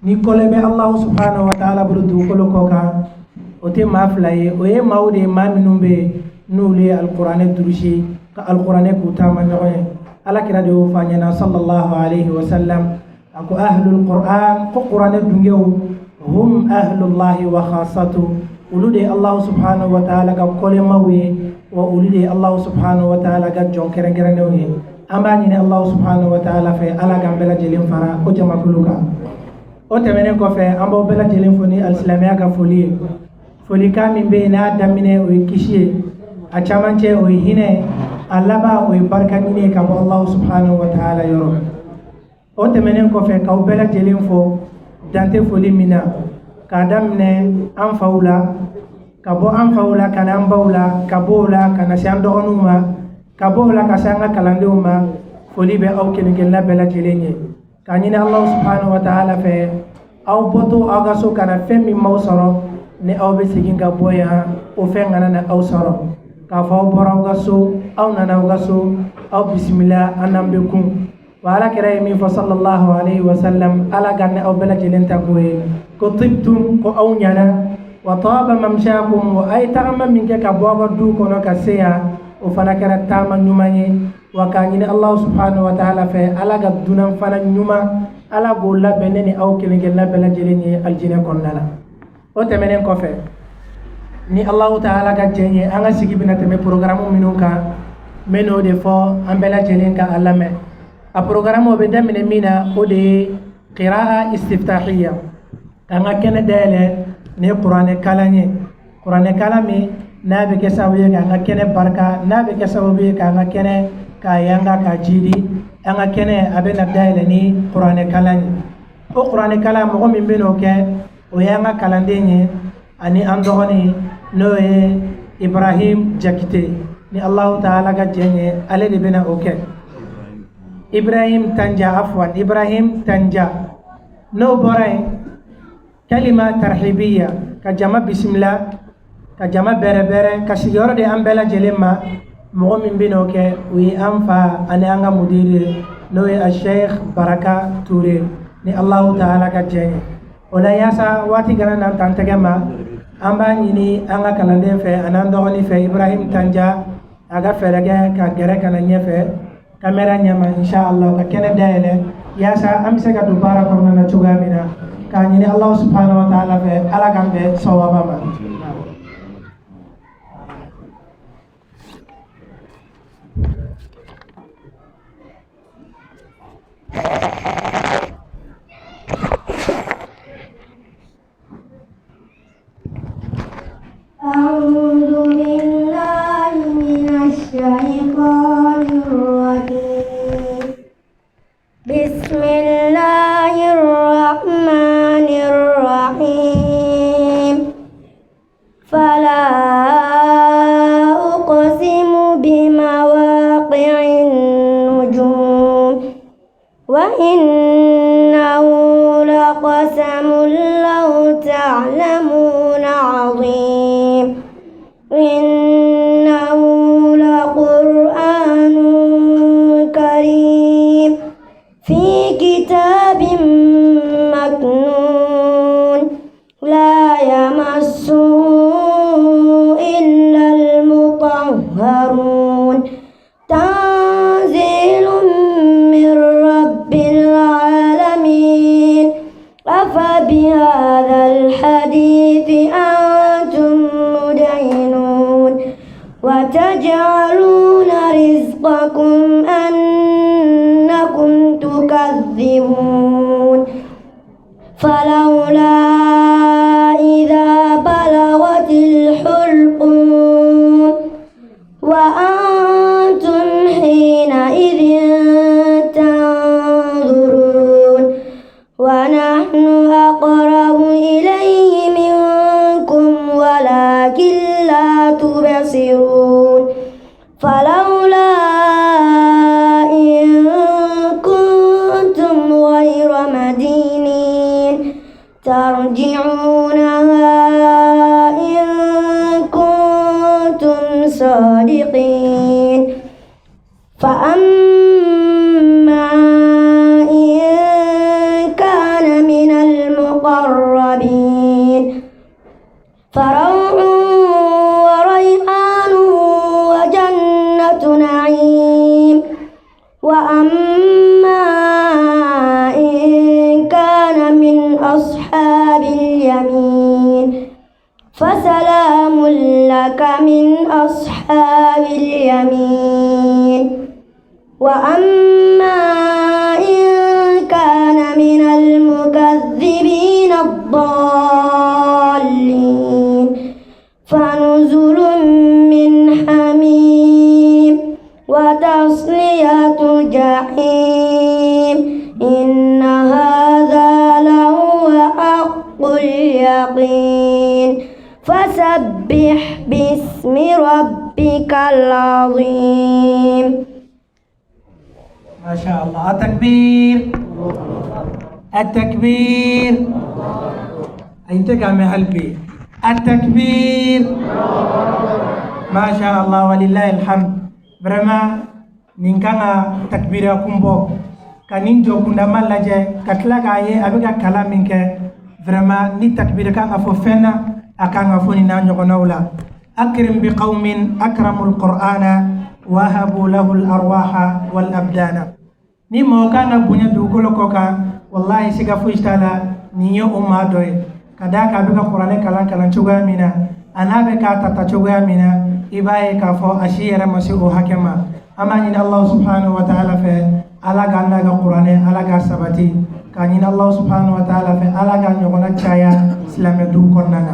Ni kɔlɛ bɛ Allahu subhanahu wa ta'ala bolo dugukolo kɔ kan, o tɛ maa fila ye, o ye maaw de ye, maa minnu bɛ yen n'olu ye alikuranɛ durusi ka alikuranɛ k'u taama ɲɔgɔn ye. Ala kira de y'o fɔ an ɲɛna, sallallahu alaihi wa sallam, a ko ahlul qur'an, ko kuranɛ dungew, hum ahlullahi wa khasatu, olu de ye Allahu subhanahu wa ta'ala ka kɔlɛmaw ye, wa olu de ye Allahu subhanahu wa ta'ala ka jɔn kɛrɛnkɛrɛnnenw ye. An b'a ɲini Allahu subhanahu wa ta'ala fɛ, Ala k'an bɛɛ lajɛlen fara o jamakulu kan. O tɛmɛnen kɔfɛ, an b'aw bɛɛ lajɛlen fo ni alisilamɛya ka foli ye. Folikan min bɛ yen n'a daminɛ o ye kisi ye, a camancɛ o ye hinɛ ye, a laban o ye barika ɲini ye ka bɔ Allahu subhanahu wa ta'ala yɔrɔ. O tɛmɛnen kɔfɛ, k'aw bɛɛ lajɛlen fo dan tɛ foli min na, k'a daminɛ an faw la, ka bɔ an faw la ka na an baw la, ka bɔ o la ka na se an dɔgɔninw ma, ka bɔ o la ka se an ka kalandenw ma. Foli bɛ aw kelen kelenna bɛɛ lajɛlen ye, k'a ɲini Allahu subhanahu wa ta'ala fɛ, aw bɔtɔ aw ka so ka na, fɛn min m'aw sɔrɔ ni aw bɛ segin ka bɔ yan, o fɛn kana na aw sɔrɔ. K'a fɔ aw bɔra aw ka so, aw nana aw ka so, aw bisimila, an n'an bɛ kun wa. Ala kira ye min fɔ, sallallahu alaihi wa sallam, Ala ka ni aw bɛɛ lajɛlen ta k'o ye, ko tibtum, ko aw ɲana, wa taba mamshakum, wa a ye tagama min kɛ ka bɔ aw ka du kɔnɔ ka se yan, o fana kɛra taama ɲuman ye. Wa k'a ɲini Allahu subhanahu wa ta'ala fɛ, Ala ka dunan fana ɲuman, Ala k'o labɛn ne ni aw kelen kelenna bɛɛ lajɛlen ye alijinɛ kɔnɔna la. O tɛmɛnen kɔfɛ, ni Allahu ta'ala ka jɛn ye, an ka sigi bɛna tɛmɛ programme minnu kan, n bɛ n'o de fɔ an bɛɛ lajɛlen ka a lamɛn. A programme o bɛ daminɛ min na, o de ye qira'a istiftahiyya, k'an ka kɛnɛ dayɛlɛ ni kuranɛ kalan ye. Kuranɛ kalan min n'a bɛ kɛ sababu ye k'an ka kɛnɛ barika, n'a bɛ kɛ sababu ye k'an ka kɛnɛ k'a yanga k'a jidi, an ka kɛnɛ a bɛ na dayɛlɛ ni kuranɛ kalan ye. O kuranɛ kalan, mɔgɔ min bɛ n'o kɛ, o y'an ka kalanden ye ani an dɔgɔnin, n'o ye Ibrahim Jakite. Ni Allahu ta'ala ka jɛn ye, ale de bɛna o kɛ. Ibrahim Tanja, afwan, Ibrahim Tanja. N'o bɔra yen, kalima tarhibiya, ka jama bisimila, ka jama bɛrɛbɛrɛ, ka sigiyɔrɔ di an bɛɛ lajɛlen ma. Mɔgɔ min bɛ n'o kɛ, o ye an fa ani an ka mudiri ye, n'o ye a Sheikh Baraka Ture, ni Allahu ta'ala ka jɛn ye. O la, yaasa waati kana n'an tan tɛgɛ ma, an b'a ɲini an ka kalanden fɛ ani an dɔgɔnin fɛ, Ibrahim Tanja, a ka fɛɛrɛ kɛ ka gɛrɛ ka na ɲɛfɛ kamera ɲɛma, inshallah, ka kɛnɛ dayɛlɛ yaasa an bɛ se ka don baara kɔnɔna na cogoya min na. K'a ɲini Allahu subhanahu wa ta'ala fɛ, Ala k'an bɛn sawaba ma. أعوذ بالله من الشيطان الرجيم. بسم الله الرحمن الرحيم. فلا أقسم بمواقع النجوم وإنه لقسم لو تعلمون عظيم. إنه لقرآن كريم في كتاب مكنون لا يمسه إلا المطهرون. تنزيل من رب العالمين. أفبهذا الحديث أنتم مدينون وتجعلون رزقكم أنكم تكذبون. فلولا إذا بلغت الحلقوم وأنتم حينئذ تنظرون. ونحن أقرب إليه منكم ولكن لا تبصرون. فلولا إن كنتم غير مدينين ترجعونها إن كنتم صادقين. فأما إن كان من المقربين. فروح وريحان وجنة نعيم. وأما إن كان من أصحاب اليمين فسلام لك من أصحاب اليمين. وأما إن كان من المكذبين الضالين فنزل من حميم وتصلية جحيم. إن هذا لهو حق اليقين. فسبح باسم ربك العظيم. ما شاء الله. التكبير التكبير. انت كامل قلبي التكبير. ما شاء الله ولله الحمد. Vraiment nin kan ka takbira kun bɔ ka nin jɔ kundama lajɛ ka tila k'a ye a bɛ ka kalan min kɛ. Vraiment ni takbira kan ka fɔ fɛn na, a kan ka fɔ nin n'a ɲɔgɔnnaw la. Akrim bi qaumin akramul qur'ana wahabu lahu al arwaha wal abdana. Ni mɔgɔ kan ka bonya dugukolo kɔ kan, wallahi siga foyi t'a la nin ye o maa dɔ ye. Ka d'a kan a bɛ ka kuranɛ kalan cogoya min na, a n'a bɛ k'a ta cogoya min na, i b'a ye k'a fɔ a si yɛrɛ ma se o hakɛ ma. An b'a ɲini Allah subhanahu wa ta'ala fɛ, Ala k'an n'a ka kuranɛ, Ala k'a sabati. K'a ɲini Allah subhanahu wa ta'ala fɛ, Ala k'a ɲɔgɔnna caya silamɛ du kɔnɔna na.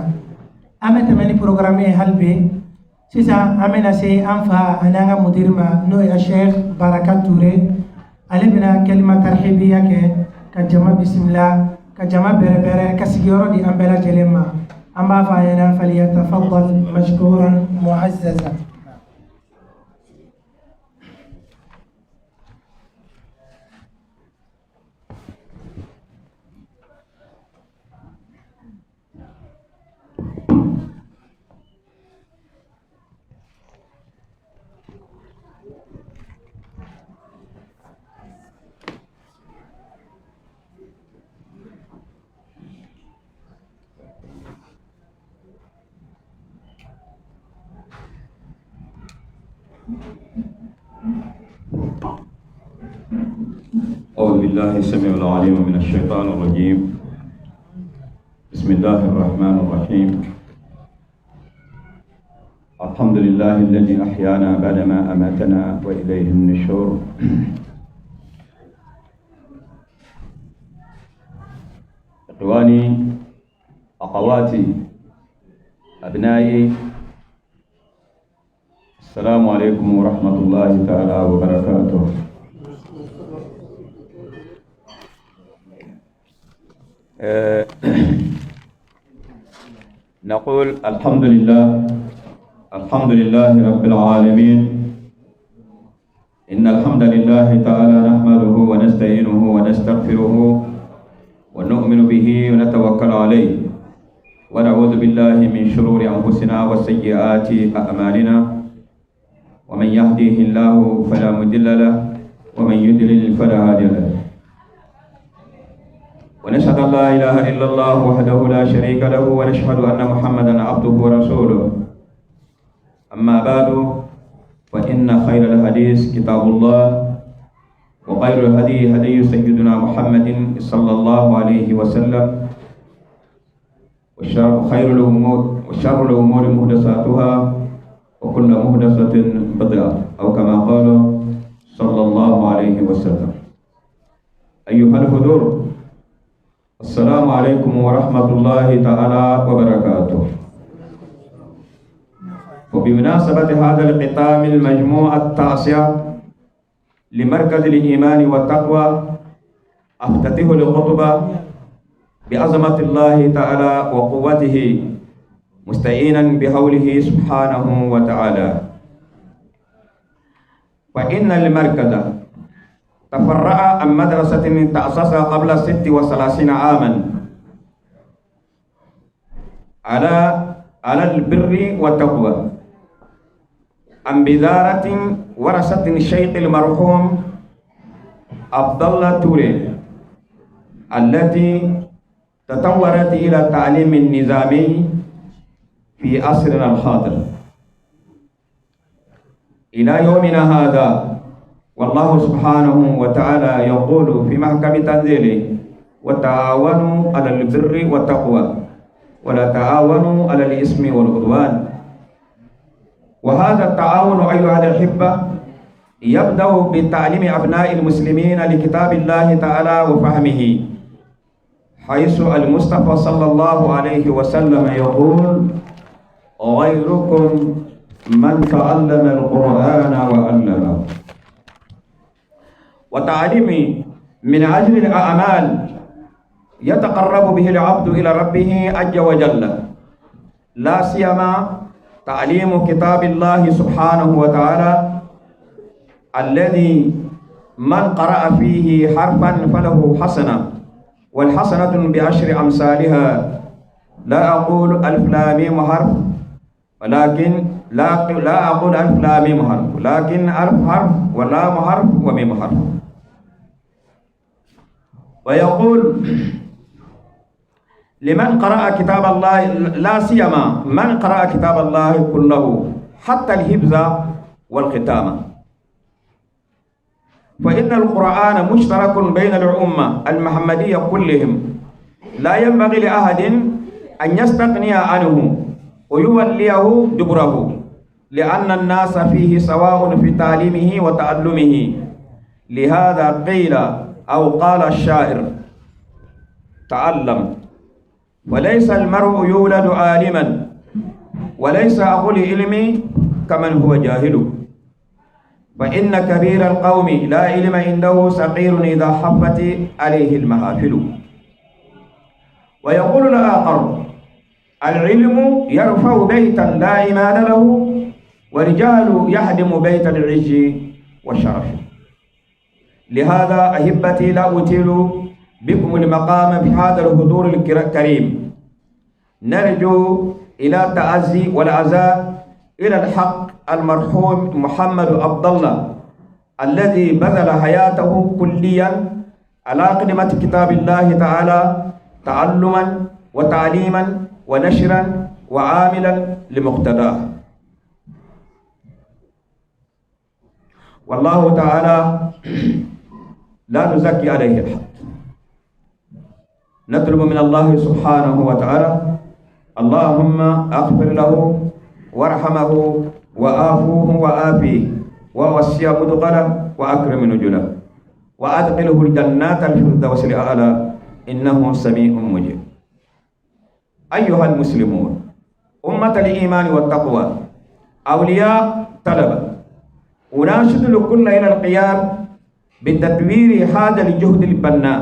An bɛ tɛmɛ ni programme ye hali bi. Sisan an bɛna se an fa ani an ka mudiri ma, n'o ye Sheikh Baraka Ture. Ale bɛna kalima tarhibiya kɛ ka jama bisimila, ka jama bɛrɛbɛrɛ, ka sigiyɔrɔ di an bɛɛ lajɛlen ma. An b'a fɔ a ɲɛna falyatafaddal mashkuran mu'azzaza. أعوذ بالله السميع العليم من الشيطان الرجيم. بسم الله الرحمن الرحيم. الحمد لله الذي أحيانا بعدما أماتنا وإليه النشور. إخواني، أخواتي، أبنائي، السلام عليكم ورحمة الله تعالى وبركاته. نقول الحمد لله، الحمد لله رب العالمين. إن الحمد لله تعالى نحمده ونستعينه ونستغفره ونؤمن به ونتوكل عليه، ونعوذ بالله من شرور أنفسنا وسيئات أعمالنا، ومن يهديه الله فلا مضل له ومن يضلل فلا هادي له. ونشهد أن لا إله إلا الله وحده لا شريك له، ونشهد أن محمدا عبده ورسوله. أما بعد، فإن خير الحديث كتاب الله، وخير الهدي هدي سيدنا محمد صلى الله عليه وسلم، وشر الأمور محدثاتها، وكل محدثة بدعة، أو كما قال صلى الله عليه وسلم. أيها الحضور، السلام عليكم ورحمة الله تعالى وبركاته. وبمناسبة هذا الختام المجموعة التاسعة لمركز الإيمان والتقوى، أفتتح الخطبة بعظمة الله تعالى وقوته، مستعينا بحوله سبحانه وتعالى. فإن المركز تفرع عن مدرسة تأسس قبل 36 عاما على البر والتقوى، عن بذارة ورثة الشيخ المرحوم عبد الله توري التي تطورت إلى التعليم النظامي في عصرنا الحاضر إلى يومنا هذا. والله سبحانه وتعالى يقول في محكم تنزيله: وتعاونوا على البر والتقوى ولا تعاونوا على الإثم والعدوان. وهذا التعاون أيها الأحبة يبدأ بتعليم أبناء المسلمين لكتاب الله تعالى وفهمه، حيث المصطفى صلى الله عليه وسلم يقول: غيركم من تعلم القرآن وعلمه. وتعليم من أجل الأعمال يتقرب به العبد إلى ربه عز وجل، لا سيما تعليم كتاب الله سبحانه وتعالى الذي من قرأ فيه حرفا فله حسنة، والحسنة بعشر أمثالها. لا أقول ألف لام ميم حرف، ولكن لا أقول ألف لام ميم حرف، لكن ألف حرف ولام حرف وميم حرف. ويقول لمن قرأ كتاب الله، لا سيما من قرأ كتاب الله كله حتى الحفظ والختامة، فإن القرآن مشترك بين الأمة المحمدية كلهم، لا ينبغي لأحد أن يستغني عنه ويوليه دبره، لأن الناس فيه سواء في تعليمه وتعلمه. لهذا قيل أو قال الشاعر: تعلم وليس المرء يولد عالما، وليس أخو العلم كمن هو جاهل، فإن كبير القوم لا علم عنده صغير إذا حفت عليه المحافل. ويقول الآخر: العلم يرفع بيتا لا عماد له، ورجال يهدم بيت العز والشرف. لهذا أحبتي لا أطيل بكم المقام في هذا الحضور الكريم. نرجو إلى التعزي والعزاء إلى الحق المرحوم محمد عبد الله الذي بذل حياته كليا على خدمة كتاب الله تعالى تعلما وتعليما ونشرا وعاملا لمقتداه. والله تعالى لا نزكي عليه الحق. نطلب من الله سبحانه وتعالى: اللهم اغفر له وارحمه وآفوه وآفيه ووسع مدخله وأكرم نزله وأدخله الجنات الفردوس الأعلى إنه سميع مجيب. أيها المسلمون، أمة الإيمان والتقوى، أولياء طلبة، أناشد الكل إلى القيام بتطوير هذا الجهد البناء،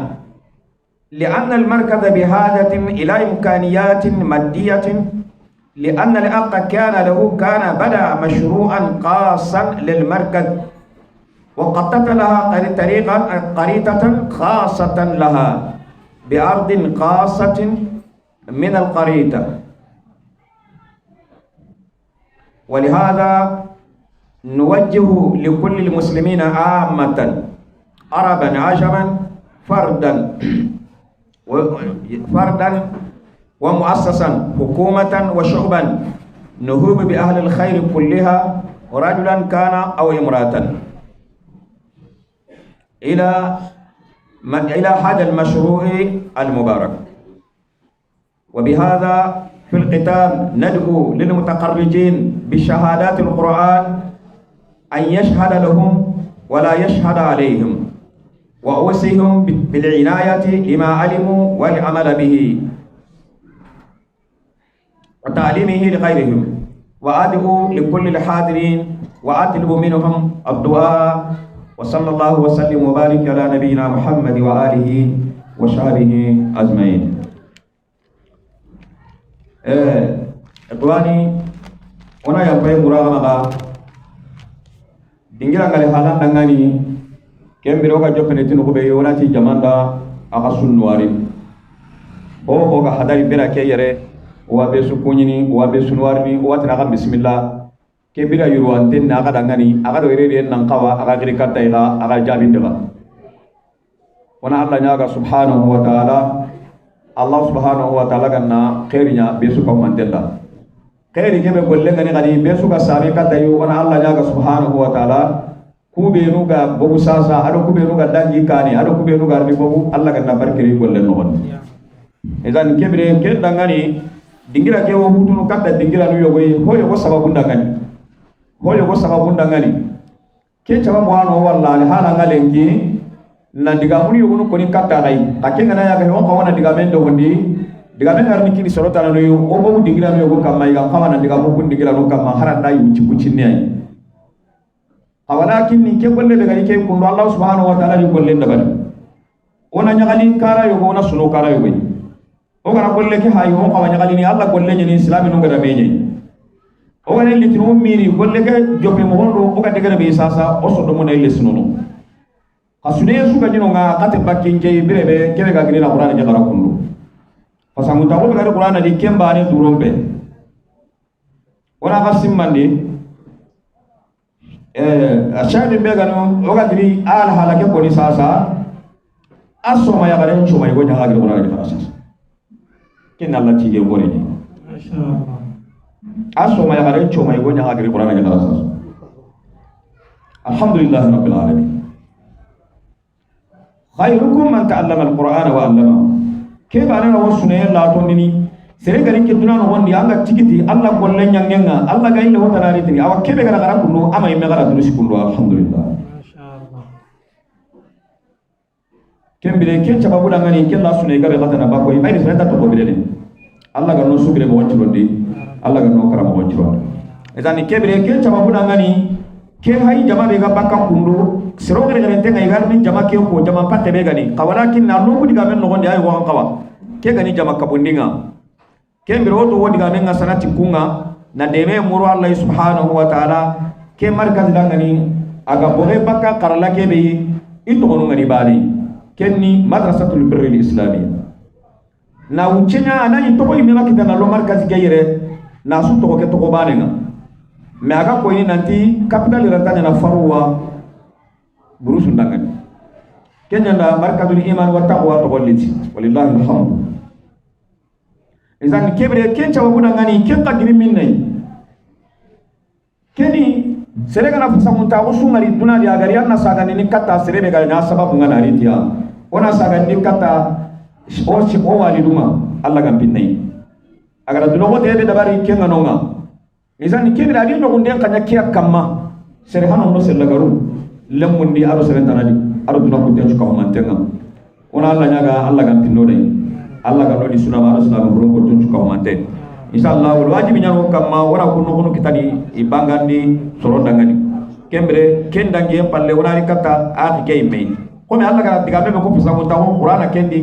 لأن المركز بحاجة إلى إمكانيات مادية، لأن الأق كان بدأ مشروعا خاصا للمركز وقطت لها طريقا قريطة خاصة لها بأرض خاصة من القريطة. ولهذا نوجه لكل المسلمين عامة، عربا عجما، فردا ومؤسسا، حكومة وشعبا، نهوب بأهل الخير كلها، رجلا كان أو امرأة، إلى هذا المشروع المبارك. وبهذا في الختام ندعو للمتخرجين بشهادات القرآن أن يشهد لهم ولا يشهد عليهم، وأوصيهم بالعناية لما علموا والعمل به وتعليمه لغيرهم. وأدعو لكل الحاضرين وأطلب منهم الدعاء. وصلى الله وسلم وبارك على نبينا محمد وآله وصحبه أجمعين. إخواني، ona yampaye muraga dingira ngale halan dangani kembiro ka jopene tinu ko be wonati jamanda aka sunnuwari o ga hadari bera ke yere wa be sukunyini wa be sunwarni wa tana ka bismillah ke bira yurwante na aka dangani aka do rere nan kawa aka giri katta ila aka jabinde ba wana Allah nyaga subhanahu wa ta'ala. Allah subhanahu wa ta'ala ganna khairinya besu ko mantella khairi kebe golle ngani gani besu ka sabe ka tayi wana Allah nyaga subhanahu wa ta'ala kube nuga bogu sasa ado kube nuga dangi kani ado kube nuga ni bogu Allah ganna barkiri golle non ezan kebre ke dangani dingira ke wo hutunu katta dingira nu yogoy hoyo ko sababu dangani hoyo ko sababu dangani ke chama mo walla hala ngalenki na diga muni yogunu koni katta gai akenga na yaga hon kawana diga men do hondi diga men arni kini sorota na yo o bogu dingira no yogo kamma iga kawana diga mo kun dingira no kamma haranda yu ci ne ay awalakin ni ke golle be gari ke kundo Allah subhanahu wa ta'ala yu golle ndabari ona nyagali kara yogo ona suno kara yogo o gara golle ke hayi hon kawana nyagali ni Allah golle ni islami no gara menye o gara litinu miri golle ke joppe mo hondo o ga degere be sasa o so do mo na ile suno kasune suka jino nga kate bakinje birebe kebe ga girina Qur'an ni gara kundu fasangu ta ko be Qur'an di kemba ni durombe ora kasimmandi ashadi be gano o ga diri al halake ko ni sasa asoma ya gare choma go nyaga gire Qur'an ni gara sasa ken Allah ti ge gore ni masha Allah asoma ya gare choma go nyaga gire Qur'an ni gara sasa alhamdulillah rabbil alamin khairukum man ta'allama al-Qur'ana wa 'allamahu ke ba na wasune la to nini sere gari ke duna no wondi anga tigiti Allah golle nyangenga Allah ga ille hota nari tini awa kebe gara gara kundu ama imme gara durusi kundu alhamdulillah masha Allah kembire ken chababu dangani ken la sune gabe gata na bako imayri sene ta to ko bidene Allah ga no subire mo woncirondi Allah ga no karamo woncirondi ezani kebire ken chababu dangani ke hay jama be ga bakka kundu sero gere gere tenga igar ni jama ke ko jama patte be gani kawalakin na no diga men no gonde ay wa kawa ke gani jama kabundinga ke mbiro to wodi ga men sanati kunga na deme muru Allah subhanahu wa ta'ala ke markaz dangani aga boge bakka karala ke be ito gonu ngani bali kenni madrasatul birri al islamiyya na wucenya anani to ko imema kitana lo markaz geyre na su to ko ke to ko banenga me aga ko ni nanti capital rantanya na faruwa burusu ndangani kenya nda markazul iman wa taqwa to golliti walillahi alhamd izan kebre kencha wa bunangani kenka girimin nay keni serega na fusamunta usungari dunali agari anna sagani ni kata serebe ga na sababu ngana ritia ona sagani kata o si o waliduma alla gam pinnay agara dulogo tebe dabari kenga nonga izan kebre adi no gunden kanya kiya kamma sere hanon no selagaru lemundi aro serentanadi aro duna kunten chuka mantenga ona alla nyaga alla gam pinno dai alla ga nodi suna maro suna bro ko tun chuka mante inshallah wal wajibi nyano kamma wara kunno kono kitani ibangandi soronda ngani kembre kendangi en palle wona rikata ati kay mei ko me alla ga diga me ko fusa ko tawo qur'ana kendi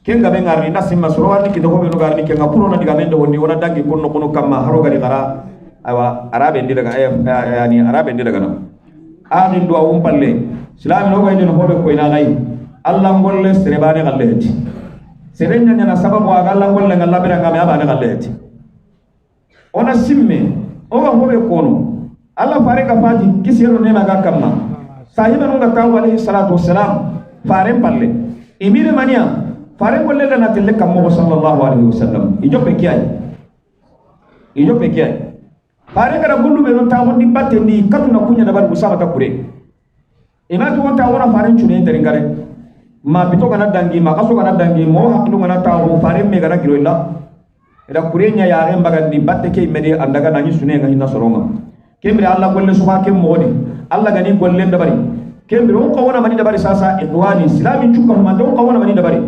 kenga be ngarni nasimma soro warni kido ko be no garni kenga puro na diga me ndo woni wona dangi kunno kono kamma haro gari gara aywa arabe ndi daga yani arabe ndi daga no amin do awum palle islami no gayde no hobe koyna gay alla ngolle serebane galle heti serenya nyana sababu aga alla ngolle ngalla bira ngame abane galle heti ona simme o ga hobe kono alla fare ka fati kisero ne maga kamma sahiba no ga taw alayhi salatu wassalam fare palle imire mania fare ngolle la natelle kammo sallallahu alaihi wasallam ijope kiyai ijope kiyai fare gara gullu be non tawo di batte ni katuna kunya dabar musaba ta kure ina to wonta wona fare chune teringare ma bito kana dangi ma kaso kana dangi mo hakkilu kana tawo fare me gara giro illa ida kure nya yaare mbagandi batte ke mede andaga nani sune nga hinna soronga kembre alla golle suba ke modi alla gani golle dabari kembre on ko wona mani dabari sasa ikhwani islami chukka ma do ko wona mani dabari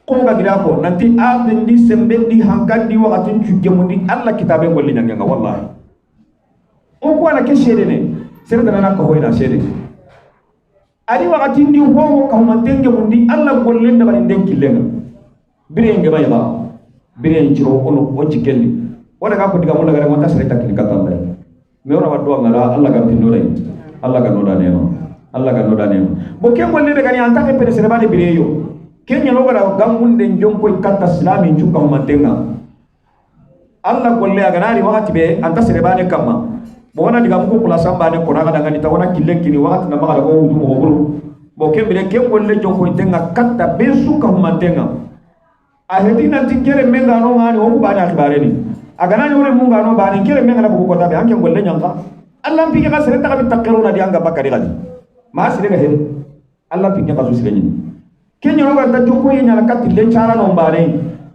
ko ga gira ko nanti adendi sembendi hankandi wakatin cuggemundi alla kitabe golle nyanga wallahi o ko ala ke shede ne serda na ko hoyna shede ari wakati ndi howo ka humantenge mundi alla golle dabari nden killenga birenge bayba biren ciro ono o cikelli wala ka ko diga mo daga ngonta sere takili katalla me ora waddo ngala alla ga pindo dai alla ga noda nema alla ga noda nema bo ken golle be gani anta ke pere sere bani bireyo ken nyalo gara gangunde jonko katta islami chuka humantenga alla golle aga nari wakati be anta sere bani kamma bo wana diga mo ko kula samba ne kona ga ngani ta wana killen kini wakati na maga ko wudu mo bulu bo ken bire ken golle jonko tenga katta be suka humantenga A heti nanti kere menga no ngani o ku bani akhibare ni agana nyore munga no bani kere menga na buku kota be anke golle nyanka Allah pike ka sere taka bi takkerona di anga bakari gadi ma sere ga hede Allah pike ka su sere ni kenya no ga ta joko ye nyala kati le chara no mbane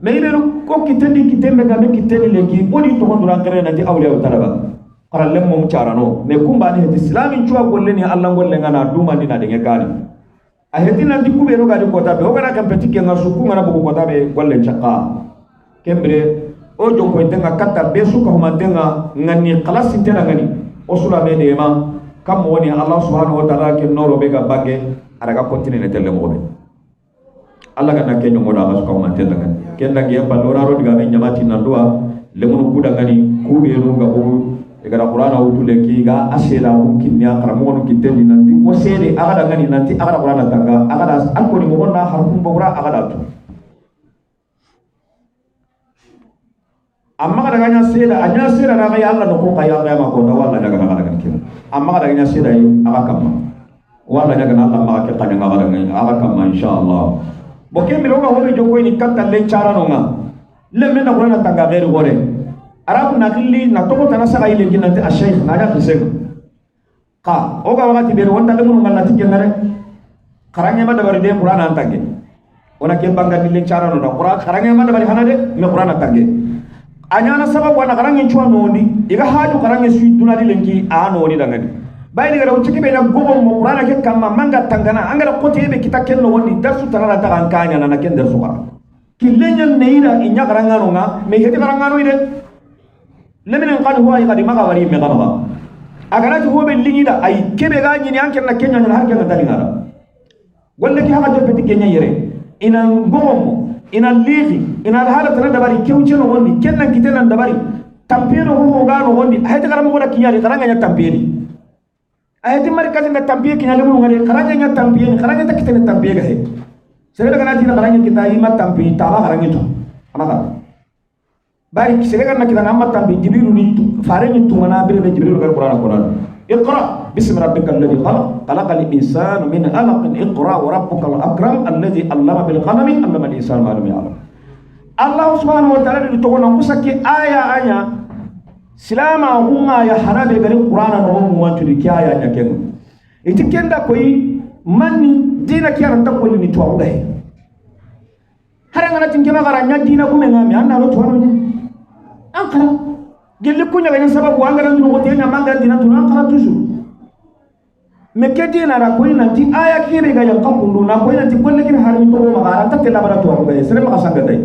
me ibe ko kitendi kitembe ga me kitendi lenki odi to gondura kere na di awliya talaba qaralle mom chara no me kumba ni heti islamin chuwa golle ni Allah golle ngana duma ni na de ngani a heti na di kube no ga di kota be o ga na kampeti ke ngasu ku ngana buku kota be golle chaka kembre o joko tenga kata be su ka humantenga ngani khalas tena ngani o sula me de ma kam woni Allah subhanahu wa ta'ala ke noro be ga bange araga continue ne telle mo be Allah ga na kenyo ngoda ga su ka humantenga ngani ken da ge palora ro diga me nyamati nan duwa lemunu kuda ngani kube no ga bu e gara qur'ana wutule ki ga asela mumkin ya karamo no kitendi nanti o sede aga da ngani nanti aga da qur'ana tanga aga da akoni mo na harfum bogura aga da tu amma kada ganya sela anya sela na ga Allah no ko kaya ga ma ko da walla daga daga daga kin amma kada ganya sela yi aga kamma walla daga na Allah ma ke kanya ga daga aga kamma inshallah bo ke mi roga hobe joko ni katta le chara no nga le men na qur'ana tanga gairu gore arabu na khilli na to tana saka ile kin nanti a sheikh na ga khiseng ka o ga wakati be wonta le mun ngalla ti ngare karanya ma dabari de qur'ana antange ona ke banga ni le chara no na qur'an karanya ma dabari hanade me qur'ana tange anyana sababu ana karange chwa nondi iga haju karange sui dunadi lenki a nondi dangani bayni gara uciki be na gogo mo qur'ana ke kamma manga tangana angara kote be kita kenno wondi darsu tanara ta kan kanya na ken darsu kara kilenya neira inya karanga no nga me heti karanga no ide leminen kan huwa iga di maga wari me gama agara ti hobe lingida ay kebe ga nyini anke na kenya na harke na talingara golle ki haka jopeti kenya yere ina gogo mo ina lihi ina hala tana dabari kewche no wondi kennan kitenan dabari tampero ho ga no wondi hayta garam ko kinyari karanga nya tamperi ayati mari kasin da tampiye kinyale mu ngari karanga nya tampiye karanga ta kitene tampiye ga he sere daga nati karanga kita ima tampi taba karanga to amaka bari sere ga nakita namma tampi jibrilu ni fare ni tumana bere jibrilu gar qur'an qur'an اقرأ باسم ربك الذي خلق خلق الإنسان من علق اقرأ وربك الأكرم الذي علم بالقلم علم الإنسان ما لم يعلم. الله سبحانه وتعالى يتقول نقصك آية آية سلامة هما يا حرام غير القرآن نهم وانتو كي آية آية كن. إتكين دا كوي من دينا كي أنا تقول لي توأ وده. هرang أنا تيجي ما كارانيا دينا كم عمي أنا لو توأ نوني. أنكر. Gelle kunya ganya sababu angara ndino kote nya manga dina tuna ankara toujours me kedi na ra koy nanti aya kebe ga yakka kundu na koy nanti golle kebe harmi to ma gara tatte la bara to ga sere maka sanga tay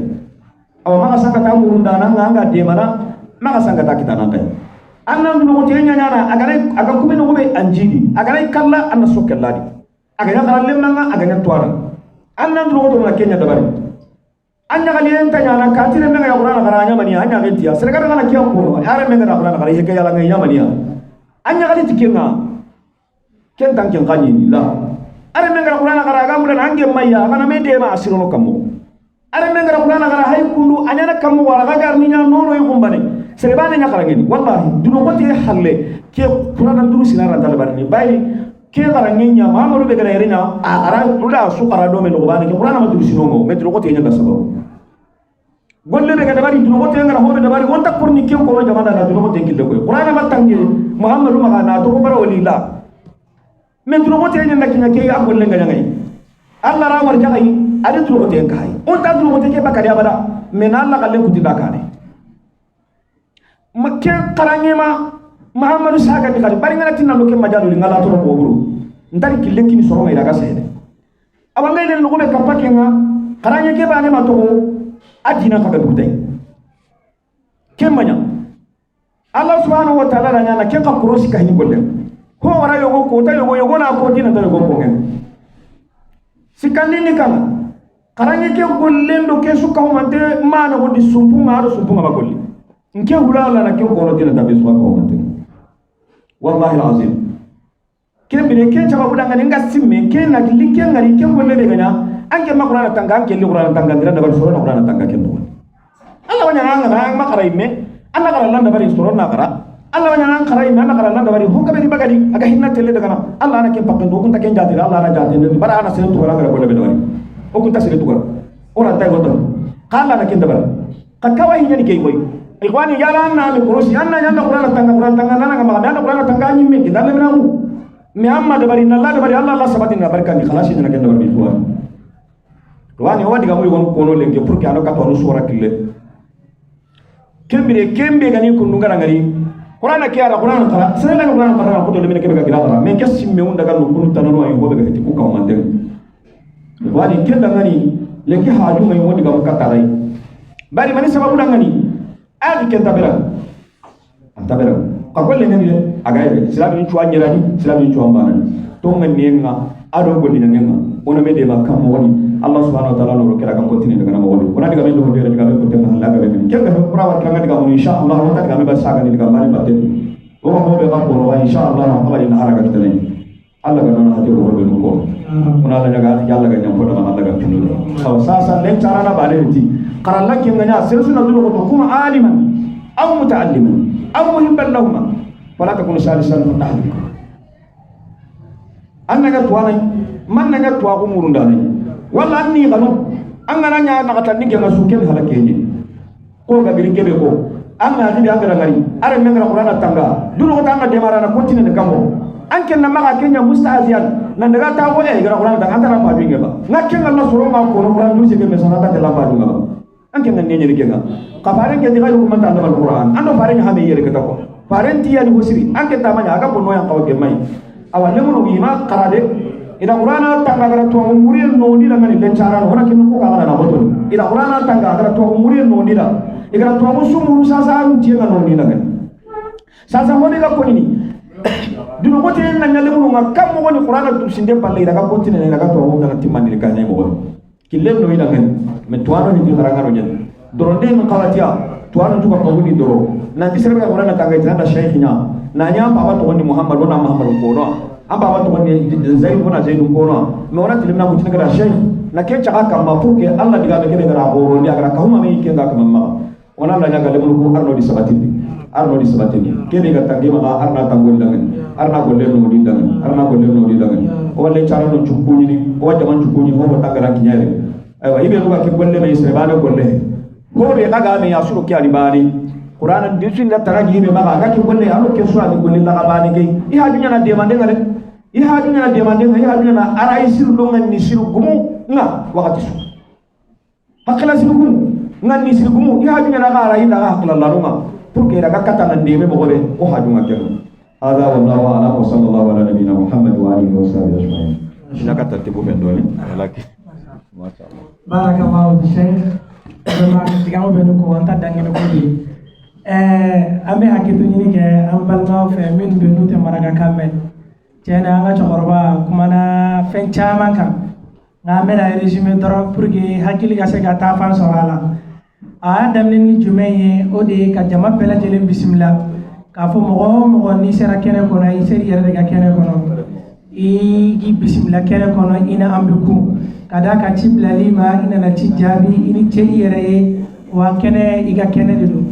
aw maka sanga ta murunda na nga de mana maka sanga ta kitana tay anna ndino kote nya nya na agara aga kume no be anjidi agara kalla anna sokelladi aga nya kala lemanga aga nya toara anna ndino kote na kenya dabari anya kali enta nyana katire menga ya qur'ana gara anya mania anya gentia sere gara kana kiya kono are menga ya qur'ana gara heke yala ngai mania anya kali tikenga ken tan ken kanyi ni la are menga ya qur'ana gara ga mulan ange maya kana me de ma asiro no kammo are menga ya qur'ana gara hay kundu anya na kammo wala ga gar ni nya nono yumbane sere bana nya kara ngeni wallahi duno kote halle ke qur'ana nduru sinara dalbarni bay ke gara ngenya maamaru be gara yerina a gara ruda su gara do men no bana ke qur'ana ma duru sinongo me duno kote nya sababu golle be ga dabari duno kote ngara hobe dabari wonta kurni ke ko jamana na duno kote kille koy qur'ana ma tange muhammadu ma na to ko bara walila men duno kote nya nakinya ke ya golle nganya ngai alla ra war jagai ade duno kote ngai on ta duno kote ke bakari abada men alla kalle kuti bakane makke qarange ma muhammadu saga ni kali bari ngana tinna loke majalu ngala to ko buru ndari kille kini soro ngai daga sene awanga ile no be kapake nga qarange ke ba ne ma to adina kaga dugutay kemmanya Allah subhanahu wa ta'ala nyana ke ka kurosi ka hin golle ko wara yogo ko ta yogo yogo na ko dina ta yogo ko ngen sikandi ni kama karange ke gollendo ke su kawmante mana ko di sumpu ngaro sumpu ngaba golli nke hulala na ke ko no dina ta be su kawmante wallahi alazim kembire ke chaba budanga nga simme ke na like ngari ke golle be ganya anke ma qur'ana tanga anke li qur'ana tanga ndira dabar soro na qur'ana tanga ken do alla wanya nga nga ma qara imme alla qara landa bari soro na qara alla wanya nga qara imme alla qara landa bari honka be bagadi aga hinna telle daga na alla ana ken pakken do kunta ken jati alla ana jati bara ana sere tugara gara golle be dabari o kunta sere tugara ora tay goto Qala na kenda bara ka kawa hinya ni kei koy ikhwani yala anna mi kurosi anna yanna qur'ana tanga qur'an tanga nana ngama anna qur'ana tanga nyimme kinda le mena me amma da bari nalla da bari Allah Allah sabati na barka ni khalasi na kenda bari ikhwani ikhwani o diga mo yon kono lenge pour que ano ka to no sura kille kembire kembe gani kundu ngara ngari qur'ana ke ara qur'ana tara sene qur'ana tara ko to le mena kebe ga gira tara men kessi me unda ga no kunu tanano ay hobe ga heti ku ka mandem ikhwani kenda ngani lenge haju ngai wodi ga mo katarai bari mani sababu dangani ali kenta bera anta bera ka golle ngani de aga ye silabi ni chuwa nyerani silabi ni chuwa mbanani to ngani nga ado golli nga ona me de ba kam woni Allah subhanahu wa ta'ala no kira kan continue daga na woni ona diga men do de diga men ko tan Allah ga men kenga ko qura wa kanga diga mon insha Allah wa ta diga me ba saga ni diga bari batte o ko be ka ko ro insha Allah na qabali na haraka kitane Allah ga non hadi ko be ko ona Allah ga yalla ga nyam ko da Allah ga tunu sawa sasa len charana ba ne ti qaralla kin nganya sirsu na dulu ko kun aliman aw muta'alliman aw muhibban lahuma wala takun salisan fatahlik annaga tuwanai man naga tuwa ko murundani wala anni ganu angana nya na kata ninge ngasu ken halakeje ko ga giri kebe ko anga dibi angara ngari are mengra qur'ana tanga dulu ko tanga demara na continue ne kamo anke na maka kenya musta'zian na daga ta ko e gara qur'ana tanga antara pa binge ba ngakke ngalla soro ma ko no qur'an dulce ke mesana ta la pa dunga ba anke ngan ne nyeri kenga ka faren ke diga ko man ta al qur'an ando faren ha me yere ke ta ko faren ti yani hosiri anke ta manya aga bonno yan kaw ke mai awa lemunu ima qarade ida qur'ana tanga gara to muriyel no ni la ngani len chara no hona kin ko ka gara na boto ida qur'ana tanga gara to muriyel no ni la igara to musumuru sasa tienga no ni la ngani sasa honi ga konini dunu ko ten na nyale munu ngakam mo ni qur'ana tu sinde palle ida ka kontine na ka to mo ngana timandi ka ne mo killen no ida ngani me tuano ni garanga no nyen doronde no kalatia tuano tu ka ko ni doro na tisere ka qur'ana tanga ita na shaykhina na nya baba to ni muhammad wona muhammad ko no amba baba to ni zaid wona zaid ko no me wona tilimna ko tinga shaykh na ke chaka kam ma pour que Allah diga me kebe gara horo ni agara kahuma me ke ga kam ma wona la nyaga lemul ko arno di sabatindi arno di sabatindi kebe ga tangi ma arna tangol dangan arna golle no di dangan arna golle no di dangan o walle chara no chukuni ni o jaman chukuni ho bo tangara kinyare aywa ibe luga ke golle me isrebane golle ko be kaga me yasuru ki alibani qur'an disin da taraji be maga ga ki golle alo ke su ani golle la bani ke i hajunya na demande ngale i hajunya na demande ngai hajunya na arai siru donga ni siru gumu nga wakati su hakala siru gumu nga ni siru gumu i hajunya na arai da hakala la runga pour que raga kata na ndeme mo gobe o hajunga ke hada wallahu a'lam wa sallallahu ala nabiyina muhammad wa alihi wa sahbihi ajma'in inaka tartibu bendoni walaki ma sha Allah barakallahu fi shaykh vraiment digamu be ko wanta dangene ko di an bɛ hakili ɲini kɛ an balimaw fɛ minnu bɛ n'u tɛ marakakan mɛn tiɲɛ na an ka cɛkɔrɔba kumana fɛn caman kan nka an bɛna résumé dɔrɔn pour que hakili ka se ka taa fan sɔrɔ a la a y'a daminɛ ni jumɛn ye o de ye ka jama bɛɛ lajɛlen bisimila k'a fɔ mɔgɔ o mɔgɔ n'i sera kɛnɛ kɔnɔ i ser'i yɛrɛ de ka kɛnɛ kɔnɔ i k'i bisimila kɛnɛ kɔnɔ i ni an bɛ kun ka d'a kan ci bilali ma i nana ci jaabi i ni ce i yɛrɛ ye wa kɛnɛ i ka kɛnɛ de don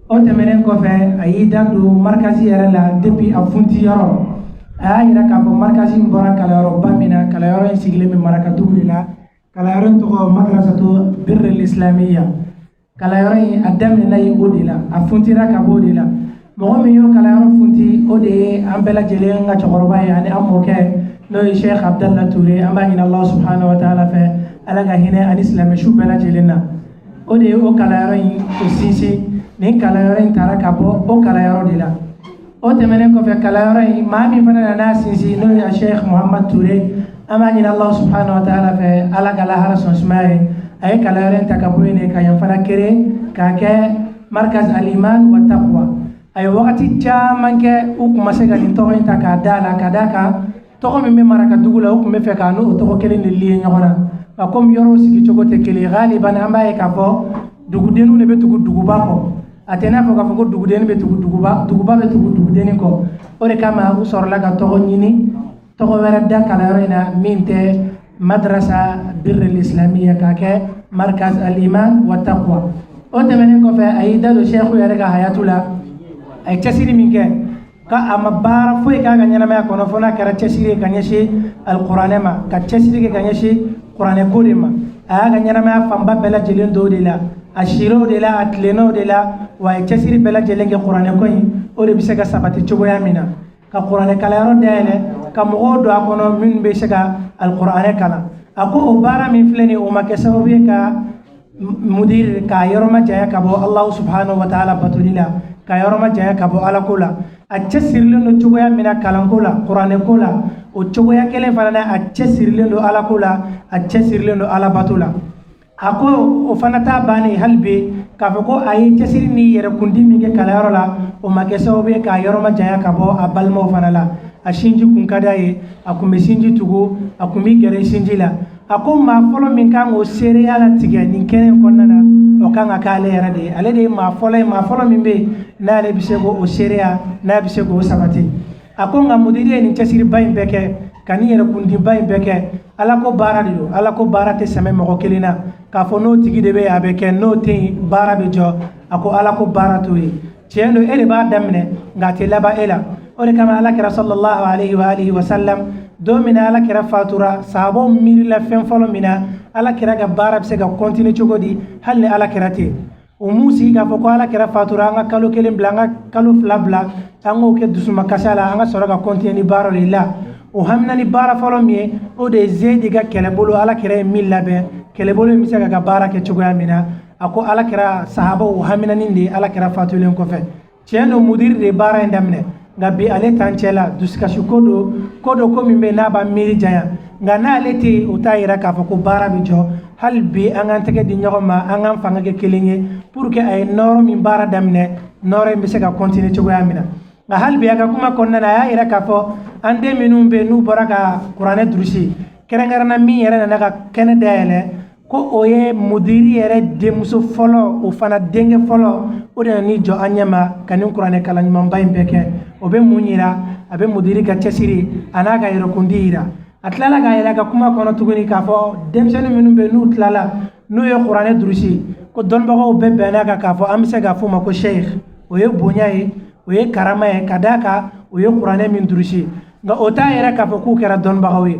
o tɛmɛnen kɔfɛ a y'i da don markazi yɛrɛ la depuis a funti yɔrɔ a y'a yira k'a fɔ markazi in bɔra kalanyɔrɔba min na kalanyɔrɔ in sigilen bɛ marakadugu de la kalanyɔrɔ in tɔgɔ madrasatu birril islamiya kalanyɔrɔ in a daminɛna yen o de la a funtira ka bɔ o de la mɔgɔ min y'o kalanyɔrɔ funti o de ye an bɛɛ lajɛlen ka cɛkɔrɔba ye ani an mɔkɛ n'o ye Sheikh Abdallah Toure an b'a ɲini Allah subhanahu wa ta'ala fɛ ala ka hinɛ ani silamɛ su bɛɛ lajɛlen na o de ye o kalanyɔrɔ in o sinsin nin kalanyɔrɔ in taara ka bɔ o kalanyɔrɔ de la o tɛmɛnen kɔfɛ kalanyɔrɔ in maa min fana nana sinsin n'o ye Sheikh Muhammad Toure an b'a ɲini Allah subhanahu wa ta'ala fɛ ala ka lahara sɔn sumaya ye a ye kalanyɔrɔ in ta ka bɔ yen de ka yan fana kere k'a kɛ markaz al-iman wa taqwa a ye wagati caman kɛ u kun ma se ka nin tɔgɔ in ta k'a da la ka d'a kan tɔgɔ min bɛ marakadugu la u kun bɛ fɛ k'a n'o tɔgɔ kelen de liye ɲɔgɔn na nka komi yɔrɔw sigicogo tɛ kelen ye galiban an b'a ye k'a fɔ dugudenninw de bɛ tugu duguba kɔ a tɛ n'a fɔ k'a fɔ ko dugudennin bɛ tugu duguba duguba bɛ tugu dugudennin kɔ o de kama u sɔrɔla ka tɔgɔ ɲini tɔgɔ wɛrɛ da kalanyɔrɔ in na min tɛ madrasa birril islamiya k'a kɛ markaz al-iman wa taqwa o tɛmɛnen kɔfɛ a y'i da don sɛku yɛrɛ ka hayatu la a ye cɛsiri min kɛ ka a ma baara foyi k'a ka ɲɛnamaya kɔnɔ fo n'a kɛra cɛsiri ye ka ɲɛsin alikuranɛ ma ka cɛsiri kɛ ka ɲɛsin kuranɛ ko de ma A y'a ka ɲɛnamaya fanba bɛɛ lajɛlen don o de la, a sira o de la, a tilenna o de la, wa a ye cɛsiri bɛɛ lajɛlen kɛ kuranɛ ko in o de bɛ se ka sabati cogoya min na, ka kuranɛ kalanyɔrɔ dayɛlɛ, ka mɔgɔw don a kɔnɔ minnu bɛ se ka alikuranɛ kalan. A ko o baara min filɛ nin ye, o ma kɛ sababu ye ka mudir k'a yɔrɔ majanya ka bɔ Alahu subhanahu wa taala batoli la, ka yɔrɔ majanya ka bɔ alako la. A cɛsirilen don cogoya min na kalanko la, kuranɛko la, o cogoya kelen fana na, a cɛsirilen don alako la, a cɛsirilen don alabato la. A ko o fana t'a bannen hali bi k'a fɔ ko a ye cɛsiri ni yɛrɛkundi min kɛ kalanyɔrɔ la, o ma kɛ sababu ye k'a yɔrɔ majanya ka bɔ a balimaw fana la. A sinji kun ka d'a ye, a kun bɛ sinji tugu, a kun bɛ gɛrɛ sinji la. A ko maa fɔlɔ min kan k'o seereya latigɛ nin kɛnɛ in kɔnɔna na, o kan ka k'ale yɛrɛ de ye. Ale de ye maa fɔlɔ ye, maa fɔlɔ min bɛ yen n'ale bɛ se k'o seereya, n'a bɛ se k'o sabati. A ko nka mudiri ye nin cɛsiriba in bɛɛ kɛ, ka nin yɛrɛkundiba in bɛɛ kɛ. Ala ko baara de don, ala ko baara tɛ sɛmɛ mɔgɔ kelen na k'a fɔ n'o tigi de bɛ yen a bɛ kɛ, n'o tɛ yen baara bɛ jɔ. A ko ala ko baara t'o ye. Tiɲɛ don, e de b'a daminɛ, nka a tɛ laban e la. O de kama ala kira sallallahu alaihi wa alihi wa sallam, don min na ala kira fatura, sahabaw miirila fɛn fɔlɔ min na, ala kira ka baara bɛ se ka continuer cogo di hali ni ala kira tɛ yen? U m'u sigi k'a fɔ ko ala kira fatura, an ka kalo kelen bila, an ka kalo fila bila, an k'o kɛ dusumakasa la, an ka sɔrɔ ka continuer ni baara de la. O hamina ni baara fɔlɔ min ye, o de ye Zeyidi ka kɛlɛbolo, ala kira ye min labɛn, kɛlɛbolo in bɛ se ka baara kɛ cogoya min na. A ko ala kira sahabaw hamina nin de ye ala kira fatulen kɔfɛ. Tiɲɛ don, mudiri de ye baara in daminɛ, nka bi ale t'an cɛ la. Dusukasi ko don, ko don ko min bɛ n'a b'an miiri janya, nka n'ale tɛ yen, o t'a yira k'a fɔ ko baara bɛ jɔ. Hali bi an k'an tɛgɛ di ɲɔgɔn ma, an k'an fanga kɛ kelen ye pour que a ye nɔrɔ min baara daminɛ, nɔrɔ in bɛ se ka continuer cogoya min na. Nka hali bi a ka kuma kɔnɔna na, a y'a yira k'a fɔ an den minnu bɛ yen n'u bɔra ka kuranɛ durusi, kɛrɛnkɛrɛnna min yɛrɛ nana ka kɛnɛ dayɛlɛ, ko o ye mudiri yɛrɛ denmuso fɔlɔ, o fana denkɛ fɔlɔ, o de nana n'i jɔ an ɲɛma ka nin kuranɛ kalan ɲumanba in bɛɛ kɛ. O bɛ mun yira? A bɛ mudiri ka cɛsiri a n'a ka yɛrɛkundi yira. A tilala k'a yira ka kuma kɔnɔ tuguni k'a fɔ denmisɛnnin minnu bɛ yen n'u tilala, n'u ye kuranɛ durusi, ko dɔnnibagaw bɛɛ bɛnna kan k'a fɔ an bɛ se k'a fɔ o ma ko sheikh. O ye bonya ye, o ye karama ye, ka d'a kan o ye kuranɛ min durusi. Nka o t'a yɛrɛ k'a fɔ k'u kɛra dɔnnibagaw ye,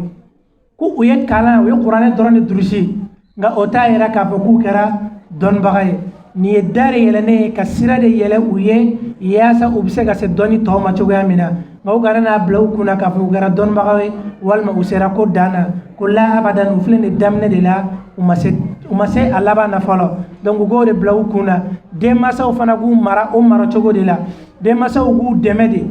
ko u ye kalan, u ye kuranɛ dɔrɔn de durusi, nka o t'a yɛrɛ k'a fɔ k'u kɛra dɔnnibaga ye. Nin ye da de yɛlɛnnen ye, ka sira de yɛlɛ u ye yaasa u bɛ se ka se dɔnni tɔw ma cogoya min na. Nka u kana n'a bila u kunna k'a fɔ u kɛra dɔnnibagaw ye walima u sera ko dan na, ko la abadan. U filɛ nin daminɛ de la, u ma se a laban na fɔlɔ. Donc u k'o de bila u kun na. Denmansaw fana k'u mara o mara cogo de la, denmansaw k'u dɛmɛ de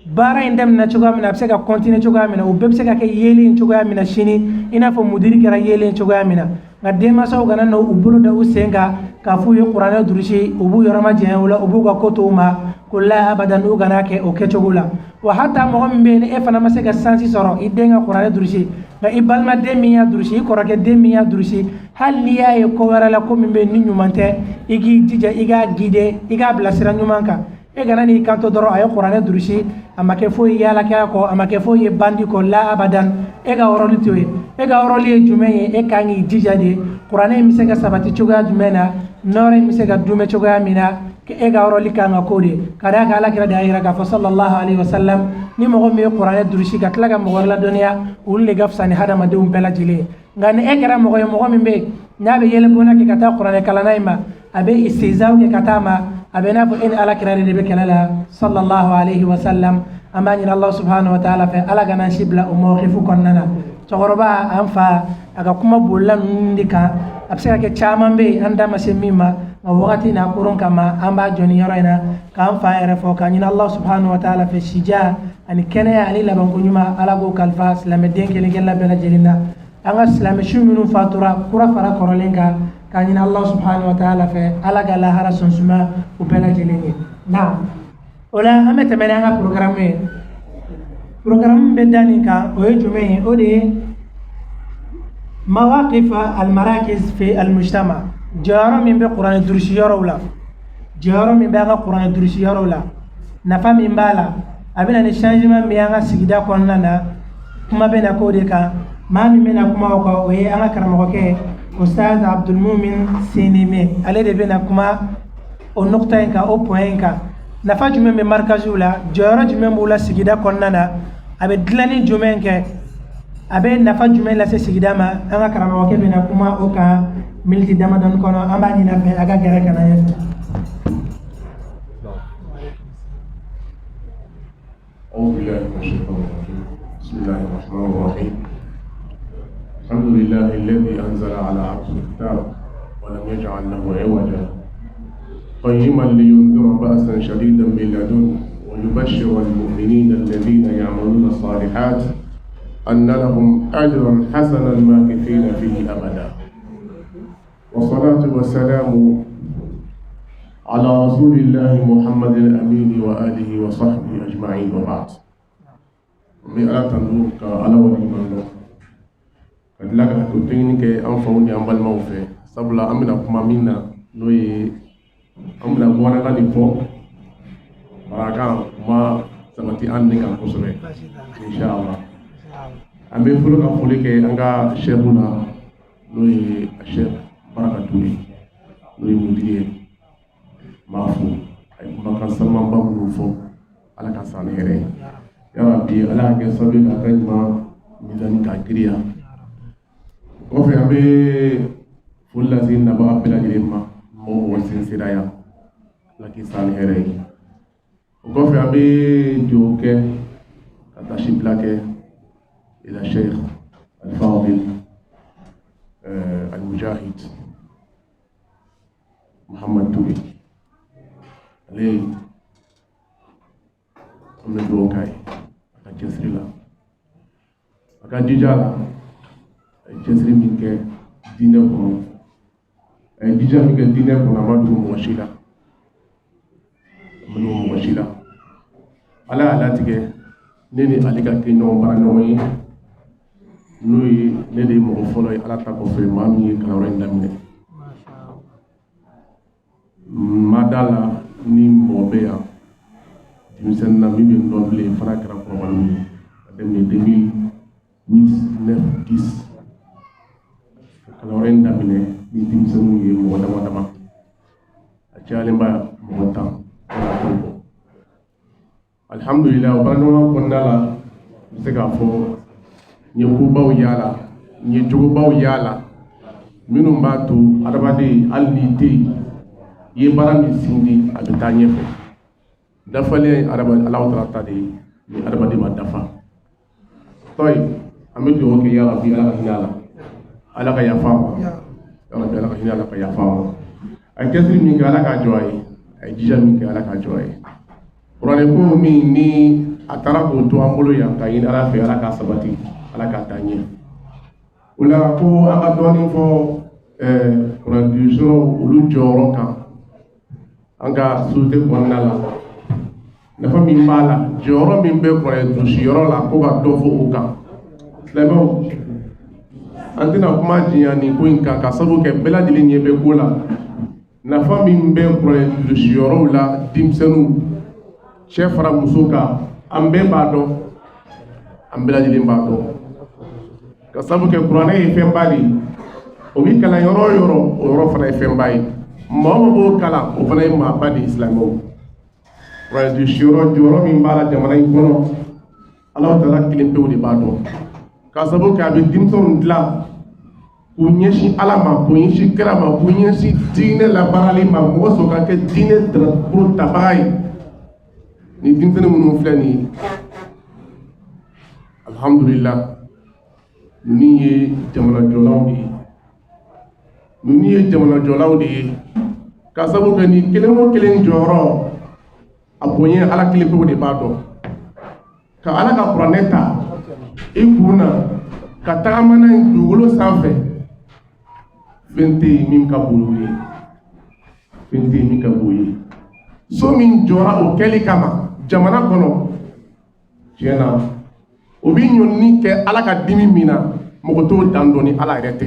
baara in daminɛ cogoya min na, a bɛ se ka continuer cogoya min na, o bɛɛ bɛ se ka kɛ yeelen cogoya min na sini, i n'a fɔ mudiri kɛra yeelen cogoya min na. Nka denmansaw kana na u bolo da u sen kan k'a f'u ye kuranɛ durusi, u b'u yɔrɔ majanya o la, u b'u ka ko to u ma, ko la abadan, u kana kɛ o kɛcogo la. Wa hata mɔgɔ min bɛ yen ni e fana ma se ka sansi sɔrɔ i den ka kuranɛ durusi, nka i balimaden min y'a durusi, i kɔrɔkɛ den min y'a durusi, hali n'i y'a ye ko wɛrɛ la, ko min bɛ yen ni ɲuman tɛ, i k'i jija i k'a guider, i k'a bila sira ɲuman kan. E kana n'i kanto dɔrɔn a ye kuranɛ durusi, a ma kɛ foyi yaalakɛya kɔ, a ma kɛ foyi ye bandi kɔ, la abadan. E ka rôle t'o ye. E ka rôle ye jumɛn ye? E kan k'i jija de kuranɛ in bɛ se ka sabati cogoya jumɛn na, nɔrɔ in bɛ se ka dunbɛ cogoya min na. E ka rôle kan ka k'o de ka d'a kan ala kira de y'a yira k'a fɔ sallallahu alaihi wa sallam, ni mɔgɔ min ye kuranɛ durusi ka tila ka mɔgɔ wɛrɛ ladɔnniya, olu de ka fisa ni hadamadenw bɛɛ lajɛlen ye. Nka ni e kɛra mɔgɔ ye, mɔgɔ min bɛ yen n'a bɛ yɛlɛbonna kɛ ka taa kuranɛ kalanna in ma, a bɛ istizaw kɛ ka taa ma, a bɛ n'a fɔ e ni ala kira de bɛ kɛlɛ la sallallahu alaihi wa sallam. An b'a ɲini Allah subhanahu wa ta'ala fɛ, ala kana si bila o mawqifu kɔnɔna na. Cɛkɔrɔba an fa, a ka kuma bolila ninnu de kan. A bɛ se ka kɛ caman bɛ yen an da ma se min ma, nka wagati n'a koron kama an b'a jɔ nin yɔrɔ in na k'an fa yɛrɛ fɔ, k'a ɲini Allah subhanahu wa ta'ala fɛ sija ani kɛnɛya ani labanko ɲuman, ala k'o kalifa silamɛden kelen kelenna bɛɛ lajɛlen na. An ka silamɛ su minnu fatura, kura fara kɔrɔlen kan, k'a ɲini Allah subhanahu wa ta'ala fɛ, ala ka lahara sɔn suma u bɛɛ lajɛlen ye. Naam, o la an bɛ tɛmɛ n'an ka programme ye. Programme bɛ da nin kan, o ye jumɛn ye? O de ye mawaqif almarakiz fi almujtama, jɔyɔrɔ min bɛ kuranɛ durusi yɔrɔw la, jɔyɔrɔ min bɛ an ka kuranɛ durusi yɔrɔw la, nafa min b'a la, a bɛ na ni changement min ye an ka sigida kɔnɔna na. Kuma bɛ na k'o de kan. Maa min bɛna kuma o kan, o ye an ka karamɔgɔkɛ Ustaz Abdulmumin Sinime. Ale de bɛna kuma o nukta in kan, o point in kan. Nafa jumɛn bɛ markaziw la? Jɔyɔrɔ jumɛn b'u la sigida kɔnɔna na? A bɛ dilanni jumɛn kɛ? A bɛ nafa jumɛn lase sigida ma? An ka karamɔgɔkɛ bɛna kuma o kan miniti damadɔni kɔnɔ. An b'a ɲini a fɛ a ka gɛrɛ ka na ɲɛfɛ. أعوذ بالله من الشيطان الرجيم. بسم الله الرحمن الرحيم. الحمد لله الذي أنزل على عبده الكتاب ولم يجعل له عوجا، قيما لينذر بأسا شديدا من لدنه ويبشر المؤمنين الذين يعملون الصالحات أن لهم أجرا حسنا ماكثين فيه أبدا، والصلاة والسلام على رسول الله محمد الأمين وآله وصحبه أجمعين، وبعد. N bɛ Ala tanu ka Ala waleɲuman dɔn ka tila ka hakili ɲini kɛ an faw ni an balimaw fɛ, sabula an bɛna kuma min na, n'o ye an bɛna bamanankan de fɔ, marakakan kuma sabati an ne kan kosɛbɛ, inshallah. An bɛ fɔlɔ ka foli kɛ an ka sɛfu la, n'o ye Sɛki Baraka Ture, n'o ye mudiri ye. N b'a fo, a ye kumakan sanumanba minnu fɔ, Ala ka san ni hɛrɛ ye yarabi. Ala y'a kɛ sababu ye k'a ka ɲuman mizani k'a giriya. O kɔfɛ, an bɛ foli lase nabaga bɛɛ lajɛlen ma, mɔgɔ o mɔgɔ sen sera yan, Ala k'i san ni hɛrɛ ye. O kɔfɛ, an bɛ dugawu kɛ ka tasibila kɛ ila Sheikh Al-Fadil Al-Mujahid Muhammad Toure. Ale, an bɛ dugawu k'a ye a ka cɛsiri la, a ka jija la. A ye cɛsiri min kɛ diinɛ kɔnɔ, a ye jija min kɛ diinɛ kɔnɔ, a ma dogo mɔgɔ si la, a ma dogo mɔgɔ si la. Ala y'a latigɛ ne ni ale ka kɛ ɲɔgɔn baara ɲɔgɔn ye, n'o ye ne de ye mɔgɔ fɔlɔ ye Ala ta kɔfɛ, maa min ye kalanyɔrɔ in daminɛ. N ma da la ni mɔgɔ bɛ yan denmisɛnnin na min bɛ n dɔn bilen, fana kɛra kɔrɔbalenw ye ka daminɛ 2008, 9, 10, kalanyɔrɔ in daminɛ ni denmisɛnninw ye mɔgɔ dama dama, a cayalen ba mɔgɔ 10 wala t'o bɔ. Alihamudulila, o baaraɲɔgɔnya kɔnɔna la, n bɛ se k'a fɔ n ye kobaw y'a la, n ye jogobaw y'a la minnu b'a to adamaden, hali n'i tɛ yen, i ye baara min sindi, a bɛ taa ɲɛfɛ. Dafalen ye adamaden Alahu taala ta de ye, ni adamaden ma dafa tɔyi. An bɛ dugawu kɛ, yarabi, Ala ka hinɛ a la, Ala ka yafa a ma, yarabi, Ala ka hinɛ a la, ka yafa a ma. A ye cɛsiri min kɛ, Ala k'a jɔ a ye. A ye jija min kɛ, Ala k'a jɔ a ye. Kuranɛ ko min ni a taara k'o to an bolo yan, ka ɲini Ala fɛ, Ala k'a sabati, Ala k'a taa ɲɛ. O la ko an ka dɔɔnin fɔ kuranɛ olu jɔyɔrɔ kan an ka société kɔnɔna la, nafa min b'a la, jɔyɔrɔ min bɛ kuranɛ dusiyɔrɔ la, ko ka dɔ fɔ o kan. Silamɛw, an tɛna kuma janya nin ko in kan, ka sababu kɛ bɛɛ lajɛlen ɲɛ bɛ ko la. Nafa min bɛ kuranɛ dusiyɔrɔw la, denmisɛnninw, cɛ fara muso kan, an bɛɛ b'a dɔn, an bɛɛ lajɛlen b'a dɔn, ka sababu kɛ kuranɛ ye fɛnba de ye. O bɛ kalan yɔrɔ o yɔrɔ, o yɔrɔ fana ye fɛnba ye. Maa o maa b'o kalan, o fana ye maaba de ye. Silamɛw, kuranɛ dusiyɔrɔ jɔyɔrɔ min b'a la jamana in kɔnɔ, Ala taala kelen pewu de b'a dɔn, ka sababu kɛ a bɛ denmisɛnw dilan k'u ɲɛsin Ala ma, k'u ɲɛsin kira ma, k'u ɲɛsin diinɛ labaarali ma. Mɔgɔ sɔrɔ ka kɛ diinɛ drapeau tabaga ye. Ni denmisɛnnin minnu filɛ nin ye, alhamdulillah, ninnu ye jamanajɔlaw de ye, ninnu ye jamanajɔlaw de ye, ka sababu kɛ nin kelen o kelen jɔyɔrɔ a bonya, Ala kelen pewu de b'a dɔn. Ka Ala ka kuranɛ ta i kun na ka tagama n'a ye dugukolo sanfɛ, fɛn tɛ yen min ka bon n'o ye, fɛn tɛ yen min ka bon ye. So min jɔra o kɛli kama jamana kɔnɔ, tiɲɛ na, o bɛ ɲɔni kɛ Ala ka dimi min na, mɔgɔ t'o dan dɔn ni Ala yɛrɛ tɛ.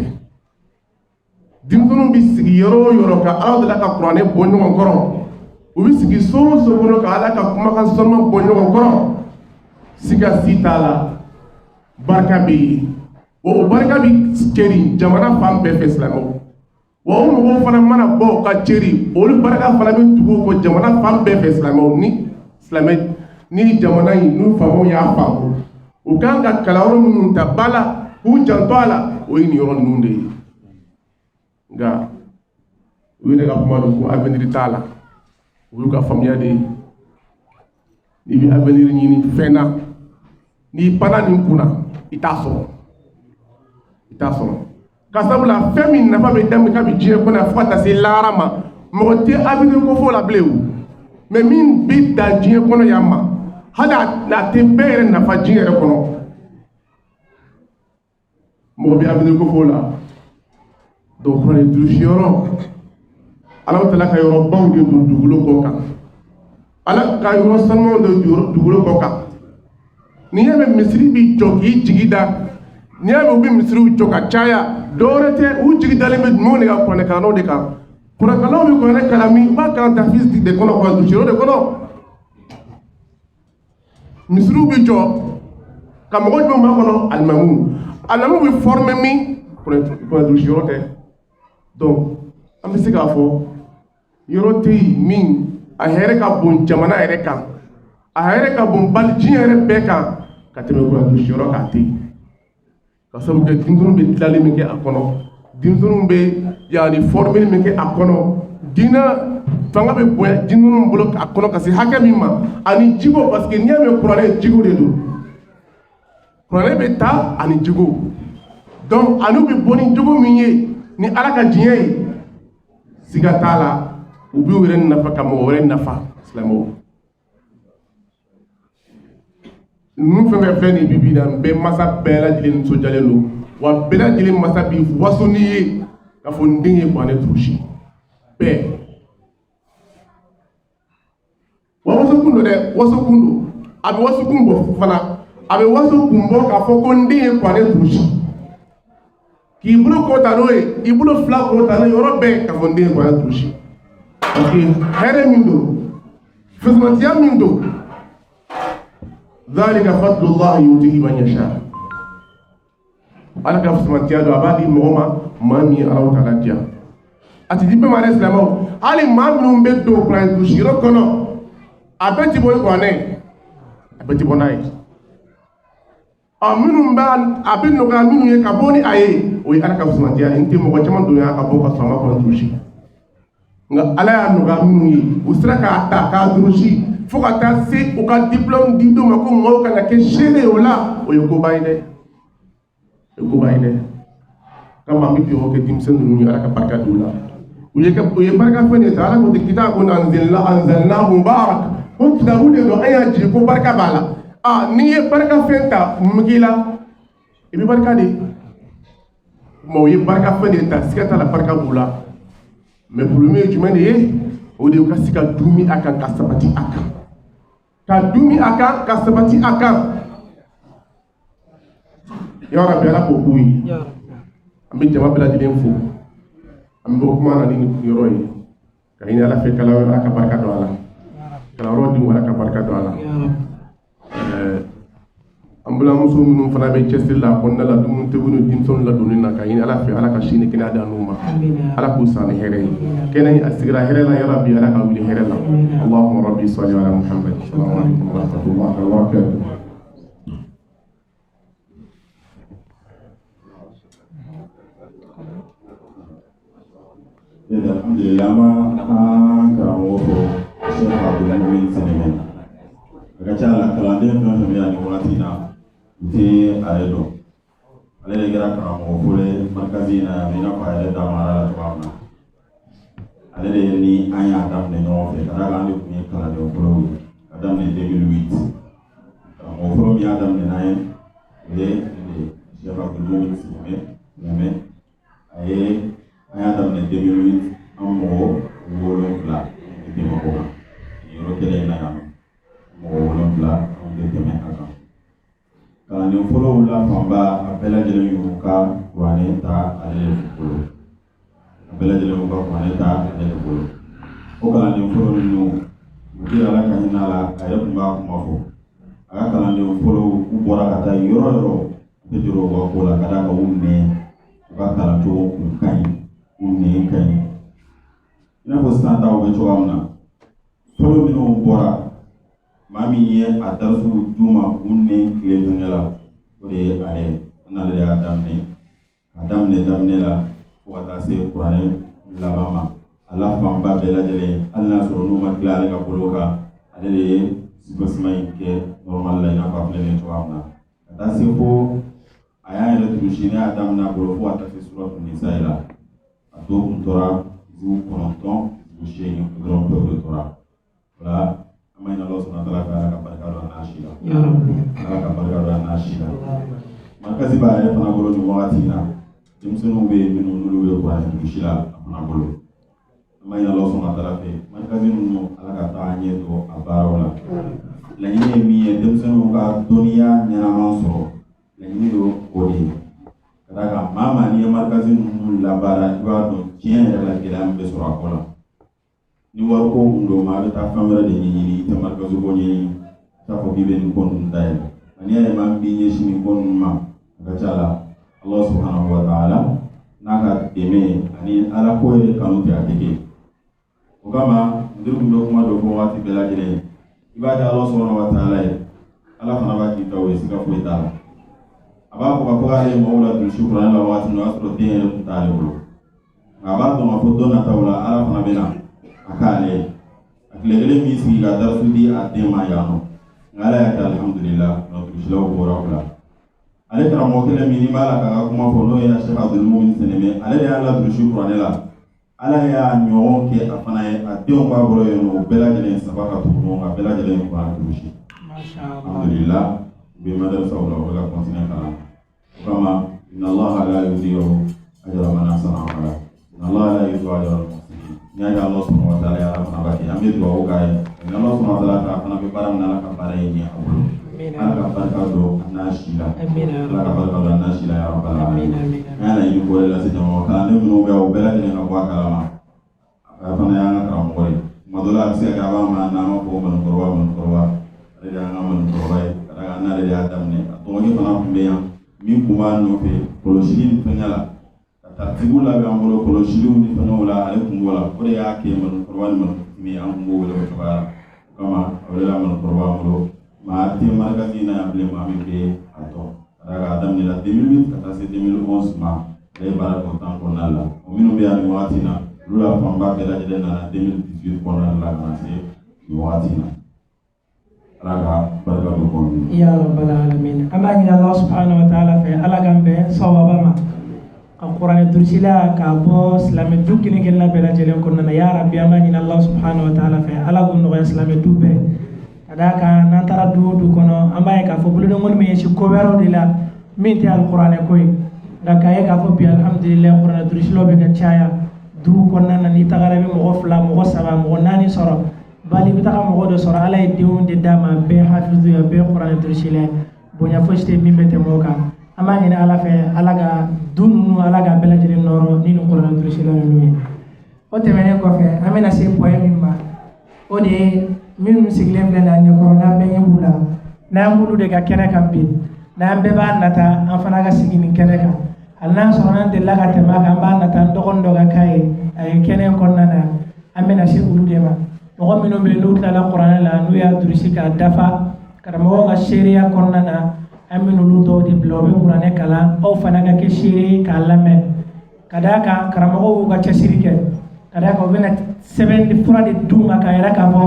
Denmisɛnninw bɛ sigi yɔrɔ o yɔrɔ ka Ala deli ka kuranɛ bɔ ɲɔgɔn kɔrɔ, u bɛ sigi so o so kɔnɔ ka Ala ka kumakan sɔrɔma bɔ ɲɔgɔn kɔrɔ, siga si t'a la, barika bɛ yen. Wa o barika bɛ cɛri jamana fan bɛɛ fɛ, silamɛw. Wa o mɔgɔw fana mana bɔ ka cɛri, olu barika fana bɛ tugu o kɔ jamana fan bɛɛ fɛ, silamɛw. Ni silamɛ ni jamana in n'u faamaw y'a faamu. U kan ka kalanyɔrɔ minnu ta ba la k'u janto a la, o ye nin yɔrɔ ninnu de ye. Nka u yɛrɛ ka kuma don ko avenir t'a la, o y'u ka faamuya de ye. N'i bɛ avenir ɲini fɛn na, n'i panna nin kunna, i t'a sɔrɔ, i t'a sɔrɔ. Ka sabula fɛn min nafa bɛ daminɛ kabi diɲɛ kɔnɔ fo ka taa se lahara ma, mɔgɔ tɛ avenir ko fɔ la bilen o. Mais min bɛ dan diɲɛ kɔnɔ yan ma, hali a tɛ bɛɛ yɛrɛ nafa diɲɛ yɛrɛ kɔnɔ, mɔgɔ bɛ avenir ko fɔ la. Donc kuranɛ durusi yɔrɔ, Ala taala ka yɔrɔbaw de don dugukolo kɔ kan, Ala ka yɔrɔ sanumanw de don dugukolo kɔ kan. N'i y'a mɛn misiri bi jɔ k'i jigi da, n'i y'a mɛn u bɛ misiriw jɔ ka caya, dɔwɛrɛ tɛ, u jigi dalen bɛ jumɛnw de kan? Kuranɛkalannaw de kan. Kuranɛkalannaw bɛ kuranɛ kalan min, u b'a kalan tafis de kɔnɔ, kuranɛ durusi yɔrɔ de kɔnɔ. Misiriw bɛ jɔ ka mɔgɔ jumɛn b'a kɔnɔ? Alimamuw. Alimamuw bɛ former min? Kuranɛ durusi yɔrɔ tɛ. Donc an bɛ se k'a fɔ yɔrɔ tɛ yen min a hɛrɛ ka bon jamana yɛrɛ kan, a hɛrɛ ka bon bali diɲɛ yɛrɛ bɛɛ kan ka tɛmɛ kuranɛ durusi yɔrɔ kan, a tɛ yen. Ka sababu kɛ denmisɛnninw bɛ tilali min kɛ a kɔnɔ, denmisɛnninw bɛ yaani formeli min kɛ a kɔnɔ, diinɛ fanga bɛ bonya denmisɛnninw bolo a kɔnɔ ka se hakɛ min ma, ani jiko, parce que n'i y'a mɛn kuranɛ, jiko de don. Kuranɛ bɛ taa ani jiko, donc ani bɛ bɔ ni jogo min ye ni Ala ka diɲɛ ye, siga t'a la, u b'u yɛrɛ nafa ka mɔgɔ wɛrɛ nafa. Silamɛw ninnu fɛn fɛn filɛ nin bi bi in na, bɛɛ masa bɛɛ lajɛlen nisɔndiyalen don, wa bɛɛ lajɛlen masa b'i waso n'i ye k'a fɔ n den ye kuranɛ durusi bɛɛ. Wa waso kun don dɛ, waso kun don, a bɛ waso kun bɔ fana, a bɛ waso kun bɔ k'a fɔ ko n den ye kuranɛ durusi, k'i bolo kɔrɔta n'o ye, i bolo fila kɔrɔta n'o ye yɔrɔ bɛɛ k'a fɔ n den ye kuranɛ durusi. Parce que hɛrɛ min don, fisamantiya min don, dhalika fadlullahi yutihi man yasha. Ala ka fisamantiya don, a b'a di mɔgɔ ma, maa min ye Alahu taala diya. A ti di bɛɛ ma dɛ silamɛw, hali maa minnu bɛ don kuranɛ durusi yɔrɔ kɔnɔ, a bɛɛ ti bɔ ni kuranɛ ye, a bɛɛ ti bɔ n'a ye. Ɔ minnu b'a a bɛ nɔgɔya minnu ye ka bɔ ni a ye, o ye Ala ka fisamantiya ye. N tɛ mɔgɔ caman don yan ka bɔ ka sɔrɔ a ma kuranɛ durusi, nka Ala y'a nɔgɔya minnu ye, u sera k'a ta k'a durusi fo ka taa se u ka diplôme di don ma ko mɔgɔw kana kɛ seere ye o la, o ye koba ye dɛ, o ye koba ye dɛ. Kama an bɛ dugawu kɛ denmisɛnnin ninnu ye, Ala ka barika don u la. U ye barika fɛn de ta. Ala ko ten kitabun anzalnahu mubarak, ko kitabu de don, an y'a jigin ko barika b'a la. Aa, n'i ye barika fɛn ta, mun bɛ k'i la? I bɛ barika de. Ma u ye barika fɛn de ta, siga t'a la barika b'u la. Mais problème ye jumɛn de ye? O de ye u ka se ka dumi a kan ka sabati a kan, ka dumi a kan ka sabati a kan. Ya Rabbi, Ala k'o k'u ye. An bɛ jama bɛɛ lajɛlen fo. An bɛ bɔ kuma na ni nin yɔrɔ ye ka ɲini Ala fɛ, kalan Ala ka barika don a la, kalanyɔrɔ denw Ala ka barika don a la. An balimamuso minnu fana bɛ cɛsiri la a kɔnɔna la, dumuni tobi ni denmisɛnninw ladonni na, ka ɲini Ala fɛ, Ala ka si ni kɛnɛya d'an n'u ma, Ala k'u san ni hɛrɛ ye. Kɛnɛ a sigira hɛrɛ la, ya Rabbi, Ala ka wuli hɛrɛ la. Allahumma rabbi salli ala Muhammad. Assalamu alaikum wa rahmatullahi wa barakatuh. Alhamdulillah, an b'an karamɔgɔ fo, Cheikh Abdul Mumin Sinimɛ. A ka ca la, kalanden fɛn fɛn bɛ yan nin wagati in na, u tɛ a yɛrɛ dɔn. Ale de kɛra karamɔgɔ fɔlɔ ye marikazi in na yan, i n'a fɔ a yɛrɛ da mara la cogoya min na. Ale de ni an y'a daminɛ ɲɔgɔn fɛ, ka d'a kan an de tun ye kalanden fɔlɔw ye ka daminɛ 2008. Karamɔgɔ fɔlɔ min y'a daminɛ n'an ye, o ye nin de ye, Cheikh Abdul Mumin Sinimɛ. A ye an y'a daminɛ 2008, an mɔgɔ 7 tɛ tɛmɛ o kan nin yɔrɔ kelen in na yan nɔ, mɔgɔ 7 anw tɛ tɛmɛ a kan. Kalanden fɔlɔw la fanba, a bɛɛ lajɛlen y'u ka kuranɛ ta ale de bolo, a bɛɛ lajɛlen y'u ka kuranɛ ta ale de bolo. O kalanden fɔlɔ ninnu, u tɛ Ala ka hinɛ a la, a yɛrɛ tun b'a kuma fɔ. A ka kalanden fɔlɔw, u bɔra ka taa yɔrɔ yɔrɔ, u tɛ jɔrɔ u ka ko la, ka d'a kan u nɛn, u ka kalancogo kun ka ɲi, u nɛn ka ɲi. I n'a fɔ sisan taw bɛ cogoya min na, fɔlɔ minnu bɔra, maa min ye a darisuw d'u ma k'u nɛn tile fɛngɛ la, O de ye ale ye. An n'ale de y'a daminɛ, k'a daminɛ daminɛ la fo ka taa se kuranɛ laban ma. A la fanba bɛɛ lajɛlen, hali n'a sɔrɔ n'u ma tila ale ka bolo kan, ale de ye soubassement in kɛ normal la, i n'a fɔ a filɛ nin ye cogoya min na, ka taa se fo a y'a yɛrɛ durusi. Ne y'a daminɛ a bolo fo ka taa se suratu nisa la. A dɔw kun tora hizibu 9, hizibu 8 dɔrɔn pewu de tora o la. An b'a ɲini Ala subahana wa taala fɛ, Ala ka barika don a n'a si la. Ala ka barika don a n'a si la. Markazi b'a yɛrɛ fana bolo nin wagati in na. Denmisɛnninw bɛ yen minnu n'olu bɛ kuranɛ durusi la a fana bolo. An b'a ɲini Ala subahana wa taala fɛ, markazi ninnu, Ala ka taa ɲɛ don a baaraw la. Laɲini ye min ye, denmisɛnninw ka dɔnniya ɲɛnama sɔrɔ, laɲini ye o de ye. Ka d'a kan maa maa n'i ye markazi ninnu labaara, i b'a dɔn tiɲɛ yɛrɛ la gɛlɛya min bɛ sɔrɔ a ko la. Ni wariko kun don, maa bɛ taa fɛn wɛrɛ de ɲɛɲini, i tɛ markazi ko ɲɛɲini, i t'a fɔ k'i bɛ nin ko ninnu dayɛlɛ. Nka n'i y'a ye maa min b'i ɲɛsin nin ko ninnu ma, a ka ca la Allah subhanahu wa ta'ala n'a ka dɛmɛ ani Ala ko yɛrɛ kanu tɛ, a tɛ kɛ. O kama n tun bɛ kuma dɔ fɔ waati bɛɛ lajɛlen, i b'a di Allah subhanahu wa ta'ala ye, Ala fana b'a k'i taw ye, siga foyi t'a la. A b'a fɔ k'a fɔ k'ale ye mɔgɔw la durusi kuranɛ la waati min na, o y'a sɔrɔ den yɛrɛ tun t'ale bolo, nka a b'a dɔn k'a fɔ don nataw la Ala fana bɛna a k'ale ye. A tile kelen min sigi ka darisu di a den ma yan nɔ, nka Ala y'a kɛ, alihamudulila, durusilaw bɔra o la. Ale karamɔgɔ kelen min ni b'a la k'a ka kuma fɔ, n'o ye Sheikh Abdul Mumin Sɛnɛmɛ, ale de y'a la durusi kuranɛ la. Ala y'a ɲɔgɔn kɛ a fana ye, a denw b'a bolo yen nɔ, o bɛɛ lajɛlen saba ka tugu ɲɔgɔn kan, bɛɛ lajɛlen ye kuranɛ durusi. Alhamdulillah, u bɛ madarasaw la, u bɛ ka continuer kalan. O kama, inna Allaha la yudi'u ajra man ahsana amala, inna Allaha la yudi'u ajra al-muhsinin. N'i y'a ye Allah subhanahu wa ta'ala ye, Ala fana b'a kɛ. An bɛ dugawu k'a ye, ni Allah subhanahu wa ta'ala fɛ, a fana bɛ baara min na, Ala ka baara in ɲɛ a bolo. Ala ka barika don a n'a si la. Ala ka barika don a n'a si la, ya rabbal alamin. An y'a laɲini k'o de lase jama ma. Kalanden minnu bɛ yan, o bɛɛ lajɛlen ka bɔ a kalama. A fana y'an ka karamɔgɔ ye. Tuma dɔ la, a bɛ se ka kɛ a b'a ma n'an b'a fɔ ko malikɔrɔba, malikɔrɔba. Ale de y'an ka malikɔrɔba ye, ka d'a kan n'ale de y'a daminɛ. A dɔgɔnin fana tun bɛ yan min kun b'a nɔfɛ kɔlɔsili ni fɛngɛ la, ka taratibu labɛn an bolo kɔlɔsiliw ni fɛngɛw la, ale kun b'o la. O de y'a kɛ malikɔrɔba ni malikɔrɔba, an kun b'o wele o cogoya la. O kama a welela malikɔrɔba an bolo. Maa tɛ marikazi in na yan bilen maa min bɛ a dɔn, ka d'a kan a daminɛna 2008 ka taa se 2011 ma, ale ye baara kɛ o temps kɔnɔna la. O minnu bɛ yan nin wagati in na, olu la fanba bɛɛ lajɛlen nana 2018 kɔnɔna la ka na se nin wagati in na. Ala ka barika don ko ninnu. Ya rabbal alamin. An b'a ɲini Allah subhanahu wa ta'ala fɛ, Ala k'an bɛn sawaba ma, ka kuranɛ durusila k'a bɔ silamɛ du kelen kelenna bɛɛ lajɛlen kɔnɔna na. Ya rabbi, an b'a ɲini Allah subhanahu wa ta'ala fɛ, Ala k'o nɔgɔya silamɛ du bɛɛ. Ka d'a kan n'an taara du o du kɔnɔ, an b'a ye k'a fɔ bolodenkɔni bɛ ɲɛsin ko wɛrɛw de la min tɛ alikuranɛ ko ye. Nka k'a ye k'a fɔ bi, alhamdulilayi, kuranɛ durusilaw bɛ ka caya du kɔnɔna na. N'i tagara, i bɛ mɔgɔ fila, mɔgɔ saba, mɔgɔ naani sɔrɔ, bali i bɛ taga mɔgɔ dɔ sɔrɔ, Ala ye denw de d'a ma, bɛɛ hafizu ye, bɛɛ kuranɛ durusila ye. Bonya fosi tɛ min bɛ tɛmɛ o kan. An b'a ɲini Ala fɛ, Ala ka du ninnu, Ala ka bɛɛ lajɛlen nɔrɔ ni nin kuranɛ durusila ninnu ye. O tɛmɛnen kɔfɛ, an bɛna se point min ma, o de ye minnu sigilen filɛ nin ye an ɲɛkɔrɔ, n'an bɛɛ ɲɛ b'u la, n'an b'olu de ka kɛnɛ kan bi, n'an bɛɛ b'a nata an fana ka sigi nin kɛnɛ kan. Hali n'a sɔrɔ n'an delila ka tɛmɛ a kan, an b'a nata an dɔgɔnin dɔ ka k'a ye a ye kɛnɛ in kɔnɔna na. An bɛna se olu de ma, mɔgɔ minnu bɛ yen n'u tilala kuranɛ la, n'u y'a durusi k'a dafa karamɔgɔw ka seereya kɔnɔna na, an bɛ n'olu dɔw de bila, u bɛ kuranɛ kalan, aw fana ka kɛ seere ye k'a lamɛn. Ka d'a kan karamɔgɔw y'u ka cɛsiri kɛ, ka d'a kan u bɛna sɛbɛn fura de d'u ma k'a yira k'a fɔ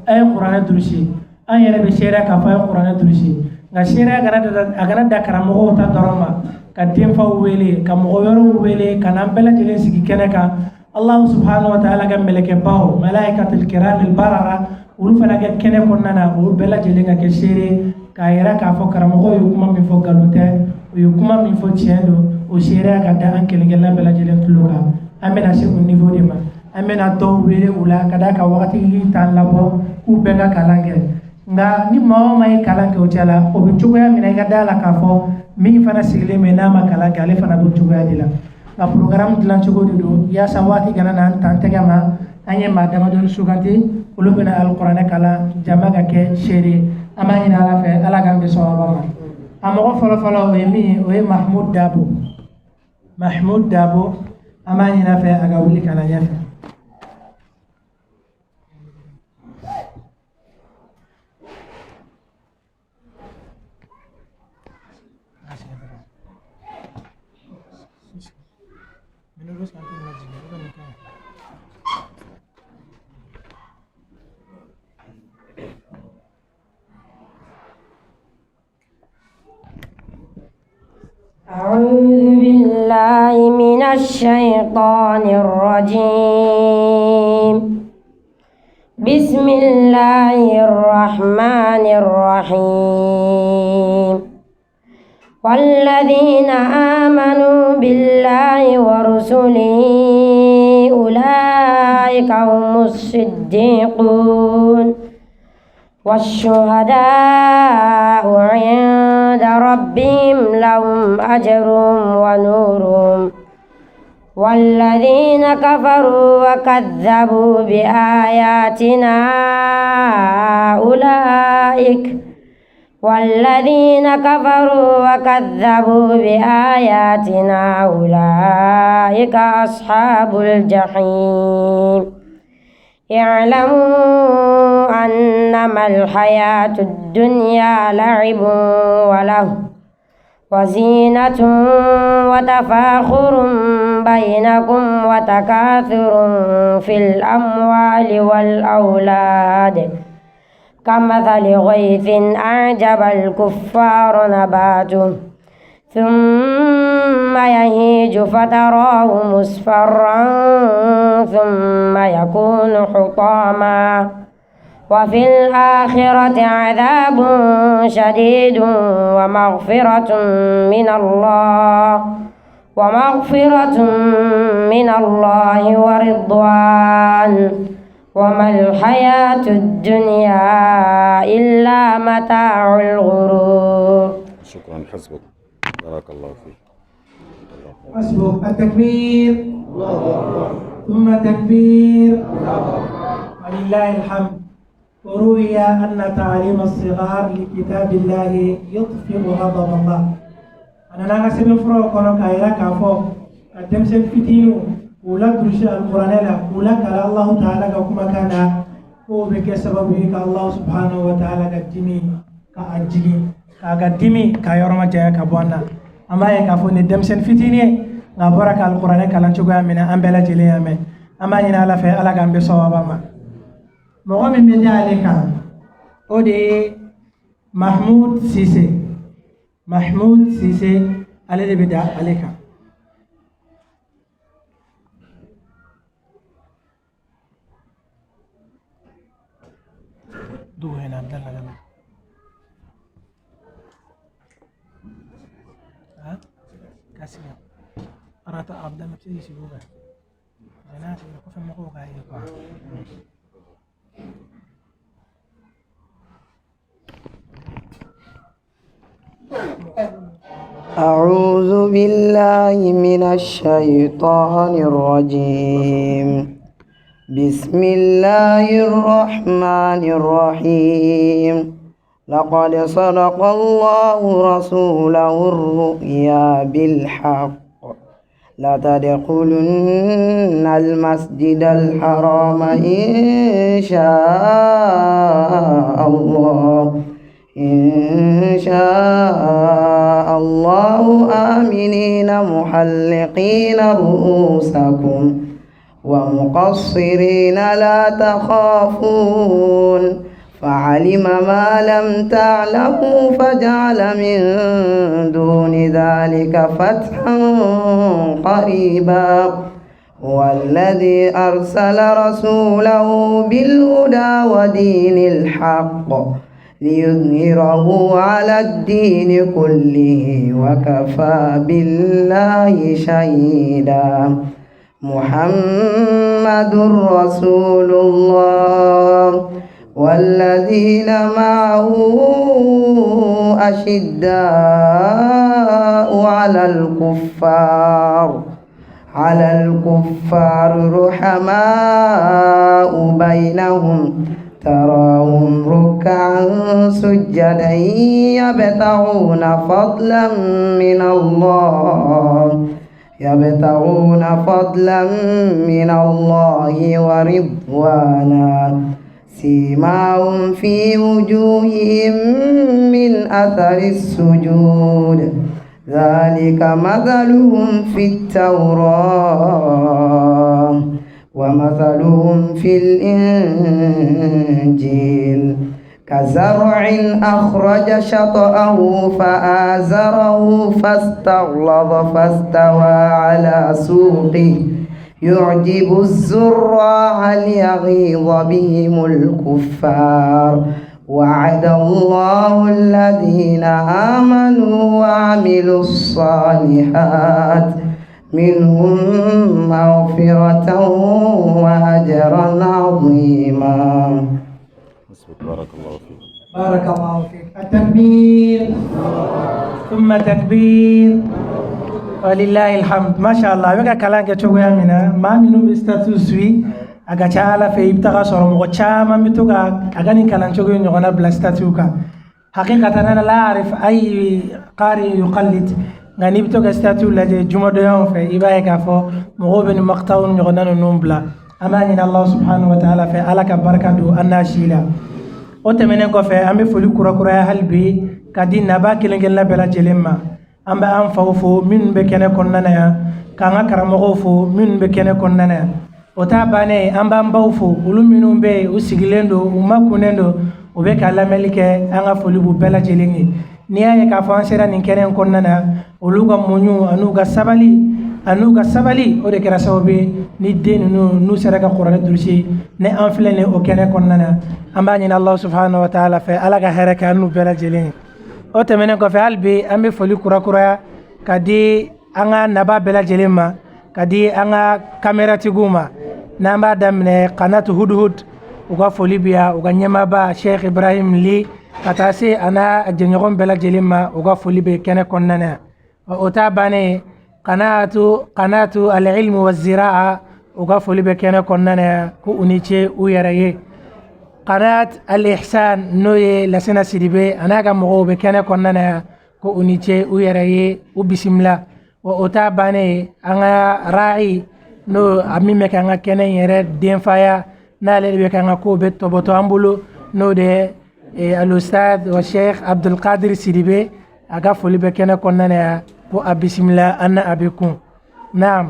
a ye kuranɛ durusi. An yɛrɛ bɛ seereya k'a fɔ a ye kuranɛ durusi, nka seereya kana a kana da karamɔgɔw ta dɔrɔn ma, ka denfaw wele, ka mɔgɔ wɛrɛw wele, ka n'an bɛɛ lajɛlen sigi kɛnɛ kan. Allah subhanahu wa ta'ala ka mɛlɛkɛbaw, malaikatul kiramil barara, olu fana kɛ kɛnɛ kɔnɔna na, olu bɛɛ lajɛlen ka kɛ seere k'a yira k'a fɔ karamɔgɔw ye kuma min fɔ nkalon tɛ, u ye kuma min fɔ tiɲɛ don. O seereya ka da an kelen-kelenna bɛɛ lajɛlen tulo kan. An bɛna se o niveau de ma. An bɛna dɔw wele u la, ka d'a kan wagati t'an labɔ k'u bɛɛ ka kalan kɛ. Nka ni maa o maa ye kalan kɛ o cɛ la, o bɛ cogoya min na, i ka da la k'a fɔ min fana sigilen bɛ n'a ma kalan kɛ, ale fana b'o cogoya de la. Nka programme dilan cogo de don, yaasa waati kana n'an tan tɛgɛ ma. An ye maa damadɔni suganti, olu bɛna alikuranɛ kalan, jama ka kɛ seere. An b'a ɲini Ala fɛ, Ala k'an bɛn sawaba ma. A mɔgɔ fɔlɔfɔlɔ, o ye min ye, o ye Mahmud Dabo. Mahmud Dabo, an b'a ɲini a fɛ a ka wuli ka na ɲɛfɛ. أعوذ بالله من الشيطان الرجيم. بسم الله الرحمن الرحيم. والذين آمنوا بالله ورسله أولئك هم الصديقون والشهداء عند ربهم لهم أجرهم ونورهم والذين كفروا وكذبوا بآياتنا أولئك والذين كفروا وكذبوا بآياتنا أولئك أصحاب الجحيم. اعلموا أنما الحياة الدنيا لعب وله وزينة وتفاخر بينكم وتكاثر في الأموال والأولاد كمثل غيث أعجب الكفار نباته ثم يهيج فتراه مصفرا ثم يكون حطاما وفي الآخرة عذاب شديد ومغفرة من الله ورضوان وما الحياة الدنيا إلا متاع الغرور. شكرا. حسبك، بارك الله فيك. حسبك. التكبير ثم تكبير ولله الحمد. وروي أن تعليم الصغار لكتاب الله يطفئ غضب الله. أنا ناقص من فرو كونو كايرا كافو الدمسن فتينو ولا درش القرآن لا ولا كلا الله تعالى كما كان هو بك سبب الله سبحانه وتعالى كدمي كأجلي كقدمي كيرما جاء كبوانا. أما يكافو ندمسن فتيني نبارك القرآن كلام شو من أمبلا جلي أمي. أما ينال في على جنب صوابا ما. mɔgɔ min bɛ da ale kan o de ye Mahmoud Sise. Mahmoud Sise ale de bɛ da ale kan. Dugu in na Abdallah Gama. ها؟ كاسيا. أرات Abdallah بتيجي سيبوها. جنات اللي كفر مقوقة هي. أعوذ بالله من الشيطان الرجيم. بسم الله الرحمن الرحيم. لقد صدق الله رسوله الرؤيا بالحق لتدخلن المسجد الحرام إن شاء الله آمنين محلقين رؤوسكم ومقصرين لا تخافون فعلم ما لم تعلموا فجعل من دون ذلك فتحا قريبا. هو الذي أرسل رسوله بالهدى ودين الحق ليظهره على الدين كله وكفى بالله شهيدا. محمد رسول الله والذين معه أشداء على الكفار رحماء بينهم تراهم ركعا سجدا يبتغون فضلا من الله ورضوانا سيماهم في وجوههم من أثر السجود ذلك مثلهم في التوراة ومثلهم في الإنجيل كزرع أخرج شطأه فآزره فاستغلظ فاستوى على سوقه يعجب الزراع ليغيظ بهم الكفار وعد الله الذين آمنوا وعملوا الصالحات منهم مغفرة وأجرا عظيما. بارك الله فيك. بارك الله فيك. التكبير ثم تكبير ولله الحمد. ما شاء الله. Bɛ ka kalan kɛ cogoya min na, maa minnu bɛ statut suit, a ka ca ala fɛ i bɛ taga sɔrɔ mɔgɔ caman bɛ to ka a ka nin kalan cogo in ɲɔgɔnna bila statut kan. حقيقة أنا لا أعرف أي قارئ يقلد, nka n'i bɛ to ka statut lajɛ jumadonyaw fɛ, i b'a ye k'a fɔ mɔgɔw bɛ nin maktaw ɲɔgɔnna ninnu bila. An b'a ɲini Allah subhanahu wa ta'ala fɛ, Ala ka barika don an n'a si la. O tɛmɛnen kɔfɛ, an bɛ foli kurakuraya hali bi ka di naba kelen kelenna bɛɛ lajɛlen ma. An bɛ an faw fo minnu bɛ kɛnɛ kɔnɔna na yan, k'an ka karamɔgɔw fo minnu bɛ kɛnɛ kɔnɔna na yan. O t'a bannen ye, an b'an baw fo, olu minnu bɛ yen, u sigilen don, u makunnen don, u bɛ ka lamɛnli kɛ. An ka foli b'u bɛɛ lajɛlen ye. N'i y'a ye k'a fɔ an sera nin kɛnɛ in kɔnɔna na, olu ka muɲu an'u ka sabali, o de kɛra sababu ye ni den ninnu n'u sera ka kuranɛ durusi ni an filɛ nin o kɛnɛ kɔnɔna na. An b'a ɲini Allah subhanahu wa ta'ala fɛ, Ala ka hɛrɛ kɛ an n'u bɛɛ lajɛlen ye. O tɛmɛnen kɔfɛ, hali bi an bɛ foli kurakuraya ka di an ka naba bɛɛ lajɛlen ma, ka di an ka kameratigiw ma. N'an b'a daminɛ Kanatu Hudhud, u ka foli bi yan, u ka ɲɛmaaba Sheikh Ibrahim Li, ka taa se a n'a jɛɲɔgɔn bɛɛ lajɛlen ma, u ka foli bɛ kɛnɛ kɔnɔna na yan. O t'a bannen ye, Kanatu Al-Ilmu wa Ziraa, u ka foli bɛ kɛnɛ kɔnɔna na yan, ko u ni ce u yɛrɛ ye. Kanat Al-Ihsan, n'o ye Lasina Sidibe, a n'a ka mɔgɔw bɛ kɛnɛ kɔnɔna na yan, ko u ni ce u yɛrɛ ye, u bisimila. Wa o t'a bannen ye, an ka ra'i, n'o a min bɛ kɛ an ka kɛnɛ in yɛrɛ denfaya, n'ale de bɛ kɛ an ka kow bɛ tɔbɔtɔ an bolo, n'o de ye al-Ustad wa Sheikh Abdulkadir Sidibe, a ka foli bɛ kɛnɛ kɔnɔna na yan, ko a bisimila an na a bɛ kun. Naam,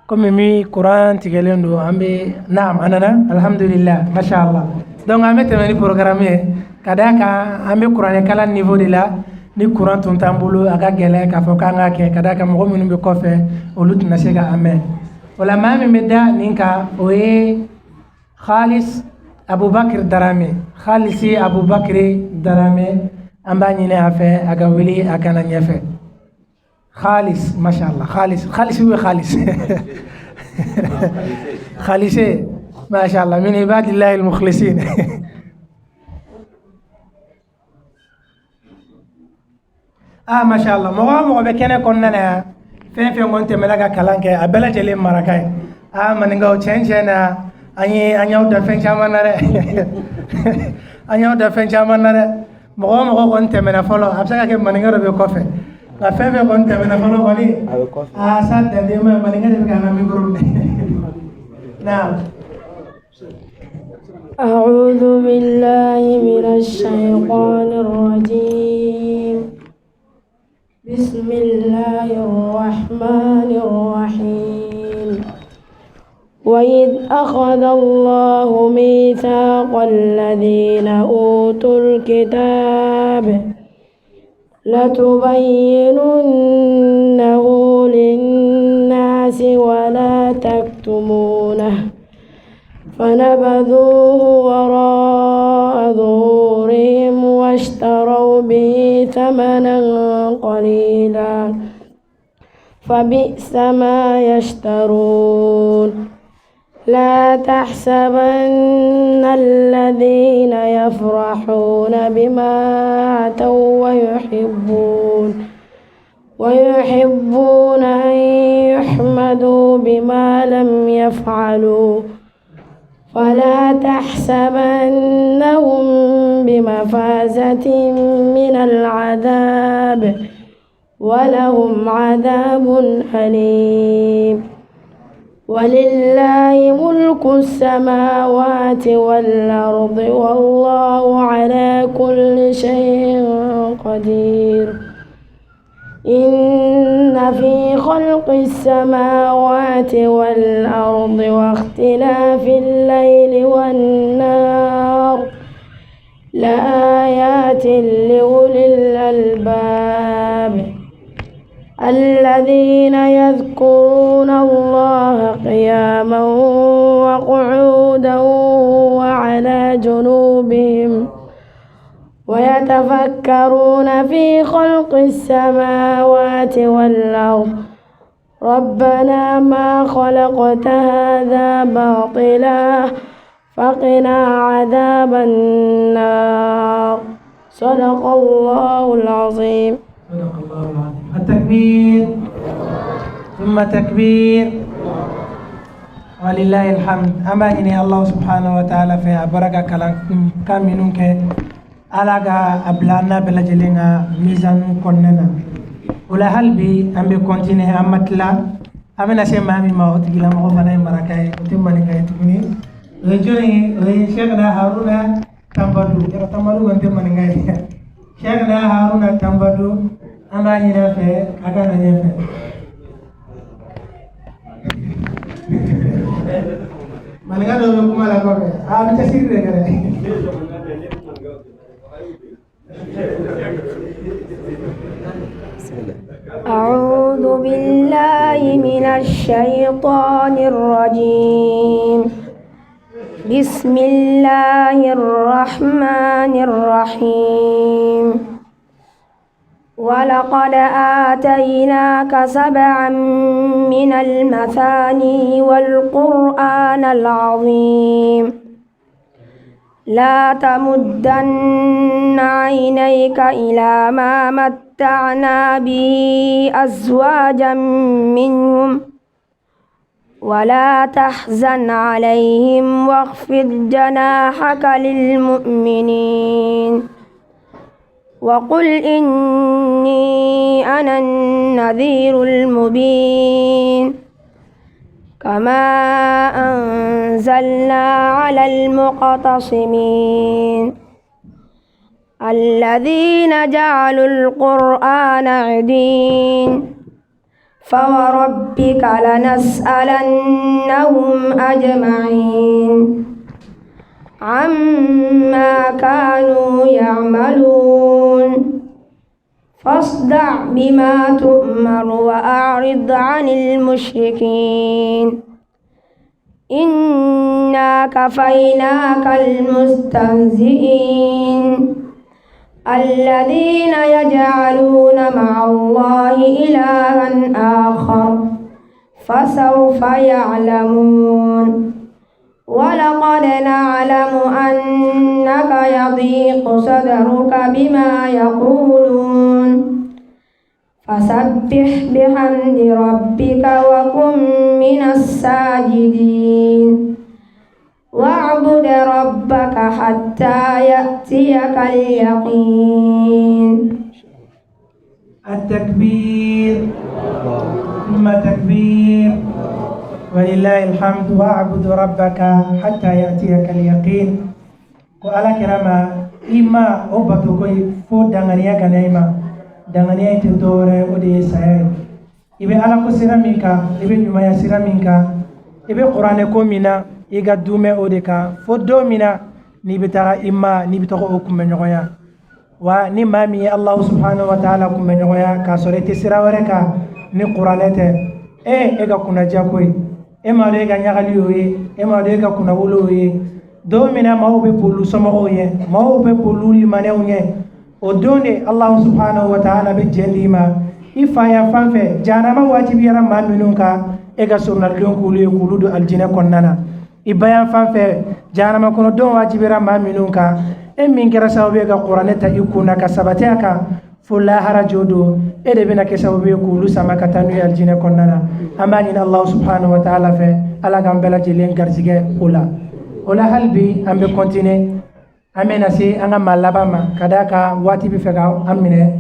komi mi kuran tigɛlen don, an bɛ, naam, a nana, alhamdulillah, masha Allah. Donc an bɛ tɛmɛ ni programme ye, ka d'a kan an bɛ kuranɛ kalan niveau de la. Ni kuran tun t'an bolo, a ka gɛlɛn k'a fɔ k'an k'a kɛ, ka d'a kan mɔgɔ minnu bɛ kɔfɛ, olu tɛna se ka an mɛn. O la, maa min bɛ da nin kan, o ye Khalis Abubakar Darame. Khalisi Abubakar Darame, an b'a ɲini a fɛ a ka wuli a kana ɲɛfɛ. Khalis, masha Allah. Khalis, Khalis ou Khalis, Khalise, masha Allah, من عباد الله المخلصين. Ah, masha Allah. Mɔgɔ o mɔgɔ bɛ kɛnɛ kɔnɔna na yan, fɛn fɛn kɔni tɛmɛna ka kalan kɛ, a bɛɛ lajɛlen maraka ye. Ah, maninkaw, tiɲɛ tiɲɛ na, an ye an y'aw da fɛn caman na dɛ, an y'aw da fɛn caman na dɛ. Mɔgɔ o mɔgɔ kɔni tɛmɛna fɔlɔ, a bɛ se ka kɛ maninka dɔ bɛ kɔfɛ, nka fɛn fɛn kɔni tɛmɛna fɔlɔ kɔni, aa sa danden ma, maninka de bɛ k'an ka micro minɛ. Naam. أعوذ بالله من الشيطان الرجيم. بسم الله الرحمن الرحيم. وإذ أخذ الله ميثاق الذين أوتوا الكتاب لتبيننه للناس ولا تكتمونه فنبذوه وراء ظهورهم واشتروا به ثمنا قليلا فبئس ما يشترون. لا تحسبن الذين يفرحون بما أتوا ويحبون أن يحمدوا بما لم يفعلوا فلا تحسبنهم بمفازة من العذاب ولهم عذاب أليم. ولله ملك السماوات والأرض والله على كل شيء قدير. إن في خلق السماوات والأرض واختلاف الليل والنهار لآيات لآيات لأولي الألباب الذين يذكرون الله قياما وقعودا وعلى جنوبهم ويتفكرون في خلق السماوات والأرض ربنا ما خلقت هذا باطلا فقنا عذاب النار. صدق الله العظيم. صدق الله العظيم. التكبير ثم تكبير ولله الحمد. أما إني الله سبحانه وتعالى في بركة كلام كامنونك ala ka a bila an n'a bɛɛ lajɛlen ka mizanu kɔnɔna na. O la hali bi an bɛ continuer, an ma tila. An bɛna se maa min ma, o tigilamɔgɔ fana ye maraka ye, o tɛ maninka ye tuguni. O ye jɔn ye? O ye Sɛkina Haruna Tambadu. Yɔrɔ Tambadu kɔni tɛ maninka ye. Sɛkina Haruna Tambadu, an b'a ɲini a fɛ a ka na ɲɛfɛ. Maninka dɔw bɛ kuma la kɔfɛ, a bɛ cɛsiri de kɛ dɛ. أعوذ بالله من الشيطان الرجيم. بسم الله الرحمن الرحيم. ولقد آتيناك 7 من المثاني والقرآن العظيم. لا تمدن عينيك إلى ما متعنا به أزواجا منهم ولا تحزن عليهم واخفض جناحك للمؤمنين وقل إني أنا النذير المبين. كما أنزلنا على المقتصمين الذين جعلوا القرآن عضين فوربك لنسألنهم أجمعين عما كانوا يعملون. فاصدع بما تؤمر وأعرض عن المشركين إنا كفيناك المستهزئين الذين يجعلون مع الله إلها آخر فسوف يعلمون. ولقد نعلم أنك يضيق صدرك بما يقولون فسبح بحمد ربك وكن من الساجدين واعبد ربك حتى يأتيك اليقين. التكبير ثم تكبير ولله الحمد. واعبد ربك حتى يأتيك اليقين. Ko ala kirama ima o bato koyi fo danganiya ka na i ma. Danganiya in tɛ dɔwɛrɛ, o de ye saya ye. I bɛ ala ko sira min kan, i bɛ ɲumanya sira min kan, i bɛ kuranɛ ko min na, i ka dumɛ o de kan fo don min na n'i bɛ taga i ma, n'i bɛ taga o kunbɛɲɔgɔnya. Wa ni maa min ye Alahu subhanahu wa taala kunbɛɲɔgɔnya k'a sɔrɔ i tɛ sira wɛrɛ kan ni kuranɛ tɛ, e ka kunnadiya ko ye, e m'a dɔn e ka ɲagali y'o ye, e m'a dɔn e ka kunnawolo y'o ye. Don min na maaw bɛ boli somɔgɔw ɲɛ, maaw bɛ boli limanɛw ɲɛ, o don de Alahu subhanahu wa taala bɛ jɛn d'i ma i fa ya fan fɛ. Jahanama wajibiyara maa minnu kan, e ka surunalidon k'olu ye k'olu don alijinɛ kɔnɔna na. I bayan fan fɛ, jahanama kɔnɔdon wajibiyara maa minnu kan, e min kɛra sababu ye ka kuranɛ ta i kun na ka sabati a kan fo lahara jo don, e de bɛna kɛ sababu ye k'olu sama ka taa n'u ye alijinɛ kɔnɔna na. An b'a ɲini Alahu subhanahu wa taala fɛ, Ala k'an bɛɛ lajɛlen garijɛgɛ o la. O la hali bi an bɛ continuer, an bɛna se an ka maa laban ma ka d'a kan waati bɛ fɛ ka an minɛ.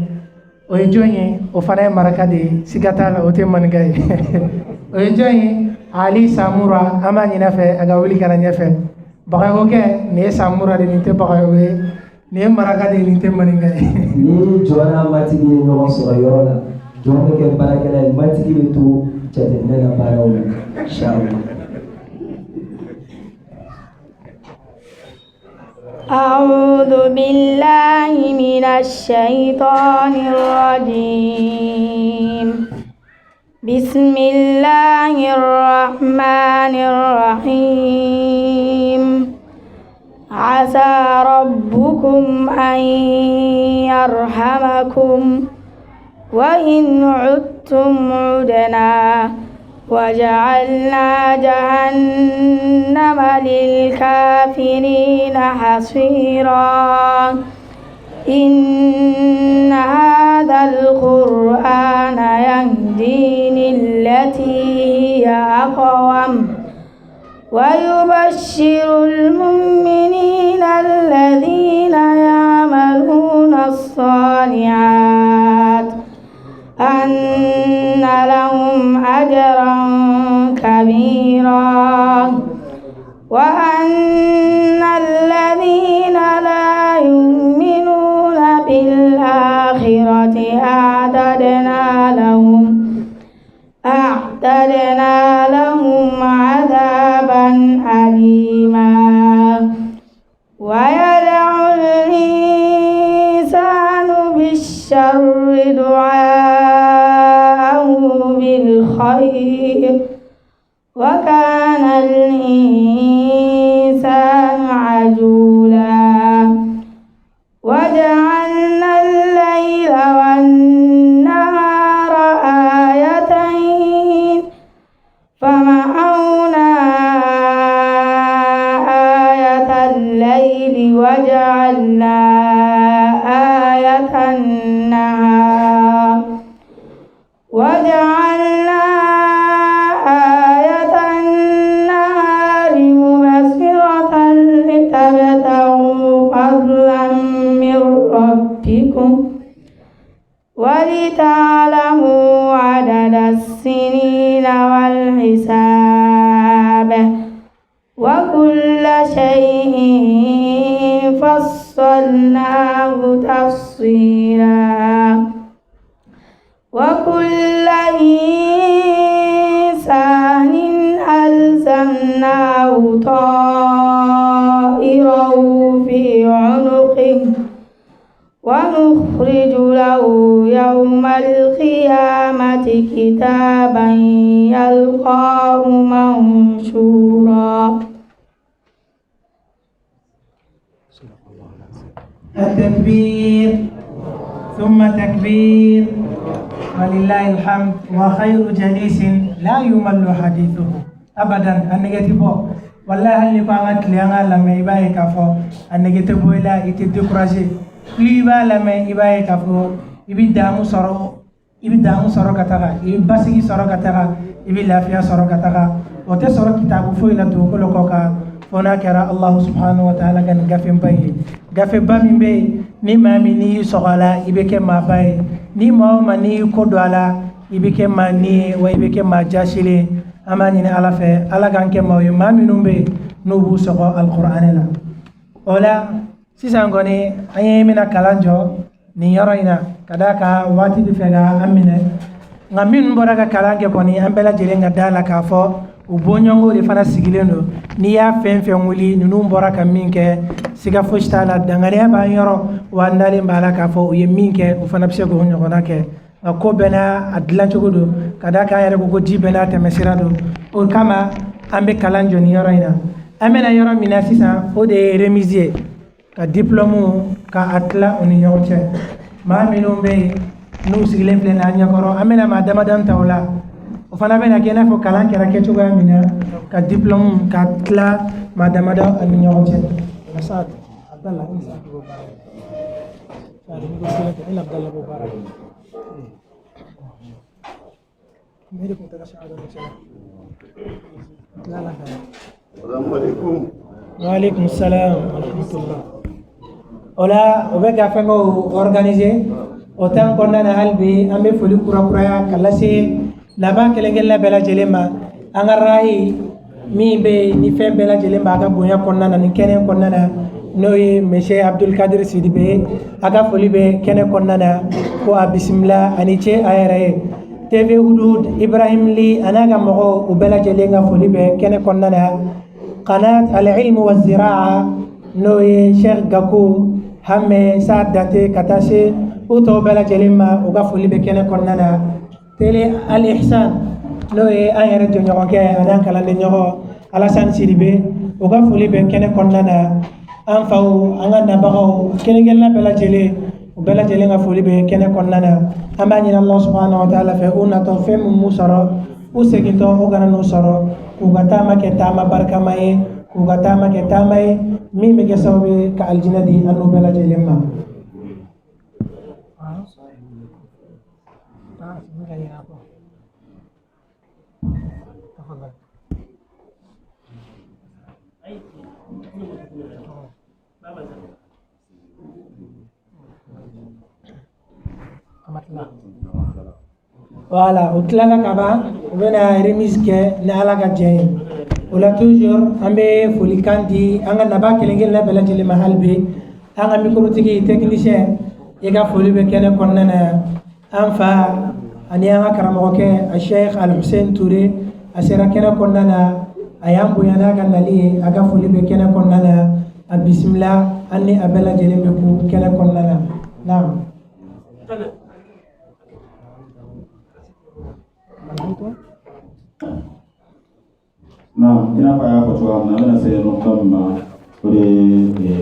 O ye jɔn ye? O fana ye maraka de ye, siga t'a la, o tɛ maninka ye. O ye jɔn ye? Ali Samura. An b'a ɲini a fɛ a ka wuli ka na ɲɛfɛ. Bagayokɛ, nin ye Samura de, nin tɛ Bagayogo ye, nin ye maraka de ye, nin tɛ maninka ye. Ni jɔn n'a matigi ye ɲɔgɔn sɔrɔ yɔrɔ la, jɔn bɛ kɛ baarakɛla ye, matigi bɛ to jateminɛ na baaraw la, inshallah. أعوذ بالله من الشيطان الرجيم. بسم الله الرحمن الرحيم. عسى ربكم أن يرحمكم وإن عدتم عدنا وجعلنا جهنم للكافرين حصيرا. إن هذا القرآن يهدي للتي هي أقوم ويبشر المؤمنين الذين يعملون الصالحات أن لهم أجرا كبيرا وأن الذين لا يؤمنون بالآخرة أعتدنا لهم عذابا أليما. ويدعو الإنسان بالشر دعاءه بالخير وكان الإنسان عجولا. وجعلنا الليل والنهار آيتين فمحونا آية الليل وجعلنا آية النهار مبصرة لتبتغوا فضلا من ربكم ولتعلموا عدد السنين والحساب وكل شيء فصلناه تفصيلا. وكل إنسان ألزمناه طائره في عنقه ونخرج له يوم القيامة كتابا يلقاه منشورا. التكبير ثم تكبير ولله الحمد. وخير جليس لا يمل حديثه أبدا. النجاتيبو والله هل نقوم تلينا لما يبقى كفو النجاتيبو لا يتدكراجي plus lama i b'a ye k'a fɔ i bɛ damu sɔrɔ, i bɛ damu sɔrɔ ka taga, i bɛ basigi sɔrɔ ka taga, i bɛ lafiya sɔrɔ ka taga. O tɛ sɔrɔ kitabu foyi la dugukolo kɔ kan fo n'a kɛra Alahu subahanahu wa taala ka nin gafeba ye. Gafeba min bɛ yen ni maa min n'i y'i sɔgɔ a la i bɛ kɛ maaba ye, ni maa o maa n'i y'i kɔ don a la i bɛ kɛ maa ni ye wa i bɛ kɛ maa jasilen. An b'a ɲini Ala fɛ Ala k'an kɛ maaw ye maa minnu bɛ yen n'u b'u sɔgɔ alikuranɛ la. O la sisan kɔni an ye bɛna kalan jɔ nin yɔrɔ in na ka d'a kan waati bɛ fɛ ka an minɛ, nka minnu bɔra ka kalan kɛ kɔni an bɛɛ lajɛlen ka da la k'a fɔ u bɔɲɔgɔnw de fana sigilen don. N'i y'a fɛn fɛn wuli ninnu bɔra ka min kɛ siga fosi t'a la, danganiya b'an yɔrɔ wa an dalen b'a la k'a fɔ u ye min kɛ u fana bɛ se k'o ɲɔgɔnna kɛ. Nka ko bɛɛ n'a a dilancogo don, ka d'a kan an yɛrɛ ko ko ji bɛɛ n'a tɛmɛsira don. O kama an bɛ kalan jɔ nin yɔrɔ in na. An bɛna yɔrɔ min na sisan o de ye remise ye, ka diplôme ka a tila u ni ɲɔgɔn cɛ. Maa minnu bɛ yen n'u sigilen filɛ nin ye an ɲɛkɔrɔ, an bɛna maa damadɔni ta o la, o fana bɛna kɛ i n'a fɔ kalan kɛra kɛcogoya min na, ka diplôme ka tila maa damadɔ ani ɲɔgɔn cɛ. Saad Abdallah, i ni Saad b'o baara kɛ. Saad, n'i ko kelen kɛ, i ni Abdallah b'o baara kɛ. Mais de kun tɛ ka Saad o cɛ la. Tila la ka na. Salamu alaikum. Waaleykum salam wa rahmatullah. O la o bɛ ka fɛnkɛw organiser o temps kɔnɔna na. Hali bi an bɛ foli kurakuraya ka lase laban kelen kelenna bɛɛ lajɛlen ma. An ka rayi min bɛ yen ni fɛn bɛɛ lajɛlen b'a ka bonya kɔnɔna na nin kɛnɛ kɔnɔna na, n'o ye monsieur Abdulkadir Sidibe ye, a ka foli bɛ kɛnɛ kɔnɔna na ko a bisimila ani ce a yɛrɛ ye. TV Hudud Ibrahim Li a n'a ka mɔgɔw u bɛɛ lajɛlen ka foli bɛ kɛnɛ kɔnɔna na. Qanat Al-Ilm wa Ziraa N'o ye Cheikh Gako Hame Sa Dante, ka taa se u tɔw bɛɛ lajɛlen ma, u ka foli bɛ kɛnɛ kɔnɔna na. Télé Al Ihsan, n'o ye an yɛrɛ jɔɲɔgɔnkɛ ani an kalanden ɲɔgɔn Alassane Sidibe, u ka foli bɛ kɛnɛ kɔnɔna na. An faw, an ka nabagaw kelen kelenna bɛɛ lajɛlen, u bɛɛ lajɛlen ka foli bɛ kɛnɛ kɔnɔna na. An b'a ɲini Allah subhanahu wa ta'ala fɛ, u natɔ fɛn min m'u sɔrɔ, u segintɔ u kana n'u sɔrɔ, k'u ka taama kɛ taama barikama ye, k'u ka taama kɛ taama ye min bɛ kɛ sababu ye ka alijinɛ di an n'u bɛɛ lajɛlen ma. Voilà, u tilala ka ban, u bɛna remise kɛ ni Ala ka jɛ ye. O la, toujours an bɛ folikan di an ka naba kelen kelenna bɛɛ lajɛlen ma. Hali bi an ka microtigi, technicien, i ka foli bɛ kɛnɛ kɔnɔna na yan. An fa ani an ka karamɔgɔkɛ a Sheikh Al Hussein Touré, a sera kɛnɛ kɔnɔna na, a y'an bonya n'a ka nali ye, a ka foli bɛ kɛnɛ kɔnɔna na. A bisimila, an ni a bɛɛ lajɛlen bɛ ku kɛnɛ kɔnɔna na. Naam. Na i n'a fɔ a y'a fɔ cogoya min na, an bɛna se nɔgɔya min ma, o de ye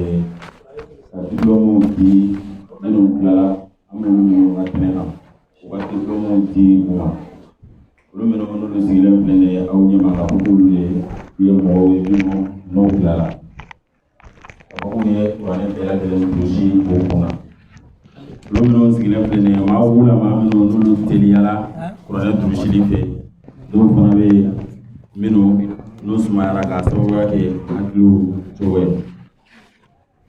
ka diplôme di minnu tilala, an b'olu minnu ka kɛnɛ kan, u ka diplôme di u ma. Olu minnu n'olu sigilen filɛ nin ye aw ɲɛma, k'a fɔ k'olu de ye mɔgɔw ye minnu n'o tilala, k'a fɔ k'u ye kuranɛ bɛɛ lajɛlen durusi o kun na. Olu minnu sigilen filɛ nin ye, maa b'u la, maa minnu n'olu teliyala kuranɛ durusili fɛ, dɔw fana bɛ yen minnu n'u sumayara k'a sababuya kɛ hakiliw cogo ye.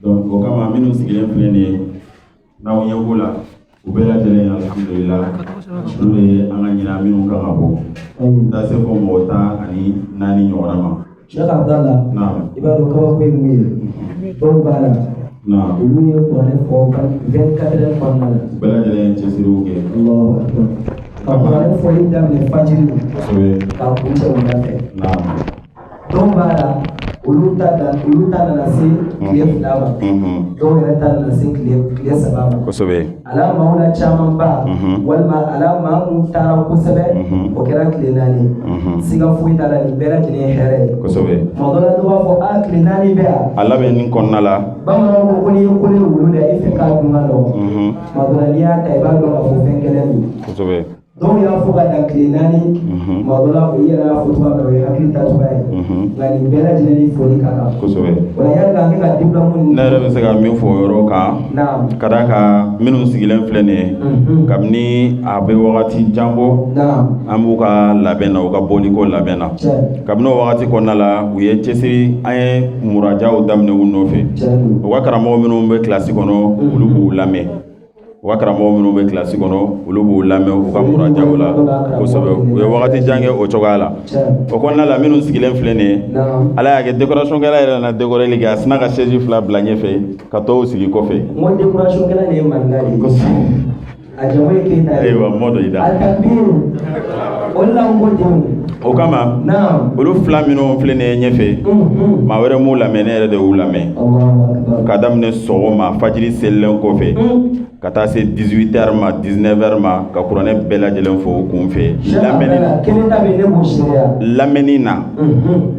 Donc o kama, minnu sigilen filɛ nin ye n'aw ɲɛ b'u la, u bɛɛ lajɛlen, alhamdulila, olu de ye an ka ɲinan minnu kan ka bɔ, taa se fɔ mɔgɔ 14 ɲɔgɔnna ma. Cheikh Abdallah. Naam. I b'a dɔn kabako ye mun ye? Dɔw b'a la, olu ye kuranɛ fɔ 24 heures kɔnɔna la. U bɛɛ lajɛlen ye cɛsiriw kɛ. Allahu akbar, ka kuranɛ fɔli daminɛ fajiri k'a kuncɛ wula fɛ. Dɔw b'a la, olu ta nana se tile 2 ma, dɔw yɛrɛ ta nana se tile 3 ma. A la maaw la camanba, walima a la maa mun taara kosɛbɛ, o kɛra tile 4. Siga foyi t'a la, nin bɛɛ lajɛlen ye hɛrɛ ye. Tuma dɔ la, dɔw b'a fɔ a tile 4 bɛ yan. A labɛnni kɔnɔna la. Bamananw ko ko n'i ye kolo ye wulu da, i fɛ k'a dun ka nɔgɔn. Tuma dɔ la, n'i y'a ta, i b'a dɔn k'a fɔ fɛn gɛlɛn don. Dɔw y'a fɔ ka dan tile 4. Tuma dɔ la, o yɛrɛ y'a fɔ cogoya min na, o ye hakili ta cogoya ye. Nka nin bɛɛ lajɛlen ni foli ka kan. O la, yanni k'an kɛ ka diplôme Ne yɛrɛ bɛ se ka min fɔ o yɔrɔ kan, ka d'a kan minnu sigilen filɛ nin ye, kabini a bɛ wagati jan bɔ, an b'u ka labɛn na, u ka bɔliko labɛn na. Kabini o wagati kɔnɔna la, u ye cɛsiri, an ye murajaw daminɛ u nɔfɛ. U ka karamɔgɔ minnu bɛ kilasi kɔnɔ, olu b'u lamɛn. U ka karamɔgɔ minnu bɛ kilasi kɔnɔ, olu b'u lamɛn u ka murajaw la kosɛbɛ. U ye wagati jan kɛ o cogoya la. O kɔnɔna la, minnu sigilen filɛ nin ye, Ala y'a kɛ décoration kɛla yɛrɛ nana décoreli kɛ, a sinna ka chaise fila bila ɲɛfɛ ka tɔw sigi kɔfɛ. N ko décoration kɛla de ye maninka de ye. A jamu ye Keyita ye. Ayiwa, mɔ dɔ i da. Alikabir, o de la n ko denw. O kama, olu fila minnu filɛ nin ye ɲɛfɛ, maa wɛrɛ m'u lamɛn, ne yɛrɛ de y'u lamɛn ka daminɛ sɔgɔma fajiri selilen kɔfɛ ka taa se 18 heures ma, 19 heures ma, ka kuranɛ bɛɛ lajɛlen fɔ u kun fɛ. Kelen ta bɛ ne b'o seereya. Lamɛnni na,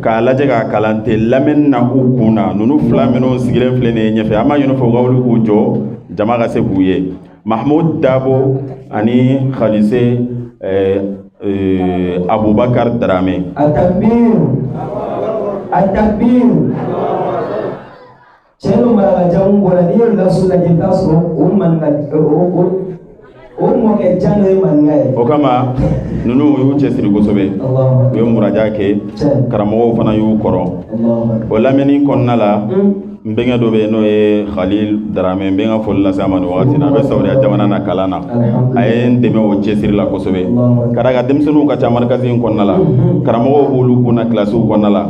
k'a lajɛ k'a kalan tɛ, lamɛnni na u kun na. Ninnu fila minnu sigilen filɛ nin ye ɲɛfɛ, an b'a ɲini fɛ u ka wuli k'u jɔ, jama ka se k'u ye: Mahmoud Dabo ani Khalise Abubakar Darame. Atakbir, atakbir. Cɛ don, maraka jamu bɔra. N'i ye lasu lajɛ, i bɛ taa sɔrɔ o maninka o mɔkɛ jan dɔ ye maninka ye. O kama, ninnu u y'u cɛsiri kosɛbɛ, u ye muraja kɛ, karamɔgɔw fana y'u kɔrɔ o lamɛnni kɔnɔna la. N bɛnkɛ dɔ bɛ yen n'o ye Khalil Darame, n bɛ n ka foli lase a ma nin wagati na, a bɛ Saudiya jamana na kalan na. A ye n dɛmɛ o cɛsiri la kosɛbɛ, ka d'a kan denmisɛnninw ka ca marikazi in kɔnɔna la, karamɔgɔw b'olu kun na kilasiw kɔnɔna la.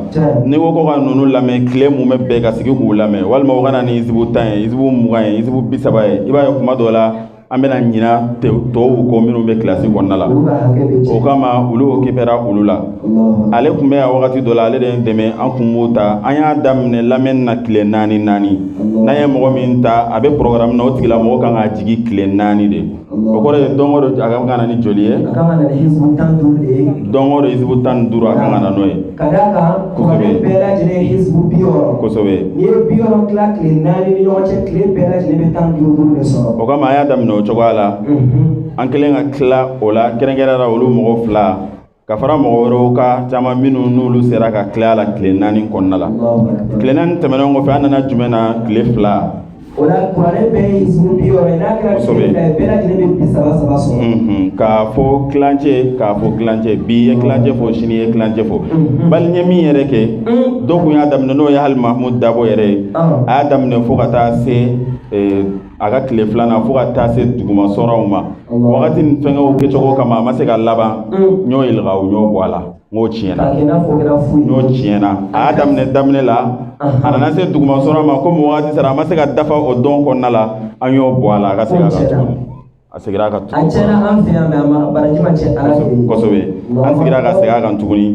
N'i ko ko ka ninnu lamɛn tile mumɛ bɛɛ ka sigi k'u lamɛn, walima u ka na ni isibu 10 ye, isibu 20 ye, isibu 30 ye, i b'a ye kuma dɔ la. An bɛna ɲina tɔw kɔ minnu bɛ kilasi kɔnɔna la. O kama olu occupera olu la. Ale tun bɛ yan wagati dɔ la, ale de ye n dɛmɛ, an tun b'o ta. An y'a daminɛ lamɛnni na tile naani naani. N'an ye mɔgɔ min ta, a bɛ programme na, o tigilamɔgɔ kan k'a jigin tile 4 de. O kɔrɔ ye don o don a kan ka na ni joli ye? A kan ka na ni hizbu 15 de ye. Don o don hizbu 15 a kan ka na n'o ye. Ka d'a kan kuranɛ bɛɛ lajɛlen ye hizbu 60. N'i ye 60 tila tile 4 ni ɲɔgɔn cɛ, tile bɛɛ lajɛlen bɛ 15 de sɔrɔ. O kama an y'a daminɛ o cogoya la. An kɛlen ka tila o la, kɛrɛnkɛrɛnnenya la olu mɔgɔ fila ka fara mɔgɔ wɛrɛw kan caman minnu n'olu sera ka tila a la tile 4 kɔnɔna la. Tile 4 tɛmɛnen kɔfɛ, an nana jumɛn na? Tile 2. O la kuranɛ bɛɛ ye hizbu 60 ye. N'a kɛra tile 2 ye, bɛɛ lajɛlen bɛ 30 sɔrɔ. K'a fɔ tilancɛ, k'a fɔ tilancɛ, bi ye tilancɛ fɔ, sini ye tilancɛ fɔ. Bali n ye min yɛrɛ kɛ, dɔw kun y'a daminɛ, n'o ye hali Mahamudu Dabo yɛrɛ ye, a y'a daminɛ fo ka taa se a ka tile filanan, fo ka taa se duguma sɔrɔw ma. Wagati ni fɛngɛw kɛcogo kama, a ma se ka laban. N y'o yɛlɛma, n y'o bɔ a la, n k'o tiɲɛna, n y'o tiɲɛna. A y'a daminɛ daminɛ la, a nana se duguma sɔrɔ ma, komi wagati sera, a ma se ka dafa o don kɔnɔna la, an y'o bɔ a la, a ka segin a kan tuguni. A seginna a kan tuguni. A tiɲɛna an fɛ yan, mais a ma baraji ma tiɲɛ Ala fɛ yen. Kosɛbɛ, an seginna ka segin a kan tuguni.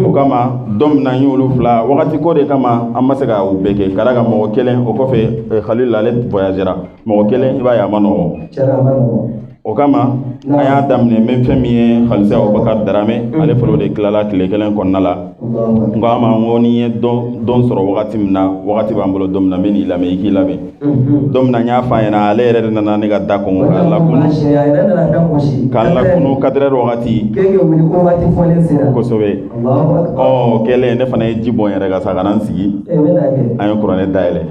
O kama don min na n y'olu fila, wagati ko de kama an ma se ka u bɛɛ kɛ, ka d'a kan mɔgɔ kelen o kɔfɛ, Khalil ale voyagera, mɔgɔ kelen i b'a ye a ma nɔgɔn. Tiɲɛna a ma nɔgɔn. O kama an y'a daminɛ n bɛ fɛn min ye, Halisa Abubakar Darame, ale fɔlɔ de tilala tile kelen kɔnɔna la. N ko a ma, n ko n'i ye dɔn sɔrɔ wagati min na, wagati b'an bolo don min na, n bɛ n'i lamɛn, i k'i labɛn. Don min na n y'a f'a ɲɛna, ale yɛrɛ de nana ne ka da kɔnkɔn k'a lakunu, k'a lakunu 4 heures wagati. Kosɛbɛ. Ɔ kɛlen, ne fana ye ji bɔn yɛrɛ ka sa ka na n sigi, an ye kuranɛ dayɛlɛ.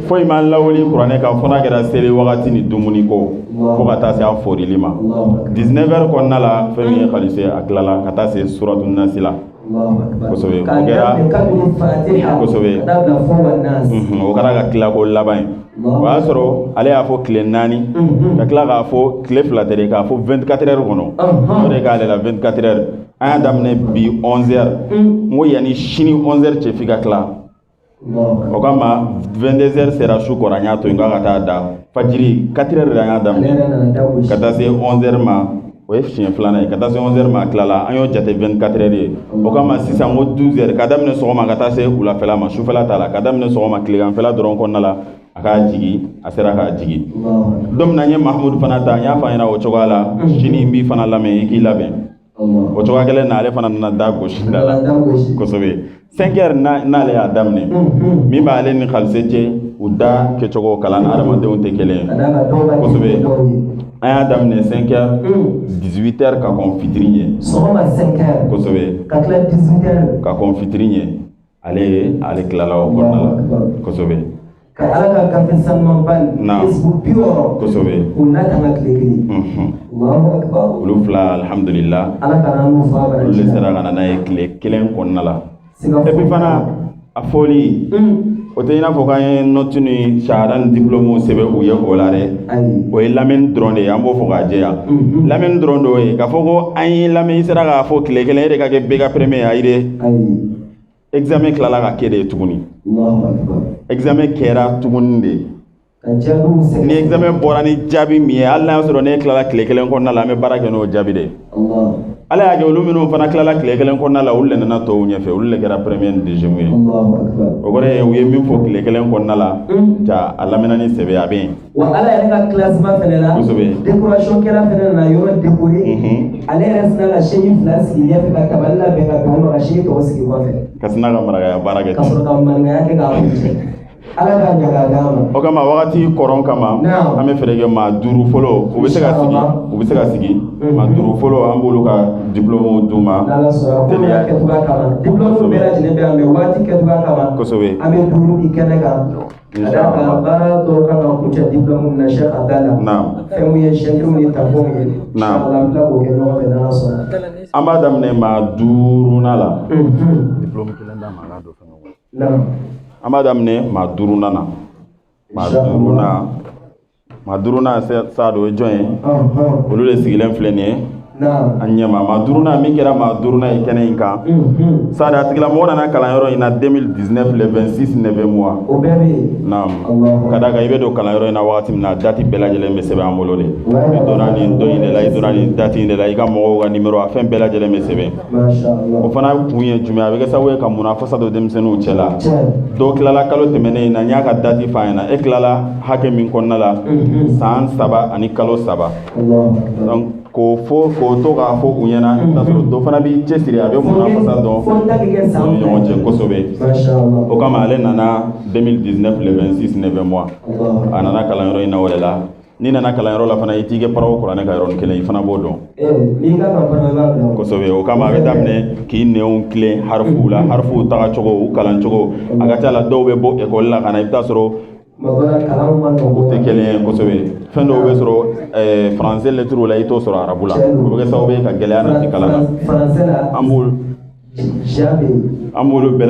Foyi m'an lawuli kuranɛ kan fo n'a kɛra seli wagati ni dumuni ko, fo ka taa se a forili ma. 19 heures kɔnɔna la, fɛn min ye Halise, a tilala ka taa se suratu nasi la. Kosɛbɛ, o kɛra kosɛbɛ, o kɛra ka tila ko laban ye. O y'a sɔrɔ ale y'a fɔ tile 4, ka tila k'a fɔ tile 2 tɛ, k'a fɔ 24 heures kɔnɔ. O de k'ale la 24 heures. An y'a daminɛ bi 11 heures, n ko yanni sini 11 heures cɛ f'i ka tila. O kama 22 heures sera, su kɔrɔ, an y'a to yen k'a ka taa da. Fajiri 4 heures de an y'a daminɛ ka taa se 11 heures ma. O ye siɲɛ filanan ye. Ka taa se 11 heures ma, a tilala, an y'o jate 24 heures ye. O kama sisan ko 12 heures, ka daminɛ sɔgɔma ka taa se wulafɛla ma, sufɛla t'a la, ka daminɛ sɔgɔma tileganfɛla dɔrɔn kɔnɔna la, a k'a jigi, a sera k'a jigi. Don min na n ye Mahamudu fana ta, n y'a fɔ a ɲɛna o cogoya la, sini n b'i fana lamɛn, i k'i labɛn. O cogoya kelen na, ale fana nana da gosi da la. Kosɛbɛ, 5 heures n'ale y'a daminɛ, min b'ale ni Halise cɛ, u da kɛcogo kalan na, adamadenw tɛ kelen ye. Kosɛbɛ, an y'a daminɛ 5 heures, 18 heures ka kɔn fitiri ɲɛ. Sɔgɔma 5 heures. Kosɛbɛ. Ka tila 18 heures. Ka kɔn fitiri ɲɛ, ale tilala o kɔnɔna la. Kosɛbɛ. Ka Ala ka gafe sanumanba nin hizbu 60. Kosɛbɛ. K'u latanga tile kelen. Allahu akbar. Olu fila, alhamdulillah. Ala ka n'an fa baraji. Olu de sera ka na n'a ye tile kelen kɔnɔna la. Et puis fana a fɔli, o tɛ i n'a fɔ k'an ye note ni shahada ni diplôme sɛbɛn u ye o la dɛ. O ye lamɛnni dɔrɔn de ye, an b'o fɔ k'a jɛya. Lamɛnni dɔrɔn de y'o ye. K'a fɔ ko an y'i lamɛn, i sera k'a fɔ tile kelen, e de ka kɛ bɛɛ ka premier ye, ayi dɛ. Examen tilala ka kɛ de ye tuguni. Examen kɛra tuguni de. Ni examen bɔra ni jaabi min ye, hali n'a y'a sɔrɔ ne tilala tile kelen kɔnɔna la, an bɛ baara kɛ n'o jaabi de ye. Ala y'a kɛ, olu minnu fana tilala tile kelen kɔnɔna la, olu de nana tɔw ɲɛfɛ, olu de kɛra premier ni deuxième ye. O kɔrɔ ye u ye min fɔ tile kelen kɔnɔna la, ja a lamɛnna ni sɛbɛ, a bɛ yen. Wa Ala yɛrɛ ka classement fɛnɛ la, décoration kɛra fɛnɛ nana yɔrɔ décorer. Ale yɛrɛ sinna ka chaise fila sigi ɲɛfɛ, ka tabali labɛn ka bɛn o ma, ka chaise tɔw sigi kɔfɛ. Ka sina ka marakaya baara kɛ. Ka sɔrɔ ka maninkaya kɛ k'a kuncɛ. Ala k'a ɲɛ k'a d'an ma. O kama wagati kɔrɔn kama, an bɛ fɛɛrɛ kɛ maa 5 fɔlɔ, u bɛ se ka sigi, u bɛ se ka sigi. Maa 5 fɔlɔ, an b'olu ka diplôme d'u ma. N'Ala sɔnna, ko y'a kɛcogoya kama, diplôme bɛɛ lajɛlen bɛ yan, mais waati kɛcogoya kama. An bɛ 5 di kɛnɛ kan. Ka d'a kan baara dɔw kan ka kuncɛ diplôme min na, Cheikh Abdala. Fɛn mun ye chaîne ni tampon ye. Inchallah an bɛ tila k'o kɛ ɲɔgɔn fɛ n'Ala sɔnna. An b'a daminɛ maa 5nan la. Diplôme kelen d'a ma, a k'a don fɛn kɔnɔ. An b'a daminɛ maa 5nan na. Maa 5nan, maa 5nan sa don, o ye jɔn ye? Olu de sigilen filɛ nin ye. An ɲɛma maa duurunan min kɛra maa duurunan ye kɛnɛ in kan, sari a tigilamɔgɔ nana kalanyɔrɔ in na 2019 le 26 9 mois. O bɛɛ bɛ yen. Naam, ka d'a kan i bɛ don kalanyɔrɔ in na wagati min na, date bɛɛ lajɛlen bɛ sɛbɛn an bolo de. I donna nin don in de la, i donna nin date in de la, i ka mɔgɔw ka numéro, a fɛn bɛɛ lajɛlen bɛ sɛbɛn. O fana kun ye jumɛn? A bɛ kɛ sababu ye ka munafasa don denmisɛnninw cɛ la. Dɔw tilala kalo tɛmɛnen in na, n y'a ka date f'a ɲɛna, e tilala hakɛ min kɔnɔna la, san 3 ani kalo 3. Donc k'o fɔ, k'o to k'a fɔ u ɲɛna, i bɛ t'a sɔrɔ dɔ fana b'i cɛsiri, a bɛ munafasa dɔn u ni ɲɔgɔn cɛ kosɛbɛ. O kama ale nana 2019 le 26 9 mois, a nana kalanyɔrɔ in na. O de la, n'i nana kalanyɔrɔ la fana, i t'i kɛ paraw kuranɛ kan yɔrɔnin kelen, i fana b'o dɔn kosɛbɛ. O kama a bɛ daminɛ k'i nɛnw tilen harifuw la, harifuw tagacogo, u kalancogo. A ka ca la, dɔw bɛ bɔ ekɔli la ka na, i bɛ t'a sɔrɔ u tɛ kelen ye kosɛbɛ. Fɛn dɔw bɛ sɔrɔ français lettre la, i t'o sɔrɔ arabu la. O bɛ kɛ sababu ye ka gɛlɛya nati kalan na. An b'olu bɛɛ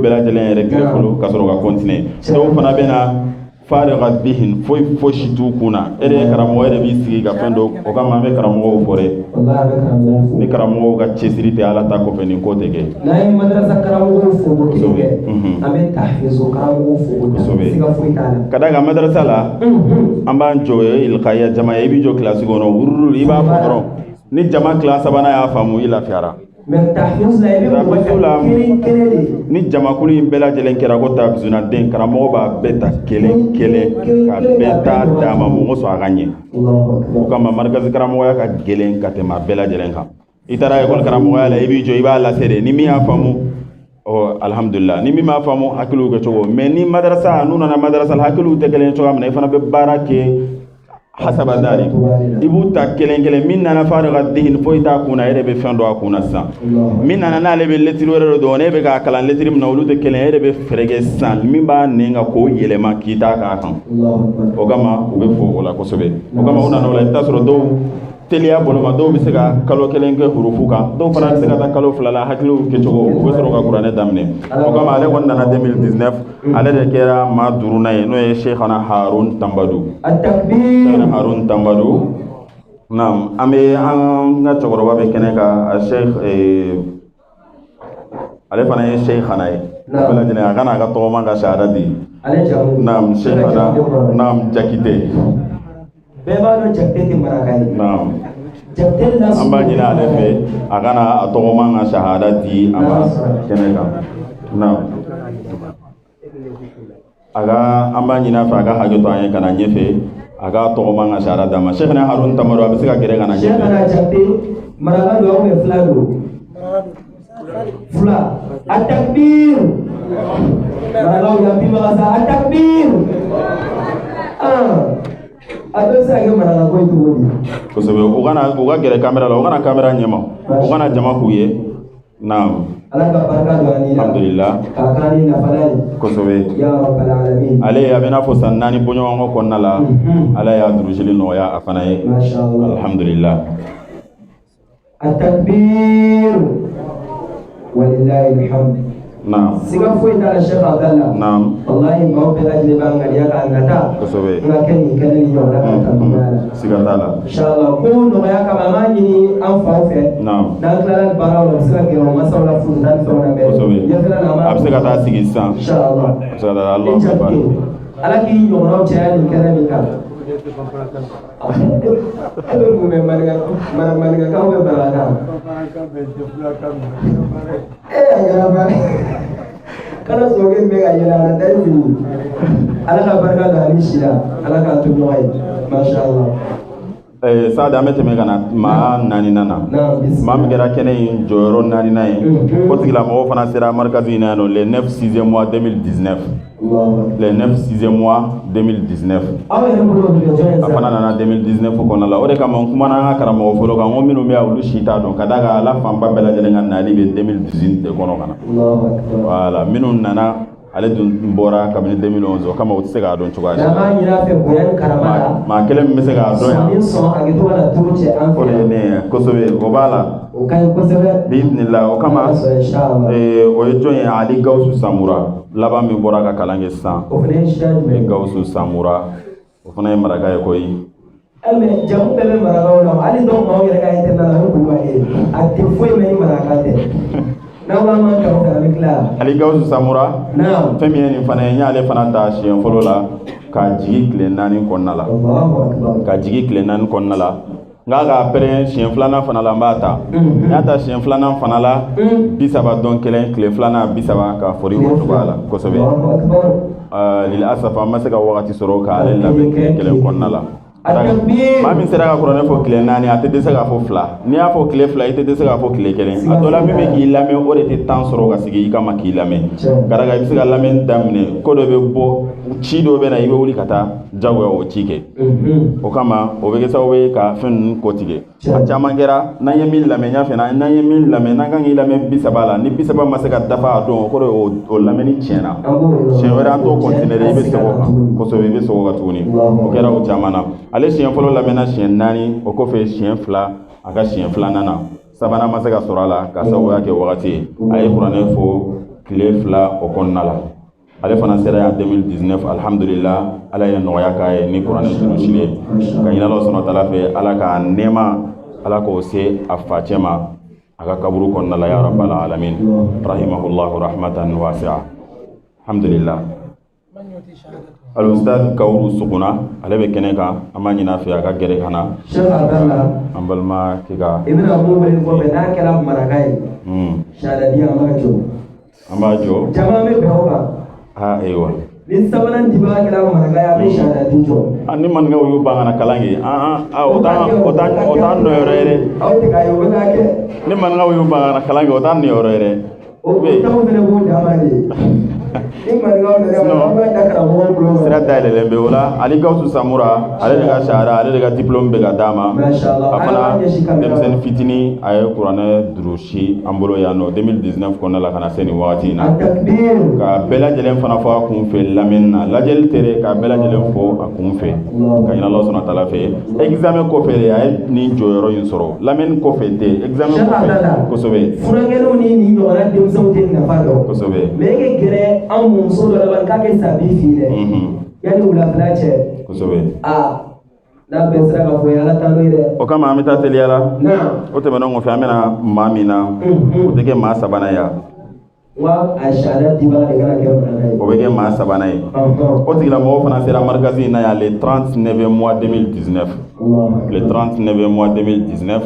lajɛlen yɛrɛ gɛrɛ fɔlɔ ka sɔrɔ ka continuer. Dɔw fana bɛ na fariga bihin, foyi fosi t'u kun na. E de ye karamɔgɔ, e de b'i sigi ka fɛn dɔ. O kama an bɛ karamɔgɔw fɔ dɛ. Ni karamɔgɔw ka cɛsiri tɛ, Ala ta kɔfɛ, nin ko tɛ kɛ. N'an ye madarasa karamɔgɔw fo ko kelen kɛ, an bɛ tahfizu karamɔgɔw fo ko siga foyi t'a la. Ka d'a kan madarasa la, an b'an jɔ ilkaya jama ye, i b'i jɔ kilasi kɔnɔ wururu, i b'a fɔ dɔrɔn, ni jama kila sabanan y'a faamu, i lafiyara. Mais tahfiz la, i bɛ mɔgɔ ta kelen kelen de. Ni jamakulu in bɛɛ lajɛlen kɛra ko tahfizuna den, karamɔgɔ b'a bɛɛ ta kelen kelen ka bɛɛ ta d'a ma, mun kosɔn a ka ɲɛ. O kama marikazi karamɔgɔya ka gɛlɛn ka tɛmɛ a bɛɛ lajɛlen kan. I taara ekɔli karamɔgɔya la, i b'i jɔ, i b'a lase de. Ni min y'a faamu, ɔ alhamdulillah, ni min m'a faamu, hakiliw kɛ cogo. Mais ni madarasa, n'u nana madarasa la, hakiliw tɛ kelen ye cogoya min na, i fana bɛ baara kɛ hasaba dari, i b'u ta kelen kelen. Min nana fariga dihin, foyi t'a kun na, e de bɛ fɛn dɔn a kun na sisan. Min nana n'ale bɛ lettre wɛrɛ de dɔn, ne bɛ k'a kalan lettre min na, olu tɛ kelen, e de bɛ fɛɛrɛ kɛ sisan min b'a nɛn kan k'o yɛlɛma k'i t'a k'a kan. O kama u bɛ fo o la kosɛbɛ. O kama u nana o la, i bɛ taa sɔrɔ dɔw teliya bolo ma, dɔw bɛ se ka kalo kelen kɛ hurufu kan, dɔw fana bɛ se ka taa kalo 2 la. Hakiliw kɛcogo, u bɛ sɔrɔ ka kuranɛ daminɛ. O kama ale kɔni nana 2019, ale de kɛra maa duurunan ye, n'o ye Sheikhana Harun Tambadu. Sheikhana Harun Tambadu, naam. An bɛ an ka cɛkɔrɔba bɛ kɛnɛ kan, Sheikh, ale fana ye Sheikhana ye. Bɛɛ lajɛlen a ka n'a ka tɔgɔma ka shahada di. Naam, Sheikhana, naam, Jakite. Bɛɛ b'a dɔn Jakite tɛ maraka ye. Naam. Jakite la. An b'a ɲini ale fɛ, a ka na a tɔgɔma ka shahada di a ma kɛnɛ kan. Naam, a ka an b'a ɲini a fɛ, a ka hakɛ to an ye ka na ɲɛfɛ, a ka tɔgɔma ka shahada d'a ma. Sheikhana Harun Tamaro, a bɛ se ka gɛrɛ ka na ɲɛfɛ. Sheikhana Jakite, maraka don ou bien fila don? Fila. Atakbir. Marakaw yan bi maga sa. Atakbir. Ah. A bɛɛ bɛ se ka kɛ maraka ko ye cogo di? Kosɛbɛ. U kana u ka gɛrɛ kamera la, u kana kamera ɲɛma, u kana jama k'u ye. Naam. Ala ka barika don an ni la. Alhamdulillah. K'a k'an ni nafalan ye. Kosɛbɛ. Ya rabbal alamin. Ale a bɛ n'a fɔ san 4 bɔɲɔgɔnko kɔnɔna la, Ala y'a durusili nɔgɔya a fana ye. Masha Allah. Alhamdulillah. Atakbir. Walillahi alhamd. Naam. Siga foyi t'a la, Sheikh Abdallah. Naam. Wallahi, maaw bɛɛ lajɛlen b'an ŋaniya k'a nata. Kosɛbɛ. N ka kɛ nin kɛnɛ ni ɲɔgɔnna ka taa nɔgɔya la. Siga t'a la. Inshallah, ko nɔgɔya kama, an b'a ɲini an faw fɛ. Naam. N'an tilala baaraw la, u bɛ se ka gɛrɛ o masaw la furu tan ni fɛnw na bɛɛ. Kosɛbɛ. Ɲɛfɛla la, an b'a A bɛ se ka taa sigi sisan. Inshallah. A bɛ se ka taa. E Allahu akbar. Jakite, Ala k'i ɲɔgɔnnaw caya nin kɛnɛ min kan. E bɛ mun mɛn maninka maninkakan bɛ bamanankan? E a kɛra baara kana sɔrɔ bɛ ka yɛlɛ a la da i fili. Ala ka barika don ani si la, Ala k'a to ɲɔgɔn ye. Masha Allah. Saadi, an bɛ tɛmɛ ka na maa naaninan na. Maa min kɛra kɛnɛ in jɔyɔrɔ naaninan ye, o tigilamɔgɔ fana sera marikazi in na yan nɔ le 9 6 mois 2019, le 9 6 mois 2019. Aw yɛrɛ bolo, o bɛ kɛ jɔn ye A sa? fana nana 2019 kɔnɔna la. O de kama n kumana an ka karamɔgɔ fɔlɔ kan, n ko minnu bɛ yan, olu si t'a dɔn, ka d'a kan ala fanba bɛɛ lajɛlen ka nali bɛ 2018 de kɔnɔ ka na. Allahu akbar. Voilà, minnu nana, ale dun bɔra kabini 2011, o kama u tɛ se k'a dɔn cogoya si N'an la. b'a ɲini a fɛ bonya ni karama la. Maa kelen min bɛ se k'a dɔn yan, Sɔn ni sɔn, a kɛ to ka na turu cɛ an o fɛ de ye yan. ne ye kosɛbɛ, o b'a la. O ka ɲi kosɛbɛ. Biidinila, o kama Ala sɔn inshallah. O ye jɔn ye? Ali Gawusu Samura, laban min bɔra ka kalan kɛ sisan. O fana ye siya jumɛn ye? Gawusu Samura, o fana ye maraka ye koyi. Mais jamu bɛɛ bɛ marakaw la, hali dɔw maaw yɛrɛ ka internat la, o ye Kulubali ye, a tɛ foyi mɛn ni maraka tɛ. N'aw b'an man kaw fɛ, a bɛ tila. Ali Gawusu Samura, fɛn min ye nin fana ye, n y'ale fana ta siɲɛ fɔlɔ la ka jigin tile 4 kɔnɔna la, ka jigin tile 4 kɔnɔna la. N k'a ka pɛrɛn siɲɛ filanan fana la, n b'a ta. N y'a ta siɲɛ filanan fana la, 31, tile filanan 30 ka fori o cogoya la kosɛbɛ. Lil asafa, an ma se ka wagati sɔrɔ k'ale labɛn tile kelen kɔnɔna la. Maa min sera ka kuranɛ fɔ tile 4, a tɛ dɛsɛ k'a fɔ fila. N'i y'a fɔ tile 2, i tɛ dɛsɛ k'a fɔ tile kelen. A dɔ la, min bɛ k'i lamɛn, o de tɛ temps sɔrɔ ka sigi i kama k'i lamɛn. Ka d'a kan, i bɛ se ka lamɛnni daminɛ, ko dɔ bɛ bɔ, ci dɔ bɛ na, i bɛ wuli ka taa jagoya o ci kɛ. O kama, o bɛ kɛ sababu ye ka fɛn ninnu kɔ tigɛ. A caman kɛra, n'an ye min lamɛn, n y'a fɛ, n'an ye min lamɛn, n'an kan k'i lamɛn 30 la, ni 30 ma se ka dafa a don, o kɔrɔ ye o lamɛnni tiɲɛna. Siɲɛ wɛrɛ an t'o continuer dɛ, i bɛ segin o kan kosɛbɛ, i bɛ segin o kan tuguni. O kɛra o caman na. Ale siɲɛ fɔlɔ lamɛnna siɲɛ 4, o kɔfɛ siɲɛ 2, a ka siɲɛ filanan na, sabanan ma se ka sɔrɔ a la ka sababuya kɛ wagati ye. A ye kuranɛ fɔ tile 2 o kɔnɔna la. Ale fana sera yan 2019, alhamdulillah, Ala ye nɔgɔya k'a ye ni kuranɛ durusili ye. Ka ɲini Ala subhanahu wa ta'ala fɛ, Ala ka nɛɛma, Ala k'o se a facɛ ma a ka kaburu kɔnɔna la, ya rabbal alamin, rahimahullahu rahmatan wasi'a, alhamdulillah. Al-Ustad Kawuru Suguna, ale bɛ kɛnɛ kan, an b'a ɲini a fɛ a ka gɛrɛ ka na. Cheikh Abdallah, an balima kɛ ka i bɛna mun wele kɔfɛ, n'a kɛra maraka ye, sahadadi, an b'a jɔ. An b'a jɔ. Caman bɛ bɛn o kan. Aa, ayiwa. Ni sabanan dibaga kɛra maraka ye, a bɛ sahadadi jɔ. A ni maninkaw y'u ban ka na kalan kɛ, an an o t'an nɔyɔrɔ ye dɛ. Aw tɛ k'a ye, o bɛ k'a kɛ. Ni maninkaw y'u ban ka na kalan kɛ, o t'an niyɔrɔ ye dɛ. O taw fana b'o dama de. Ni maninkaw nana, an b'a da karamɔgɔw bolo. Sira dayɛlɛlen bɛ o la. Ali Gawusu Samura, ale de ka sahara, ale de ka diplôme bɛ ka d'a ma. A fana denmisɛnnin fitinin, a ye kuranɛ durusi an bolo yan nɔ 2019 kɔnɔna la ka na se nin wagati in na. Ka bɛɛ lajɛlen fana fɔ a kun fɛ lamɛnni na, lajɛli tɛ dɛ, ka bɛɛ lajɛlen fɔ a kun fɛ, ka ɲini Ala subhanahu wa ta'ala fɛ. Examen kɔfɛ de a ye nin jɔyɔrɔ in sɔrɔ, lamɛnni kɔfɛ tɛ, examen kɔfɛ kosɛbɛ. Furakɛliw ni nin ɲɔgɔnna denmisɛnw tɛ nafa dɔn. Mais e kɛ gɛrɛ an muso dɔ la, k'a kɛ sabi fi dɛ, yanni wulafɛla cɛ. Aa, n'a bɛɛ sera ka fɔ ye, Ala t'an n'o ye dɛ. O kama, an bɛ taa teliya la. O tɛmɛnen kɔfɛ, an bɛna maa min na, o tɛ kɛ maa sabanan ye. Wa a sariya dibaga de kana kɛ maraka ye. O bɛ kɛ maa sabanan ye. O tigilamɔgɔ fana sera marikazi in na yan le 39 mois 2019, le 39 mois 2019.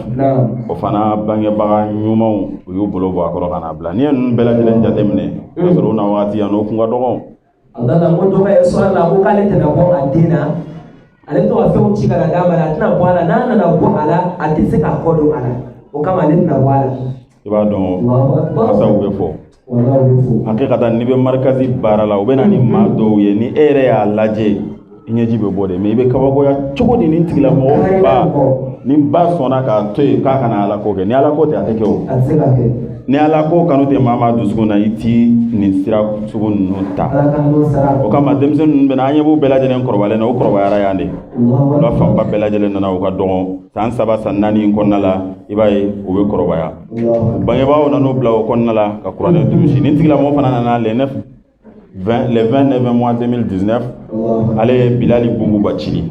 O fana bangebaga ɲumanw, u y'u bolo bɔ a kɔrɔ ka na bila. N'i ye ninnu bɛɛ lajɛlen jateminɛ, o y'a sɔrɔ u na wagati yan nɔ, o kun ka dɔgɔn. Abdallah ko dɔ ka histoire la, ko k'ale tɛna bɔ a den na, ale bɛ to ka fɛnw ci ka na d'a ma, a tɛna bɔ a la, n'a nana bɔ a la, a tɛ se k'a kɔ don a la, o kama ale tɛna bɔ a la. I b'a dɔn, masaw bɛ fɔ hakikatan, n'i bɛ marikazi baara la, u bɛ na ni maa dɔw ye, ni e yɛrɛ y'a lajɛ, i ɲɛji bɛ bɔ de. Mais i bɛ kabakoya cogo di nin tigilamɔgɔ ba ni ba sɔnna k'a to yen k'a kana Ala ko kɛ? Ni Ala ko tɛ, a tɛ kɛ o. A tɛ se ka kɛ. Ni Ala ko kanu tɛ maa maa dusukun na, i ti nin sira sugu ninnu ta. O kama, denmisɛnnin ninnu bɛna, an ɲɛ b'u bɛɛ lajɛlen kɔrɔbalen na, u kɔrɔbayara yan de. U la fanba bɛɛ lajɛlen nana, u ka dɔgɔn san 3, san 4 in kɔnɔna la, i b'a ye u bɛ kɔrɔbaya. Bangebaaw nan'u bila o kɔnɔna la ka kuranɛ durusi. Nin tigilamɔgɔ fana nana le 9 20, le 29 mois 2019. Ale ye Bilali Bubu Bacili,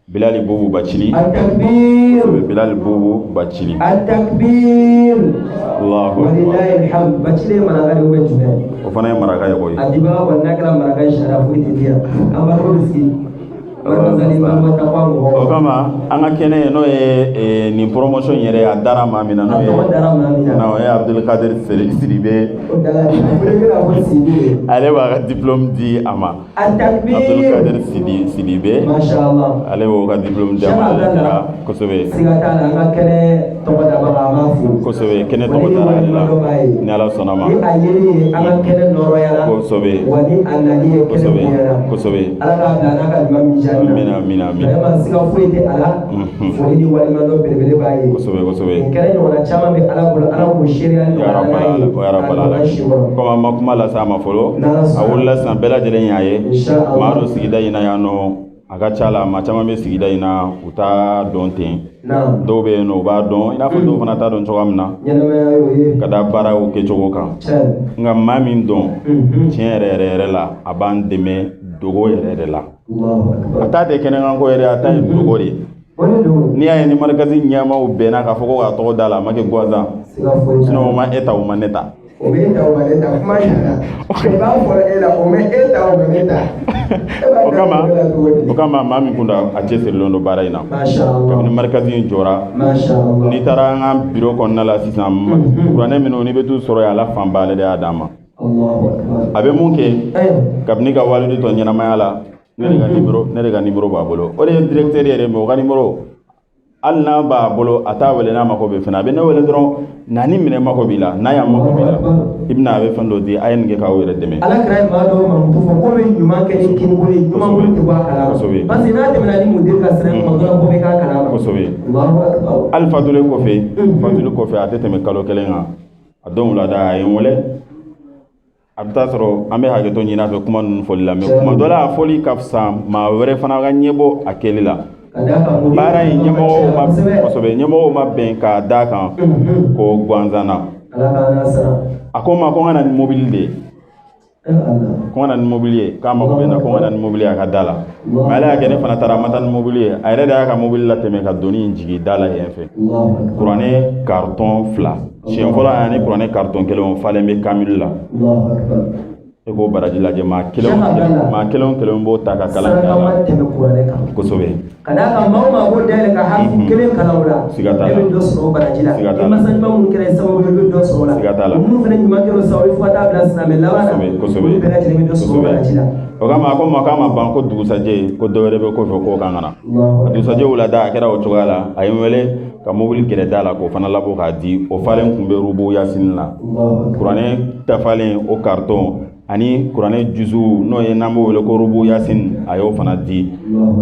Bilali Bubu Bacili. Atakbir. Bilali Bubu Bacili. Atakbir. Allahu akbar. Walilahi alhamd. Bacili ye maraka de ou bien jumɛn? O fana ye maraka ye koyi. A dibaga kɔni, n'a kɛra maraka ye, sariya foyi tɛ di yan, an b'a ko bɛ sigi. O kama, an ka kɛnɛ ye, n'o ye nin promotion yɛrɛ, a dara maa min na, n'o ye, n'o ye Abdulkadir Sidibe, ale b'a ka diplôme di a ma. Abdulkadir Sidibe, ale b'o ka diplôme di a ma. Ale kɛra kosɛbɛ. Siga t'a la, an ka kɛnɛ tɔgɔ dabaga, an b'a fo. Kosɛbɛ, kɛnɛ tɔgɔ dara ale la, ni Ala sɔnna ma. Ni a yeli ye an ka kɛnɛ nɔrɔyara. Wa ni a nali ye kɛnɛ bonyana. Ala k'a bila n'a ka ɲuman mizani na. Amina, amina, amina. Vraiment, siga foyi tɛ a la. Foli ni waleɲumandɔn belebele b'a ye. Kosɛbɛ, kosɛbɛ. Nin kɛnɛ ɲɔgɔnna caman bɛ Ala bolo, Ala k'o seereya ni Ya rabbal alamin, ya rabbal alamin. Komi an ma kuma lase a ma fɔlɔ, a wulila sisan, bɛɛ lajɛlen y'a ye. Maa dɔ sigida in na yan nɔ, a ka ca la, maa caman bɛ sigida in na, u t'a dɔn ten. Dɔw bɛ yen nɔ, u b'a dɔn i n'a fɔ dɔw fana t'a dɔn cogoya min na, ka da baaraw kɛcogo kan. Nka maa min dɔn tiɲɛ yɛrɛ yɛrɛ yɛrɛ la, a b'an dɛmɛ dogo yɛrɛ de la. A t'a tɛ kɛnɛkanko yɛrɛ, a ta ye dogo de ye. N'i y'a ye ni marikazi ɲɛmaaw bɛnna k'a fɔ ko k'a tɔgɔ d'a la, a ma kɛ gansan, sinon o ma e ta, o ma ne ta. O bɛ e ta, o ma ne ta, kuma ɲɛna. I b'a fɔ e la, o ma e ta, o ma ne ta. O kama maa min kun don, a cɛsirilen don baara in na kabini marikazi in jɔra. N'i taara an ka biro kɔnɔna la sisan, kuranɛ minnu n'i bɛ t'u sɔrɔ yen, a la fanba ale de y'a d'an ma. A bɛ mun kɛ kabini ka walidu tɔ ɲɛnamaya la, ne de ka numéro b'a bolo. O de ye directeur yɛrɛ, mais o ka numéro, hali n'a b'a bolo, a t'a wele n'a mako bɛ fɛn na. A bɛ ne wele dɔrɔn, na ni minɛ mako b'i la, n'a y'a mako b'i la, i bɛna, a bɛ fɛn dɔ di, a ye nin kɛ k'aw yɛrɛ dɛmɛ. Ala kira ye maa dɔw mankutu fɔ ko bɛ ɲuman kɛ ni kinibolo ye, ɲuman bolo tɛ bɔ a kalama. Parce que n'a tɛmɛna ni mudir ka sira ye, tuma dɔ la ko bɛ k'a kalama. Hali fatuli kɔfɛ, a tɛ tɛmɛ kalo kelen kan, a don wulada a ye n wele. A bɛ taa sɔrɔ an bɛ hakɛto ɲini a fɛ kuma ninnu fɔli la, mais kuma dɔ la a fɔli ka fisa maa wɛrɛ fana ka ɲɛbɔ a kɛli la. Baara in ɲɛmɔgɔw ma, kosɛbɛ, ɲɛmɔgɔw ma bɛn k'a d'a kan ko gansan na. A ko n ma ko n ka na ni mobili de ye, ko n ka na ni mobili ye, k'a mako bɛ n na, ko n ka na ni mobili ye a ka da la. Mais ala y'a kɛ ne fana taara, a ma taa ni mobili ye, a yɛrɛ de y'a ka mobili latɛmɛ ka doni in jigin da la yen fɛ. Kuranɛ carton fila, siɲɛ fɔlɔ a ni kuranɛ carton kelen, o falen bɛ kamilu la. E k'o baraji lajɛ, maa kelen o maa kelen o kelen b'o ta ka kalan kɛ a la. Tɛmɛ kuranɛ kan. Ka d'a kan maa o maa b'o dayɛlɛ ka hafu kelen kalan o la, Siga t'a la. e bɛ dɔ sɔrɔ o baraji la. Siga t'a la. I masa ɲuman minnu kɛra sababu ye, i bɛ dɔ sɔrɔ o la. Siga t'a la. O minnu fana ɲuman kɛra o sababu ye fo ka taa bila silamɛ laban na, olu bɛɛ lajɛlen bɛ dɔ sɔrɔ o baraji la. O kama a ko n ma k'a ma ban, ko dugusajɛ ko dɔ wɛrɛ bɛ kɔfɛ, k'o kan ka na. A dugusajɛ wulada a kɛra o cogoya la, a ye n wele ka mobili gɛrɛ da la k'o fana labɔ k'a di. O falen kun bɛ rubu yasini la, kuranɛ dafalen, o carton ani kuranɛ juzu, n'o ye n'an b'o wele ko rubu yasini, a y'o fana di.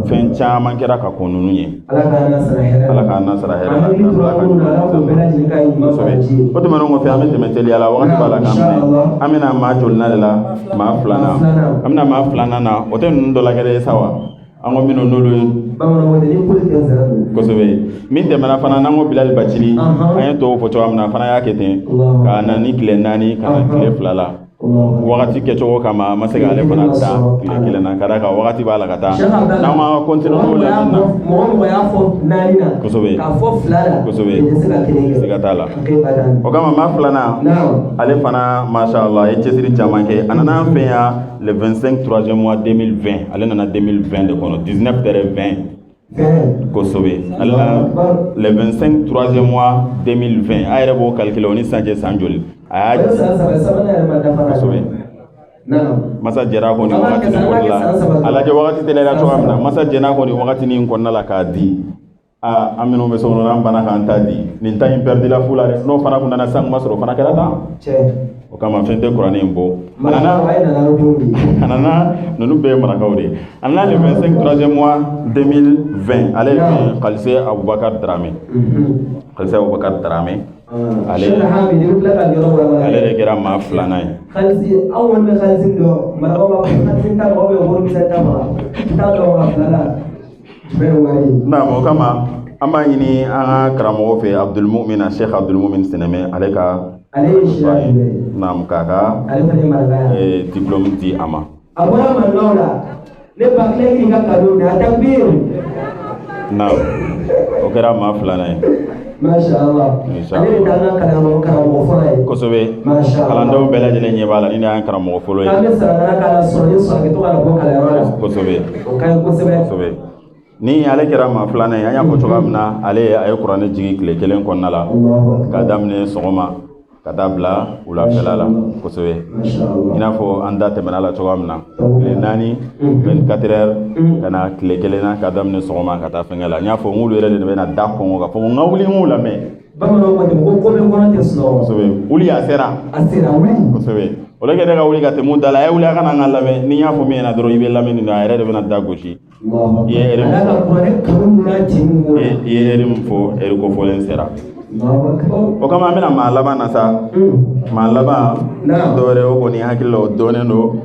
Fɛn caman kɛra ka kɔn ninnu ye. Ala k'an na sara hɛrɛ la. Ala k'an na sara hɛrɛ la. An hakili tora minnu na, Ala k'o bɛɛ lajɛlen k'a ɲuman baraji ye. O tɛmɛnen kɔfɛ, an bɛ tɛmɛ teliya la, wagati b'a la k'an minɛ. An bɛna maa jolina de la? Maa filanan, an bɛna maa filanan na, o tɛ ninnu dɔ la kɛrɛ ye sa wa? An ko minnu n'olu ye Bamananw ko ten, ni kuli tɛ nsira don. Kosɛbɛ. Min tɛmɛna fana, n'an ko Bilali Bacili, an ye tɔw fɔ cogoya min na, a fana y'a kɛ ten ka na ni tile 4, ka na tile 2 la. Wagati kɛcogo kama, a ma se k'ale fana ta tile kelen na, ka d'a kan wagati b'a la ka taa. N'an ma continuer n'o la min na. Mɔgɔ mɔgɔ y'a fɔ naani na, k'a fɔ fila la, i tɛ se ka kelen kɛ. Siga t'a la. O kama maa filanan, ale fana, masha Allah, a ye cɛsiri caman kɛ. A nana an fɛ yan le 25 troisième mois 2020. Ale nana 2020 de kɔnɔ, 19 tɛrɛ 20. Kosɛbɛ. Ale nana le 25 troisième mois 2020. A yɛrɛ b'o calculer, o ni sisan cɛ san joli? A y'a kosɛbɛ. Masa jɛra kɔ nin wagati nin kɔnɔna la, a lajɛ wagati tɛlɛra cogoya min na. Masa jɛn'a kɔ nin wagati nin kɔnɔna la k'a di. Aa, an minnu bɛ so kɔnɔ, n'an banna k'an ta di, nin ta in perdila fu la dɛ. N'o fana kun nana san, kun ma sɔrɔ, o fana kɛra tan. O kama fɛn tɛ kuranɛ in bɔ. A nana, ninnu bɛɛ ye marakaw de ye. A nana le 25 troisième mois 2020. Ale ye Kalise Abubakar Darame, Kalise Abubakar Darame, ale de kɛra maa filanan ye. Xalisi, anw kɔni bɛ xalisi dɔn, marakaw b'a fɔ xalisi ta mɔgɔ bɛ wari misɛn ta faga n t'a dɔn ka fila la jumɛn ye wari ye. Naam, o kama an b'a ɲini an ka karamɔgɔ fɛ, Abdulmumina, Sheikh Abdulmumin Sɛnɛmɛ, ale ka Ale ye siya jumɛn ye? Naam, k'a ka Ale fana ye maraka ye. Diplôme di a ma. A bɔra marakaw la, ne ba tila k'i ka cadeau minɛ, a takbir. Naam, o kɛra maa filanan ye. Masha Allah. Ale de t'an ka karamɔgɔ fɔlɔ ye. Kosɛbɛ. Masha Allah. Kalandenw bɛɛ lajɛlen ɲɛ b'a la, ni ne y'an karamɔgɔ fɔlɔ ye. K'an bɛ saraka k'a la sɔrɔ ni sɔrɔ a bɛ to ka na bɔ kalanyɔrɔ la. O ka ɲi kosɛbɛ. Kosɛbɛ. Ni ale kɛra maa filanan ye, an y'a fɔ cogoya min na, ale a ye kuranɛ jigin tile kelen kɔnɔna la, k'a daminɛ sɔgɔma ka taa bila wulafɛla la. Kosɛbɛ. I n'a fɔ an da tɛmɛna la cogoya min na, tile 4, 24 heures, ka na tile kelen na, ka daminɛ sɔgɔma ka taa fɛnkɛ la. N y'a fɔ n k'olu yɛrɛ de bɛna da kɔngɔ ka fɔ ko n ka wuli n k'u lamɛn. Bamananw ko ten ko bɛ kɔnɔ tɛ sunɔgɔ. Kosɛbɛ, wuli a sera. A sera, wuli. Kosɛbɛ. O la kɛ ne ka wuli ka tɛmɛ u da la, a ye wuli a ka na an ka lamɛn. Ni n y'a fɔ min ɲɛna dɔrɔn, i bɛ lamɛn nin na, a yɛrɛ de bɛna da gosi. I ye heure min fɔ, i ye heure min fɔ, heure kofɔlen sera. O kama an bɛna maa laban na sa. Maa laban dɔwɛrɛ, o kɔni hakili la o dɔnnen don.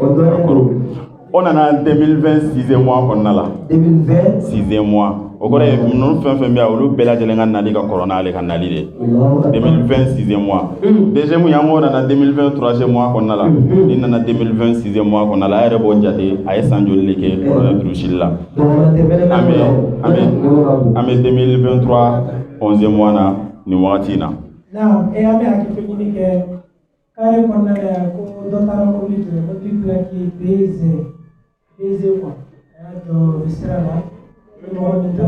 O nana 2020 sixième mois kɔnɔna la. 2020 sixième mois. O kɔrɔ ye ninnu fɛn fɛn bɛ yan, olu bɛɛ lajɛlen ka nali ka kɔrɔ n'ale ka nali de ye. 2020 sixième mois, deuxième ye, an ko nana 2020 troisième mois kɔnɔna la, ni nana 2020 sixième mois kɔnɔna la, a yɛrɛ b'o jate, a ye san joli de kɛ kuranɛ durusili la? An bɛ 2023 11e mois na nin wagati in na. Naam, e an bɛ hakɛto ɲini kɛ carré kɔnɔna la yan, ko dɔ taara mobili jɔ, mobili plaque BZ BZ quoi, a y'a jɔ o bɛ sira la, ni mɔgɔ min ta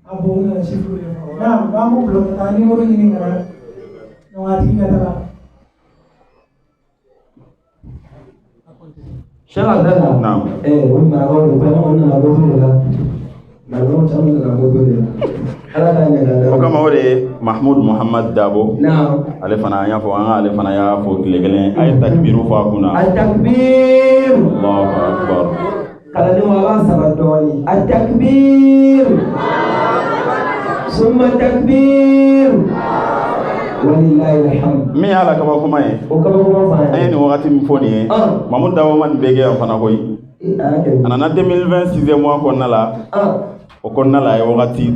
a bon, u nana chiffre de fɔ. Naam, an b'u bila ka taa numéro ɲini ka na, donc a tigi ka taga. Cheikh Abdallah. Naam. O marakaw de ko an nana moto de la. Marakaw caman nana moto de la. Ala k'a ɲɛ k'a O kama, o de ye Mahmoud Muhammad Dabo. Naam. Ale fana, an y'a fɔ, an k'ale fana y'a fɔ tile kelen, a ye takbiru fɔ a kunna. Atakbir. Allahu akbar. Kalandenw, a b'a saba dɔɔni. Atakbir. Summa takbir. Walilahi alhamd. Min y'a la kabakoma ye, O kabakoma fana an ye nin wagati min fɔ nin ye, Mahmoud Dabo ma nin bɛɛ kɛ yan fana koyi. A y'a kɛ. A nana 2020 sixième mois kɔnɔna la. O kɔnɔna la, a ye wagati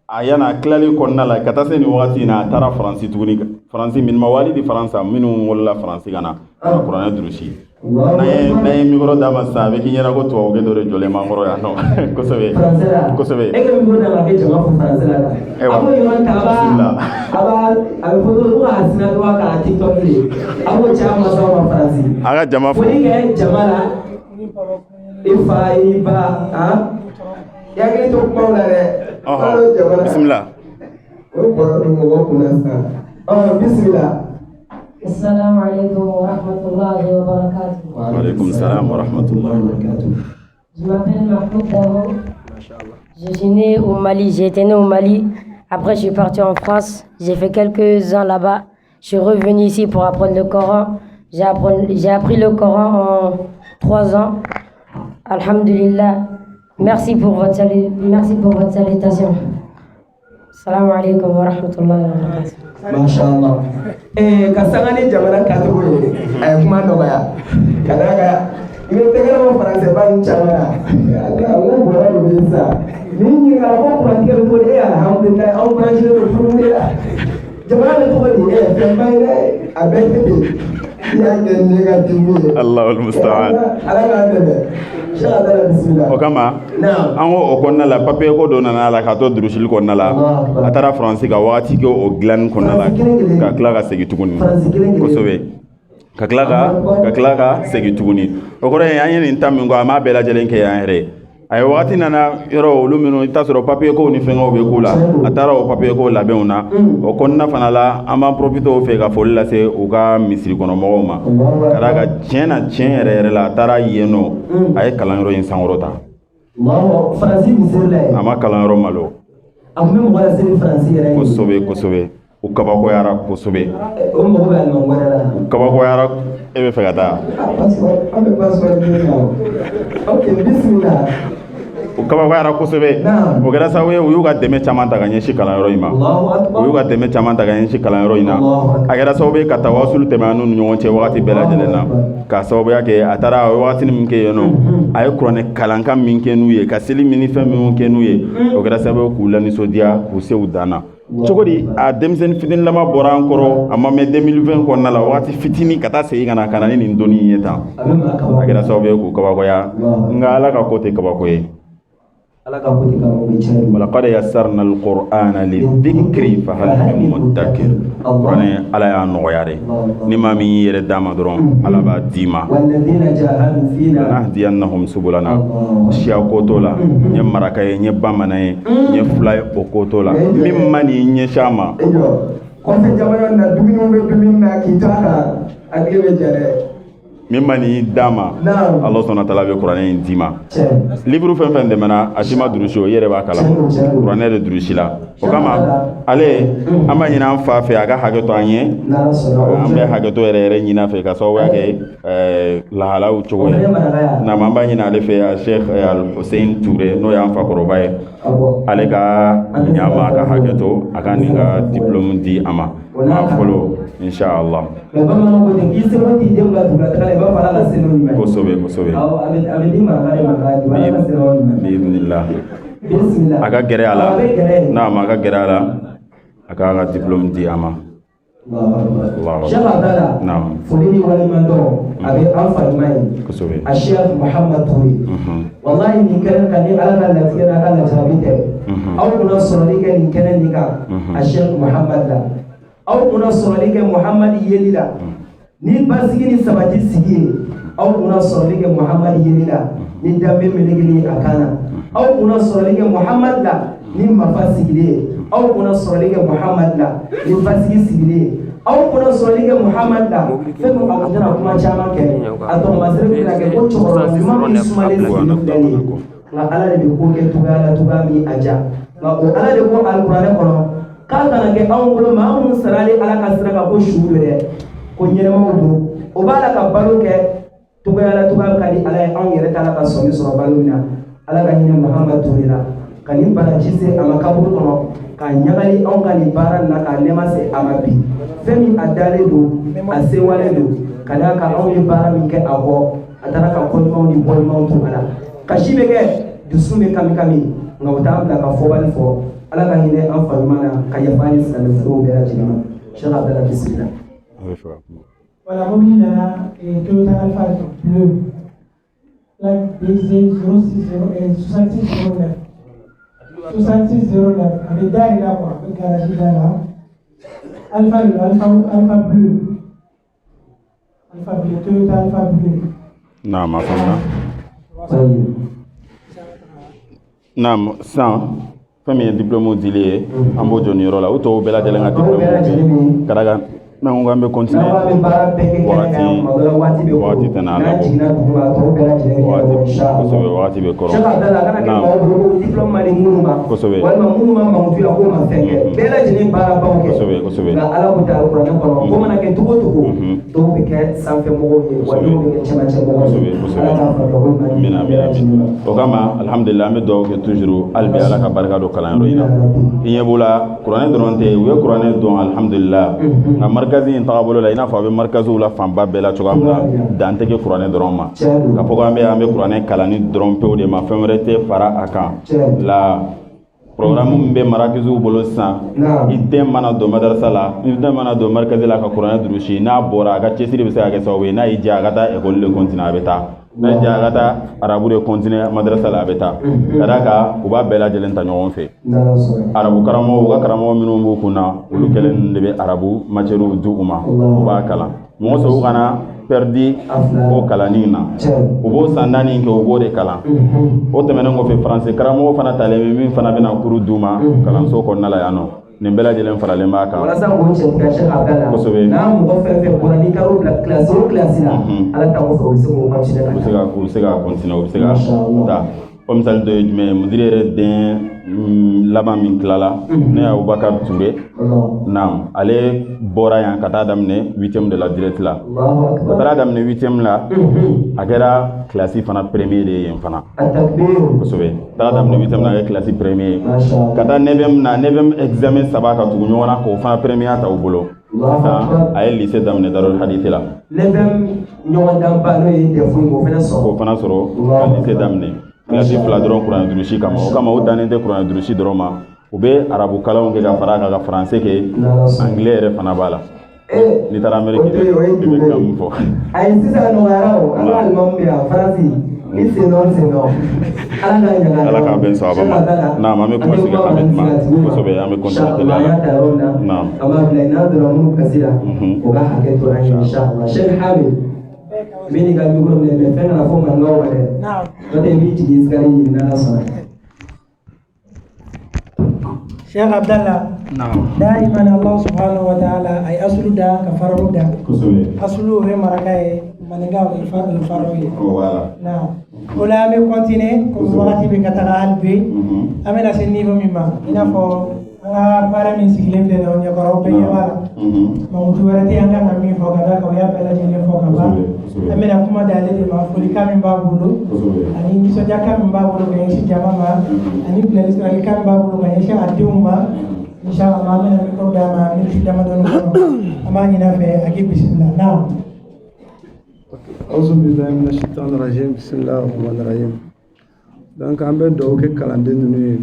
a yana tilali kɔnɔna la ka taa se nin wagati in na, a taara Faransi tuguni, Faransi minima wali di Faransa minnu wolola Faransi ka na ka kuranɛ durusi. N'an ye micro d'a ma sisan, a bɛ k'i ɲɛna ko tubabukɛ dɔ de jɔlen b'an kɔrɔ yan nɔ. Kosɛbɛ. Français la. Kosɛbɛ. E ka micro d'a ma, a bɛ jama fo français la. Ayiwa. A b'o yɔrɔ ta, a b'a Bisimila. a b'a a bɛ photo ko k'a snap wa k'a TikTok de. A b'o ci a masaw ma Faransi. A ka jama fo. Foli kɛ jama la. I fa i ba han. I hakili to kumaw la dɛ. Ɔhɔ, bisimila. O bɔra don mɔgɔ kunna sisan. Ɔhɔn, bisimila. السلام عليكم ورحمة الله وبركاته. Wa alaikum salam wa rahmatullahi wa barakatuh. Je m'appelle Mahmoud Dabo. Je suis né au Mali. J'ai été né au Mali. Après, je suis parti en France. J'ai fait quelques ans là-bas. Je suis revenu ici pour apprendre le Coran. J'ai appris le Coran en 3 ans. Alhamdulillah. Merci pour votre salut. Merci pour votre salutation. السلام عليكم ورحمة الله وبركاته. Masha Allah. Ka sanga ni jamana tacogo ye, a ye kuma nɔgɔya ka d'a kan i bɛ tɛgɛrɛ bɔ faransɛ ba ni caman na. Ala, o bɔra de bɛ yen sisan. Ni ɲininkara ko kurantigɛ bɛ cogo di? E, alhamdulilayi, anw branché don furu de la. Jamana bɛ cogo di? Fɛnba ye dɛ, a bɛɛ tɛ ten. I y'a kɛ négatif ye. Allahul musta'an. Ala k'an dɛmɛ. Cheikh Abdallah, bisimila. O kama, Naam. an ko o kɔnɔna la, papier ko dɔ nana a la k'a to durusili kɔnɔna la, a taara Faransi ka wagati kɛ o dilanni kɔnɔna la, Faransi kelen kelen. ka tila ka segin tuguni. Faransi kelen kelen. Kosɛbɛ, ka tila ka segin tuguni. O kɔrɔ ye, an ye nin ta min kɔ, a m'a bɛɛ lajɛlen kɛ yan yɛrɛ. A ye wagati nana yɔrɔ olu minnu, i t'a sɔrɔ papier kow ni fɛngɛw bɛ k'u la, a taara o papier kow labɛnw na. O kɔnɔna fana la, an b'an profiter o fɛ ka foli lase u ka misiri kɔnɔ mɔgɔw ma, ka d'a kan tiɲɛ na, tiɲɛ yɛrɛ yɛrɛ la, a taara yen nɔ, a ye kalanyɔrɔ in sankɔrɔta. Allahu, Faransi misiri la yen. A ma kalanyɔrɔ malo. A tun bɛ mɔgɔ lase ni Faransi yɛrɛ ye. Kosɛbɛ, kosɛbɛ, u kabakoyara kosɛbɛ. O mago bɛ alimami wɛrɛ la. U kabakoyara. E bɛ fɛ ka taa. Passeport, an bɛ passeport ɲini na o. Ok, bisimila. U kabakoyara kosɛbɛ. O kɛra sababu ye, u y'u ka dɛmɛ caman ta ka ɲɛsin kalanyɔrɔ in ma. Allahu akbar. U y'u ka dɛmɛ caman ta ka ɲɛsin kalanyɔrɔ in na. Allahu akbar. A kɛra sababu ye ka tawasulu tɛmɛ an n'u ni ɲɔgɔn cɛ wagati bɛɛ lajɛlen na, k'a sababuya kɛ a taara, a ye wagatinin min kɛ yen nɔ, a ye kuranɛ kalankan min kɛ n'u ye, ka seli min ni fɛn minnu kɛ n'u ye, o kɛra sababu ye k'u lanisɔndiya, k'u se u dan na. Cogo di, a denmisɛnnin fitinilama bɔra an kɔrɔ, a ma mɛn 2020 kɔnɔna la, wagati fitinin, ka taa segin ka na ni nin dɔnni in ye tan. A bɛ maa kabako. A kɛra sababu ye k'u kabakoya, nka Ala ka ko tɛ kabako ye. Ala ka ko tɛ kabako ye, tiɲɛ don. ولقد يسرنا القرآن للذكر فهل من مدكر. Kuranɛ, Ala y'a nɔgɔya de. Ni maa min y'i yɛrɛ d'a ma dɔrɔn, Ala b'a d'i ma. والذين جاهدوا فينا. لنهدينهم سبلنا. Siya ko t'o la, n ye maraka ye, n ye bamanan ye, n ye fila ye, o ko t'o la. Min ma n'i ɲɛsin a ma. E jɔ kɔfɛ jamana na, dumuniw bɛ dumuni na k'i to a kan, a tigi bɛ jɛ dɛ. Min ma n'i d'a ma, Naam. Ala sɔnna taala bɛ kuranɛ in d'i ma. Tiɲɛ. Livre fɛn fɛn dɛmɛna, a si ma durusi o, i yɛrɛ b'a kalama. Tiɲɛ don, tiɲɛ don. Kuranɛ de durusi la. O kama, ale, an b'a ɲini an fa fɛ, a ka hakɛ to an ye. N'Ala sɔnna o. An bɛ hakɛto yɛrɛ yɛrɛ ɲini a fɛ, ka sababuya kɛ lahalaw cogo O ye. fana ye maraka ye. Naam, an b'a ɲini ale fɛ, a Sheikh Al Hussein Touré, n'o y'an fakɔrɔba ye, Awɔ. ale ka ɲama, a ka hakɛ to, a ka nin ka diplôme di a ma, a fɔlɔ, inshallah. Mais bamananw ko ten k'i seko t'i den bila dugulataga la, i b'a fɔ Ala ka se n'o ɲuman ye. Kosɛbɛ, kosɛbɛ. Awɔ, a bɛ di maraka de ma k'a di, Ala ka se n'o ɲuman ye. Biiznillah. Bisimila. A ka gɛrɛ a la. A bɛ gɛrɛ yen. Naam, a ka gɛrɛ a la, a k'a ka diplôme di a ma. Allahu Cheikh Abdala. Naam. Foli ni waleɲumandɔn a bɛ an fa ɲuman ye. Kosɛbɛ. A Cheikh Muhammad Toure. Wallahi, nin kɛnɛ kan, ni Ala ka latigɛ n'a ka lajarabi tɛ, aw kunna sɔrɔli kɛ nin kɛnɛ nin kan a Cheikh Muhammad la, aw kunna sɔrɔli kɛ Muhammad yeli la ni basigi ni sabati sigi ye, aw kunna sɔrɔli kɛ Muhammad yeli la ni danbe melekeli ye a kan na, aw kunna sɔrɔli kɛ Muhammad la ni mafa sigilen ye, aw kunna sɔrɔli kɛ Muhammad la ni basigi sigilen ye, aw kunna sɔrɔli kɛ Muhammad la. Fɛn min a kun tɛna kuma caman kɛ, a tɔgɔmasere bɛna kɛ ko cɛkɔrɔba ɲuman min sumalen sigilen filɛ nin ye. Nka Ala de bɛ ko kɛ cogoya la, cogoya min a diya. Nka o Ala de ko alikuranɛ kɔnɔ k'a kana kɛ anw bolo maa minnu sarali Ala ka sira kan ko suw don dɛ, ko ɲɛnɛmaw don. O b'a la ka balo kɛ cogoya la, cogoya min ka di Ala ye. Anw yɛrɛ t'a la ka sɔmi sɔrɔ balo min na. Ala ka hinɛ Muhamadu Ture la, ka nin baraji se a ma kaburu kɔnɔ, k'a ɲagali anw ka nin baara nin na, k'a nɛɛma se a ma bi. Fɛn min a dalen don, a sewalen don, ka d'a kan anw ye baara min kɛ a kɔ, a taara ka ko ɲumanw ni bɔ ɲumanw to a la. Kasi bɛ kɛ, dusu bɛ kami kami, nka o t'an bila ka fɔbali fɔ. Ala ka hinɛ an fa ɲuman na, ka yafa ni silamɛ furuw bɛɛ lajɛlen ma. Cheikh Abdala, bisimila. A bɛ fɛ ka kuma. Voilà, mobili nana, Toyota Alphard bleu, plaque BZ 060 6609. 6609, a bɛ da de la quoi, a bɛ garage da la. Alpha de, Alpha, Alpha bleu. Alpha bleu, Toyota Alpha bleu. Naam, a faamuna. Naam, sisan fɛn min ye diplôme dili ye, an b'o jɔ nin yɔrɔ la. U tɔw bɛɛ lajɛlen ka Tɔw bɛɛ lajɛlen diplôme bɛ ka d'a kan n'an ko k'an bɛ continuer, n'aw b'a bɛ baara bɛɛ kɛ kɛnɛ kan yan, kuma dɔ la waati bɛ waati kɔrɔ tɛna n'a labɔ. Jiginna duguma, a tɔw bɛɛ lajɛlen bɛ Waati ɲɛnabɔ inshallah. Kosɛbɛ, waati bɛ kɔrɔ. Cheikh Abdala, a kana kɛ maaw bolo ko diplôme ma di minnu ma, walima minnu ma mankutu yan k'o ma fɛn kɛ. Bɛɛ lajɛlen baarabaw kɛ. Kosɛbɛ, kosɛbɛ. Nka Ala ko tɛ alikuranɛ kɔnɔ ko mana kɛ cogo o cogo, dɔw bɛ kɛ sanfɛ mɔgɔw ye, wa dɔw bɛ kɛ cɛmancɛ mɔgɔw ye. Kosɛbɛ. Ala k'a faamuya ko ɲuman di Amina, bɛɛ amina, lajɛlen ma. O kama, alhamdulillah, an bɛ dugawu kɛ toujours hali bi Ala ka barika don kalanyɔrɔ in na. I ɲɛ b'o la, kuranɛ dɔrɔn tɛ, u ye kuranɛ dɔn, alhamdulillah. Nka marikazi in tagabolo la, i n'a fɔ a bɛ marikaziw la fanba bɛɛ la cogoya min na, dan tɛ kɛ kuranɛ dɔrɔn ma. K'a fɔ ko an bɛ kuranɛ kalanni dɔrɔn pewu de ma, fɛn wɛrɛ tɛ fara a kan la. Programme min bɛ marakiziw bolo sisan, i den mana don madarasa la, i den mana don marikazi la ka kuranɛ durusi, n'a bɔra, a ka cɛsiri bɛ se ka kɛ sababu ye, n'a y'i diya a ka taa ekɔli de continuer, a bɛ taa. N'a y'i diya a ka taa arabu de continuer madarasa la, a bɛ taa. Ka d'a kan u b'a bɛɛ lajɛlen ta ɲɔgɔn fɛ. Arabu karamɔgɔw, u ka karamɔgɔ minnu b'u kun na, olu kɛlen de bɛ arabu matière di u ma, u b'a kalan. Mɔgɔ sɔrɔ u kana perdi o kalanni na, u b'o san 4 kɛ, u b'o de kalan. O tɛmɛnen kɔfɛ, faransi karamɔgɔ fana talen bɛ min fana bɛna cours d'u ma kalanso kɔnɔna la yan nɔ. Nin bɛɛ lajɛlen faralen b'a kan. Walasa k'o cɛ tigɛ, Cheikh Abdala, n'a mɔgɔ fɛn fɛn bɔra, n'i taar'o bila kilasi o kilasi la, Ala ta kɔfɛ, u bɛ se k'o continuer ka U bɛ se ka u bɛ se ka continuer, u bɛ se ka taa. O misali dɔ ye jumɛn ye? Mudiri yɛrɛ den laban min tilala, ne ye Abubakar Ture. Naam, ale bɔra yan ka taa daminɛ huitième de la direct la. A taara daminɛ huitième la, a kɛra kilasi fana premier de ye yen fana. Kosɛbɛ, taara daminɛ huitième la, a kɛra kilasi premier ye. Ka taa neuvième na, neuvième examen saba ka tugu ɲɔgɔn na, k'o fana premier ta u bolo. Sisan a ye lycée daminɛ Darul Hadith la. Neuvième ɲɔgɔndanba, n'o ye DEF ye, k'o fana sɔrɔ. K'o fana sɔrɔ, ka lycée daminɛ kilasi fila dɔrɔn kuranɛ durusi kama. O kama, o dannen tɛ kuranɛ durusi dɔrɔn ma, u bɛ arabu kalanw kɛ ka fara a kan, ka français kɛ, anglais yɛrɛ fana b'a la. N'i taara Amérique, i bɛ kan min fɔ. Ayi, sisan nɔgɔyara o. An ka alimamu bɛ yan Faransi, i sen nɔ, sen nɔ, Ala k'a ɲaga. Ala k'a bɛn sababa ma. Naam, an bɛ kuma sigi, an bɛ kuma kosɛbɛ, an bɛ continuer teliya an y'a ta yɔrɔ min na, naam, an b'a bila yen. N'an donna minnu kasi la, o ka hakɛ to an ye inshallah. Cheikh Hamid, n bɛ n'i ka micro minɛ, mais fɛn kana fɔ maninkaw ma dɛ, n'o tɛ i b'i jigin escalier ɲini n'Ala sɔnna. Cheikh Abdallah. Naam. Daiman Allah subhanahu wa ta'ala ay asulu da ka fararu da. Asulu o ye maraka ye, maninka o ye fararu ye. Voilà. Naam. O la an bɛ continuer komi wagati bɛ ka taga hali bi. An bɛna se niveau min ma, i n'a fɔ an ka baara min sigilen filɛ nin ye aw ɲɛkɔrɔ, aw bɛɛ ɲɛ b'a la. Mankutu wɛrɛ tɛ yen an kan ka min fɔ, ka d'a kan o y'a bɛɛ lajɛlen fɔ ka ban. An bɛna kuma d'ale de ma, folikan min b'a bolo ani nisɔndiyakan min b'a bolo ka ɲɛsin jama ma ani bilasiralikan min b'a bolo ka ɲɛsin a denw ma. Inshallah, an bɛna micro d'a ma miniti damadɔni kɔnɔ. An b'a ɲini a fɛ a k'i bisimila. Naam. أعوذ بالله من الشيطان الرجيم، بسم الله الرحمن الرحيم. Donc an bɛ dugawu kɛ kalanden ninnu ye.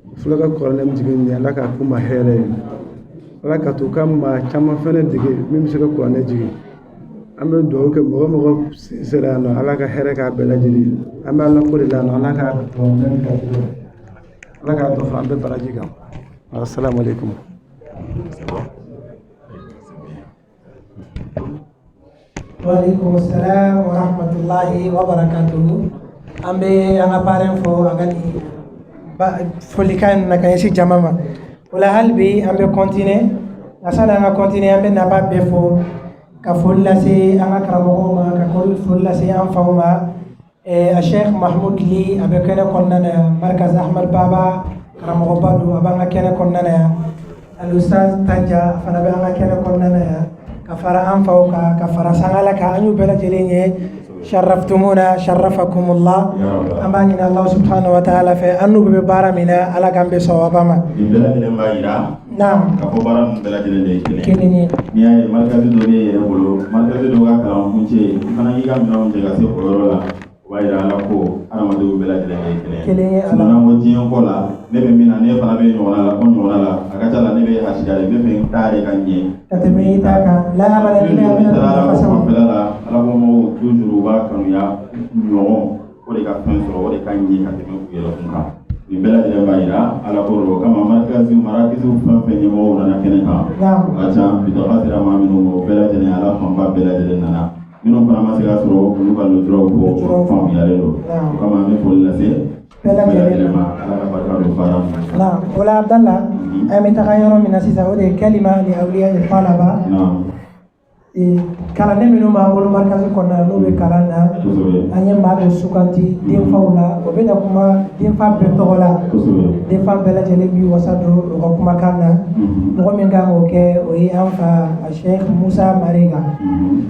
U filɛ ka kuranɛ min jigin nin ye, Ala k'a k'u ma hɛrɛ ye. Ala ka to ka maa caman fɛnɛ dege min bɛ se ka kuranɛ jigin. An bɛ dugawu kɛ mɔgɔ mɔgɔ sen sera yan nɔ, Ala ka hɛrɛ k'a bɛɛ lajɛlen ye. An bɛ Ala ko de la yan nɔ, Ala k'a dɔn bɛɛ ni garijɛgɛ. Ala k'a dɔ fara an bɛɛ baraji kan. Assalamu alaikum. Waalaikum salam wa rahmatullahi wa barakatuhu. An bɛ an ka parrain fo a ka nin folikan in na ka ɲɛsin jama ma. O la hali bi an bɛ continuer, nka sani an ka continuer, an bɛ naba bɛɛ fo ka foli lase an ka karamɔgɔw ma, ka foli lase an faw ma. A Sheikh Mahmoud Li, a bɛ kɛnɛ kɔnɔna na yan, Markaz Ahmad Baba karamɔgɔba don, a b'an ka kɛnɛ kɔnɔna na yan. Al-Ustaz Tanja, a fana bɛ an ka kɛnɛ kɔnɔna na yan, ka fara an faw kan, ka fara Sangala kan, an y'u bɛɛ lajɛlen ye. Sharaftumuna sharafakumullah. An b'a ɲini Allah subhanahu wa ta'ala fɛ, an n'u bɛ baara min na, Ala k'an bɛn sawaba ma. Nin bɛɛ lajɛlen b'a yira k'a fɔ baara ninnu bɛɛ lajɛlen de ye kelen kelen ye. N'i y'a ye marikazi dɔ b'e yɛrɛ bolo, marikazi dɔ ka kalan kuncɛ, i fana k'i ka minɛnw cɛ ka se o yɔrɔ la, o b'a yira Ala ko hadamadenw bɛɛ lajɛlen de ye kelen ye. Kelen ye Ala. Sinon n'an ko diɲɛ ko la, ne bɛ min na, ne fana bɛ ɲɔgɔnna la, ko ɲɔgɔnna la, a ka ca la ne bɛ hasidiya de, n bɛ fɛ n ta de ka ɲɛ ka tɛmɛ i ta kan. La abada ni N'i bɛna taara Ala ko fasa. fanfɛla la, Ala ko mɔgɔw toujours u b'a kanuya ɲɔgɔn o de ka fɛn sɔrɔ, o de ka ɲɛ ka tɛmɛ u yɛrɛ kun kan. Nin bɛɛ lajɛlen b'a yira Ala ko o kama marikazi marakiziw fɛn fɛn ɲɛmɔgɔw nana kɛnɛ kan, o ka ca bi dɔgɔ sera maa minnu ma, o bɛɛ lajɛlen Ala fanba bɛɛ lajɛlen nana. Minnu fana ma se ka sɔrɔ, olu ka lujuraw fɔ faamuyalen don. O kama an bɛ foli lase bɛɛ lajɛlen ma, Ala ka barika don baara ninnu na. Naam, o la Abdallah, an bɛ taga yɔrɔ min na sisan, o de ye kalima li awliya talaba. Kalanden minnu b'an bolo marikazi kɔnɔna na, n'u bɛ kalan na, an ye maa dɔ suganti denfaw la, o bɛna kuma denfa bɛɛ tɔgɔ la. Denfa bɛɛ lajɛlen b'i wasa don u ka kumakan na. Mɔgɔ min kan k'o kɛ, o ye an fa a Sheikh Musa Mariga.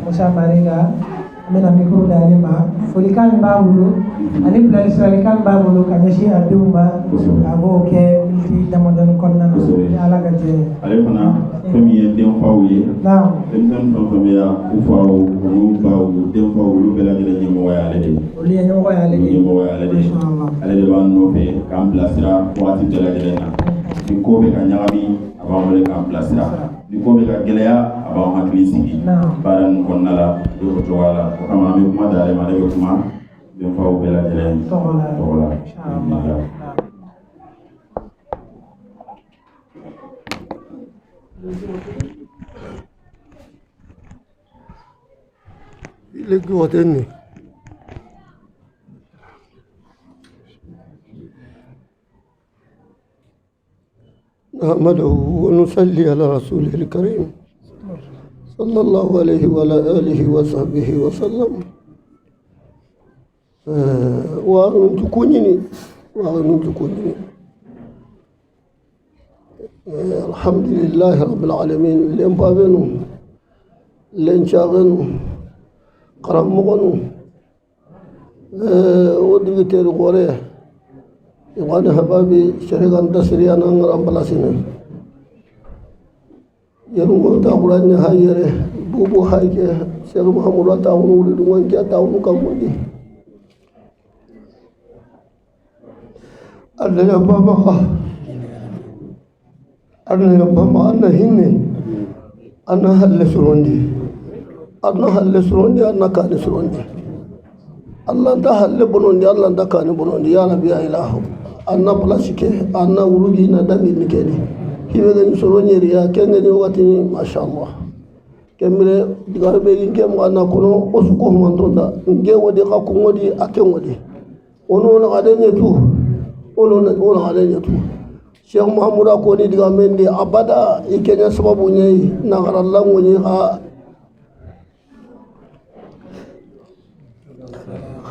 Musa Mariga, an bɛna micro d'ale ma. Folikan min b'a bolo ani bilasiralikan min b'a bolo ka ɲɛsin a denw ma, a b'o kɛ miniti damadɔni kɔnɔna na ni Ala ka jɛ ye. Ale fana fɛn min ye denfaw ye, denmisɛnnin fɛn fɛn bɛ yan, u faw olu baw denfaw, olu bɛɛ lajɛlen ɲɛmɔgɔ ye ale de ye. Olu ye ɲɛmɔgɔ ye ale de ye. Ɲɛmɔgɔ ye ale de ye. Ale de b'an nɔfɛ k'an bilasira waati bɛɛ lajɛlen na. Ni ko bɛ ka ɲagami, a b'an wele k'an bilasira. Ni ko bɛ ka gɛlɛya, a b'an hakili sigi. Baara ninnu kɔnɔna la, a bɛ o cogoya la. O kama an bɛ kuma d'ale ma, ale bɛ kuma denfaw bɛɛ lajɛlen tɔgɔ la. Tɔgɔ la. Ile نحمده ونصلي على رسوله الكريم صلى الله عليه وعلى آله وصحبه وسلم. وأنتكونني الحمد لله رب العالمين. لين بابنو لين شاغنو قرمغنو ودقتير غوريه يغاني حبابي شريكان تسريان انغرام بلاسين يرونغو تاغران هايره بوبو هايكه شيخ محمد تاغنو ولدوان كي تاغنو كامودي الله يا بابا الله يا بابا أنا هني أنا هل سروندي أنا هل سروندي أنا كان سروندي الله انت هل بنوندي الله انت كان بنوندي يا ربي يا إله أنا بلاسك أنا ورودي ندمي نكني هي من سروني ريا كأنني وقتني ما شاء الله كمل دعابين كم أنا كنو أسكو من توندا نجي ودي كم ودي أكيم ودي ونو نعدين يتو ونو نعدين يتو شيخ محمد أكوني دعامين دي أبدا إكني سبب ني نعرف الله وني ها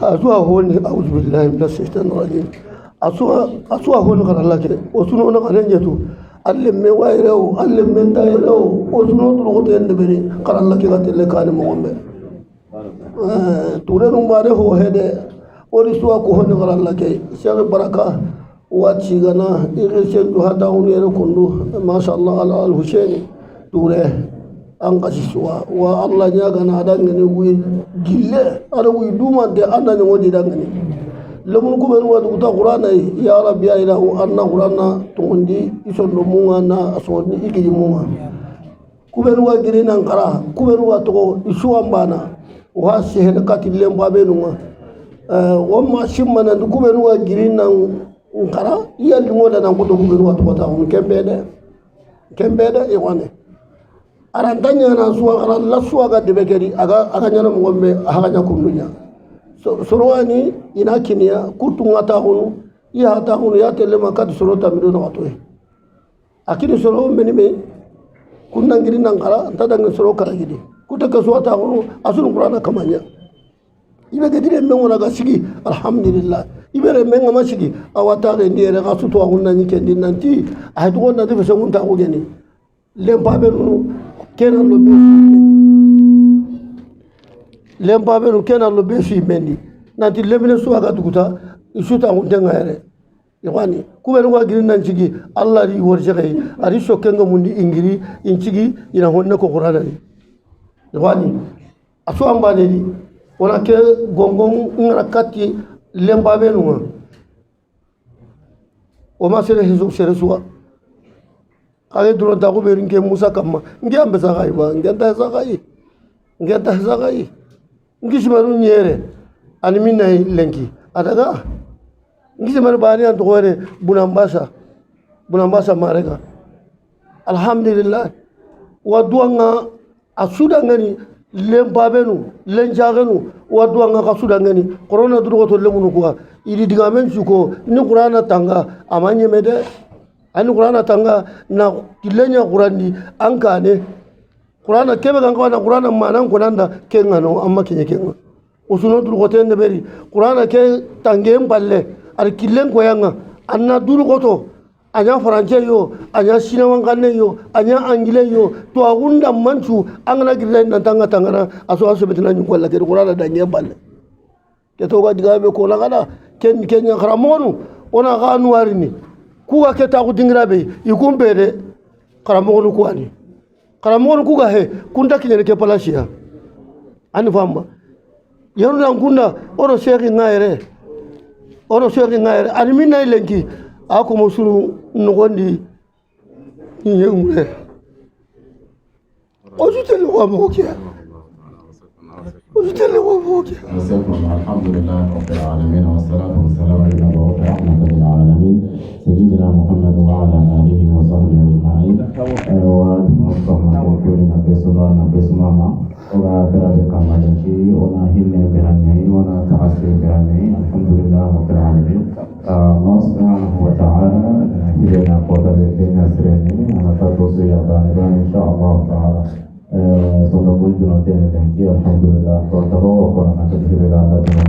أسوأ هون أعوذ بالله من الشيطان الرجيم أسوأ هون غير الله كده وسنو نعدين يتو اللي من وايرو اللي من دايرو وسنو تروتين دبري قال الله كده اللي كان مغمى تورن مبارك هو هذا ورسوا كهون غير الله كي شيخ بركة واتشيغنا إغسل هذا ونيرو كندو ما شاء الله على الحسين توره أنقشوا والله نيا كان هذا نني وي جيلة أنا وي دوما ده أنا نودي ده نني Lemunu kubenu wa duguta qur'ana ya rabbi ya ilahu anna qur'ana tungundi isondo munga na asoni igiri munga kubenu wa girina nkara kubenu wa togo isuambana wa sehene kati lemba benunga wamma simmana kubenu wa girina nkara iya lingoda na kuto kubenu wa togo ta kembede kembede iwane arantanya na suwa kara la suwa ga debekeri aga aga nyana ngombe aga nya kundunya sorowani ina kinia kutunga ta hunu iya ta hunu ya telema kat sorota mido na watoe akini soro meni me kunangiri nangara ntadanga soro karagidi kutaka suwa ta hunu asun qur'ana kamanya ibe gedire mengo ga sigi alhamdulillah ibere menga masigi awata re ndiere ga suto hunna ni kendi nanti ay to na de so hunta ko geni lempa be kena lo be lempa be kena lo be fi mendi nanti lemine suwa ga duguta isuta hunta ngare iwani kubenu ga girin nan cigi Allah ri warje gai ari sokenga mundi ingiri incigi ina honne ko qur'ana ni iwani aso ambane ni wala ke gongong ngara kati lemba be nunga o ma sere hisu sere suwa kage duro ta ko be rinke Musa kamma ngi ambe sa gai ba ngi anta sa gai ngi anta sa gai ngi simaru nyere ani minna lenki adaga ngi simaru bani an to bunambasa bunambasa marega alhamdulillah wa duanga asuda ngani lembabenu lenjagenu wa duanga kasuda ngani corona duro to lemunu ko idi digamen suko ni qur'ana tanga amanye mede ani qur'ana tanga na kilenya qur'ani ankane qur'ana kebe kan ko na qur'ana manan ko nanda kengano amma kinye kenga usuno duro ko tende beri qur'ana ke tange mballe ar killen ko yanga anna duro ko to anya français yo anya sinawanganne yo anya anglais yo to agunda manchu angana girla nan tanga tangana aso aso betina nyuko la ke qur'ana da nye balle ke to ga digabe ko la gada ken kenya kharamonu ona ga nuarini kuga ke ta ku dingrabe ikumbere kharamonu ku ani kharamonu ku ga he kunda kinere ke palasia ani famba yonu la ngunda oro sheri ngaire oro sheri ngaire ani minna lenki ako mosuru nogondi ni ngure ojutele wa mokia ojutele wa mokia alhamdulillah rabbil alamin wassalatu wassalamu ala mab'uth rahmatan lil alamin sayyidina muhammad wa ala alihi wa sahbihi ajma'in wa na pesuma na pesuma ma oga berabe kamalenki ona hinne beranyai ona ta'assi beranyai alhamdulillah rabbil alamin Allah subhanahu wa ta'ala hilena qada bena sireni ana tatosu ya bani insyaallah ta'ala sono bunjuno tene tenki alhamdulillah to tabo ko na tadhibe ga ta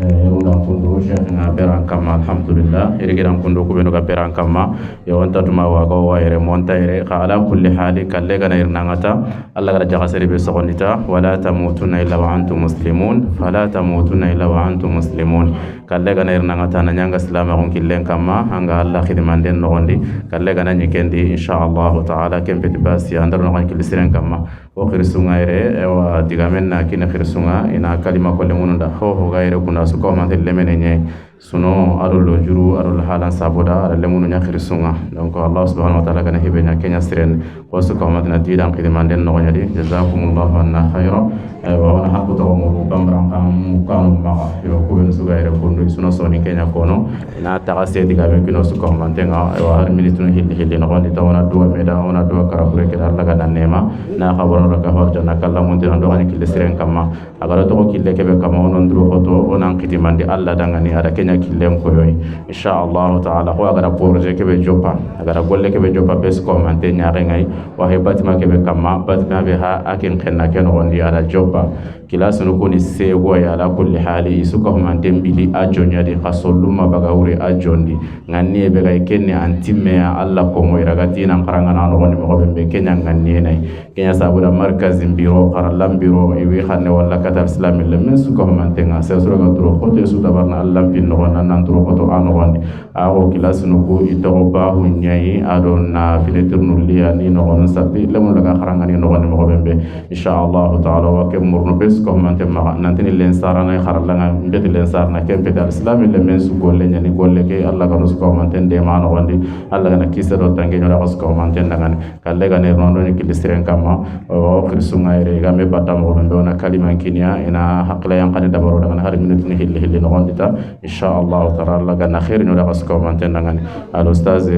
yerunda kundu shekha beran kama alhamdulillah erigiran kundu kubenu ga beran kama yawanta tuma wa ko wa ere monta ere ala kulli hali kalle gana irnangata alla gara jagaseri be sogondita wala tamutunna illa wa antum muslimun fala tamutunna illa wa antum muslimun kalle gana irnangata na nyanga islama gon killen kama anga alla khidmanden nogondi kalle gana nyikendi inshallah taala kempe basi andar no kan kilisiren kama o khirsunga ere wa digamen na kina khirsunga ina kalima ko lemununda ho ho ga ere kuna su ko ma lemene nye suno arul juru arul halan saboda ara lemunu nya khirsunga donc Allah subhanahu wa ta'ala kana hebe nya kenya siren ko su ko ma dina didan khidmanden nogonya di jazakumullahu anna khaira wa wana hakku to mo bambran kam kanu ma yo ko ben su ga ere kondo suno soni kenya kono ina taga se digamen kino su ko ma tenga wa har minitun hilli hilli no gondi tawana duwa meda wana duwa karabure ke Allah ga nema na khabaro ka horja na kala mun dinan do ani kille siren kama agara to kille kebe kama onon duro hoto onan kitimandi Allah dangani ada kenya kille ko yoy inshallah taala ko agara projet kebe jopa agara golle kebe jopa bes ko man te nyaare ngai wa he batima kebe kama batima be ha akin khenna ken on di ada jopa kila sunu ko ni sego ya ala kulli hali isuka man tembili ajonya di khasoluma bagawuri ajondi nganni be gay kenne antimme ya Allah ko mo iragati nan karanga na no ni mo be kenya nganni nay kenya sabuda markaz biro karalam biro iwi khanne wala katab islam le men suka man tenga se sura ga duro khote su dabarna Allah bin no noxonna nanturo xoto a noxondi a xo kilasinu ku i toxo baxu ɲayi ado na finetirnu liya ni noxonu sappi lemunu laga xarangani noxondi moxo ɓen ɓe inchallahu taala wa ke murnu be suko xamante maxa nantini len sarana xaralanga mbeti len sarana ke mpeti alislami lemen su golle ñani golle ke alla gano suko xamante ndema noxondi alla gana kisse do tange ñola xo suko xamante ndangani kalle gane rondo ni killi siren kamma o xirsunga yere game batta moxo ɓen ɓe ona kaliman kiniya ina haqqila yankani dabaro dangani har minute ni hilli hilli noxondita inchallahu taala alla gana xeer ñola xo suko xamante ndangani al ustaz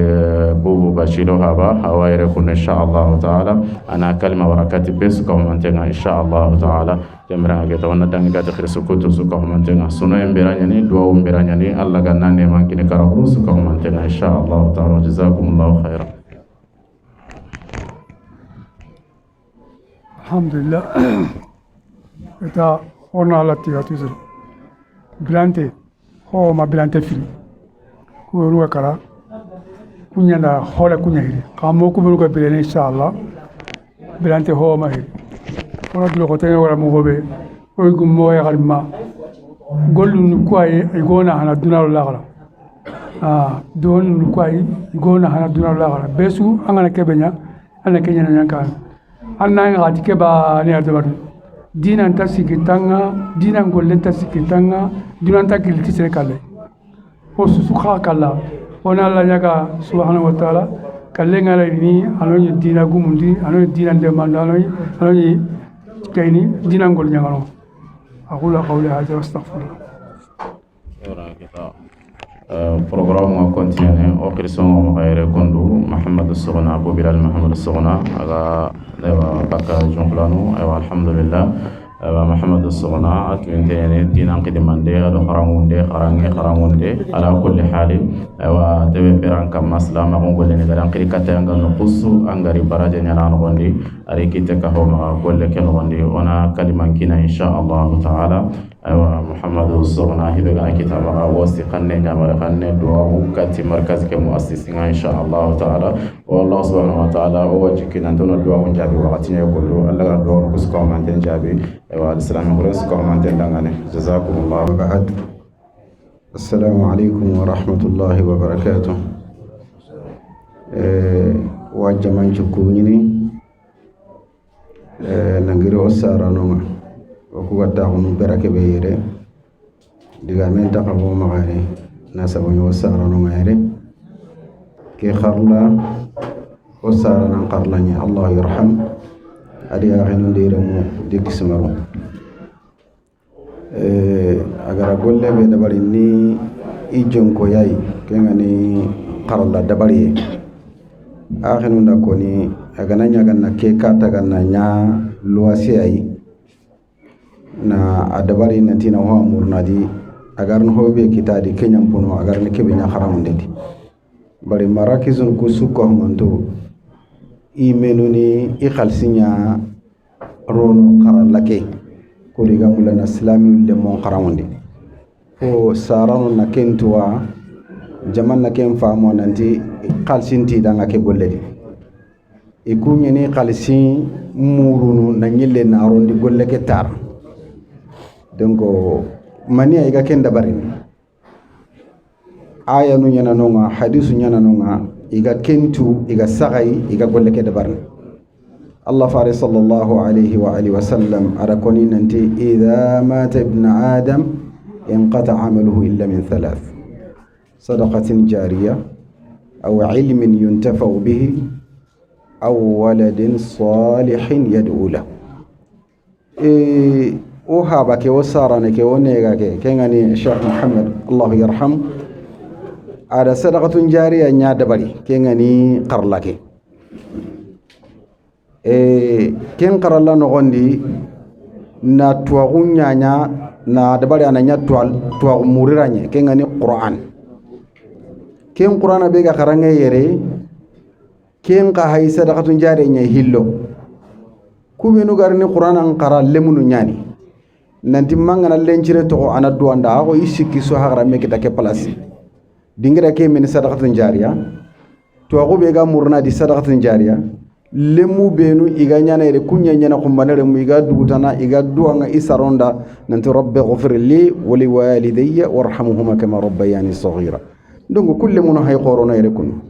Boubou Bachilo haba awa yere kun inchallahu taala ana kalima barakati be suko xamante nga inchallahu taala jamranga ke tawana dangi gati khirsu kutu suko xamante nga suno embera ñani duwawu mbera ñani alla ganna neman kini karaxuru suko xamante nga inchallahu taala jazakumullahu khairan. Alhamdulillah eta ona la tiga toujours bilante ho ma bilante fili ku ruwa kara kunya na hola kunya hiri kamo ku ruwa bilene inshallah bilante ho ma hiri ona dulo ko tan wala mo hobe o gummo ya galma gollu nu kwaye igona hana dunalo la gala ah don nu kwaye igona hana dunalo la gala besu angana kebenya ana kenya na nyanka anna ngati keba ne adabaru dinan ta sikitanga dinan golle ta sikitanga dinan ta kilti sere kale o susu kha kala ona la nyaga subhanahu wa ta'ala kalle ngala ni anoni dina gumundi anoni dinan de manda anoni anoni kayni dinan gol nyagano aqulu qawli hadha wa astaghfirullah. Programme nga continuer o xirson mo xayre kondu Mohamed Sogna Abou Bilal Mohamed Sogna aga aywa bakka jonglanu aywa alhamdulillah aywa Mohamed Sogna atwintene dinan qidimande ado xarangunde xarange xarangunde ala kulli hali aywa tebe peran kam masla ma golle ni garan qiri kate anga no qussu angari baraje nyana no gondi ari kite ka ho ma golle ken gondi ona kaliman kina insha Allah taala aywa Mohamed Sogna hibe gana kitaba wasi xanne ñamare xanne duwawu kati markaz ke muassisi nga insha Allah taala wa Allah subhanahu wa taala o wajji nan tono duwawu jaabi wakati ne gollo Allah gana duwawu ko suko manten jaabi aywa al-islam ko suko manten dangane jazakumullah. Ba'd. Assalamu alaykum wa rahmatullahi wa barakatuh. Wa jaman cukku ñini nangiri o saranonga o kuga taxunu berake be yere diga men taxaxo maxane na sabaño o saranonga yere ke xarla o saranan xarlañe Allah yarham adi axeno ndiremu di kismaru agara golle be dabari ni i jonkoyayi kengani xarla dabariye axenunda koni agana ñaganna ke ka taganna ña luwasiyayi na adabari nantina ho murnadi agarno hobe kitadi kenyam puno agarne kebe nya xaramundeti bari marakizun ku sukko manto i menuni i khalsinya rono qarallake ko diga mulana islami le mon xaramundi fo sarano na kentuwa jaman na ken famo nanti khalsinti danga ke golledi e kunyeni khalsin murunu na nyille na rondi golle ke tar. Donc mania iga ken dabarin aya nu nyana nonga hadisu nyana nonga iga kentu iga sagai iga golle ke dabarin Allah fari sallallahu alayhi wa alihi wa sallam arakoni nanti idha mata ibn adam inqata amaluhu illa min thalath sadaqatin jariya aw ilmin yuntafa'u bihi aw waladin salihin yad'u lahu. O haba ke o sarane ke o nega ke kengani Cheikh Mohamed Allah yarham ada sadaqatun jariya nya dabari kengani qarla ke ken qaralla no gondi na tuwagu nya na dabari ana nya tuwagu muriranye kengani Qur'an ken Qur'ana be ga qaranga yere ken ka hay sadaqatun jariya nya hillo kubenu garni Qur'an an qara lemunu nyani nanti mangana lencire toxo ana duwanda axo i sikki so xaxara me kita ke place dingira ke meni sadaqatun jariya tuwaxu be ga murna di sadaqatun jariya Lemu benu iga ñana yere kunya ñana xumbanere mu iga dugutana iga duwanga i saronda nanti rabbi ghfir li wa li walidayya warhamhuma kama rabbayani saghira. Donc kulle munu hay xorono yere kun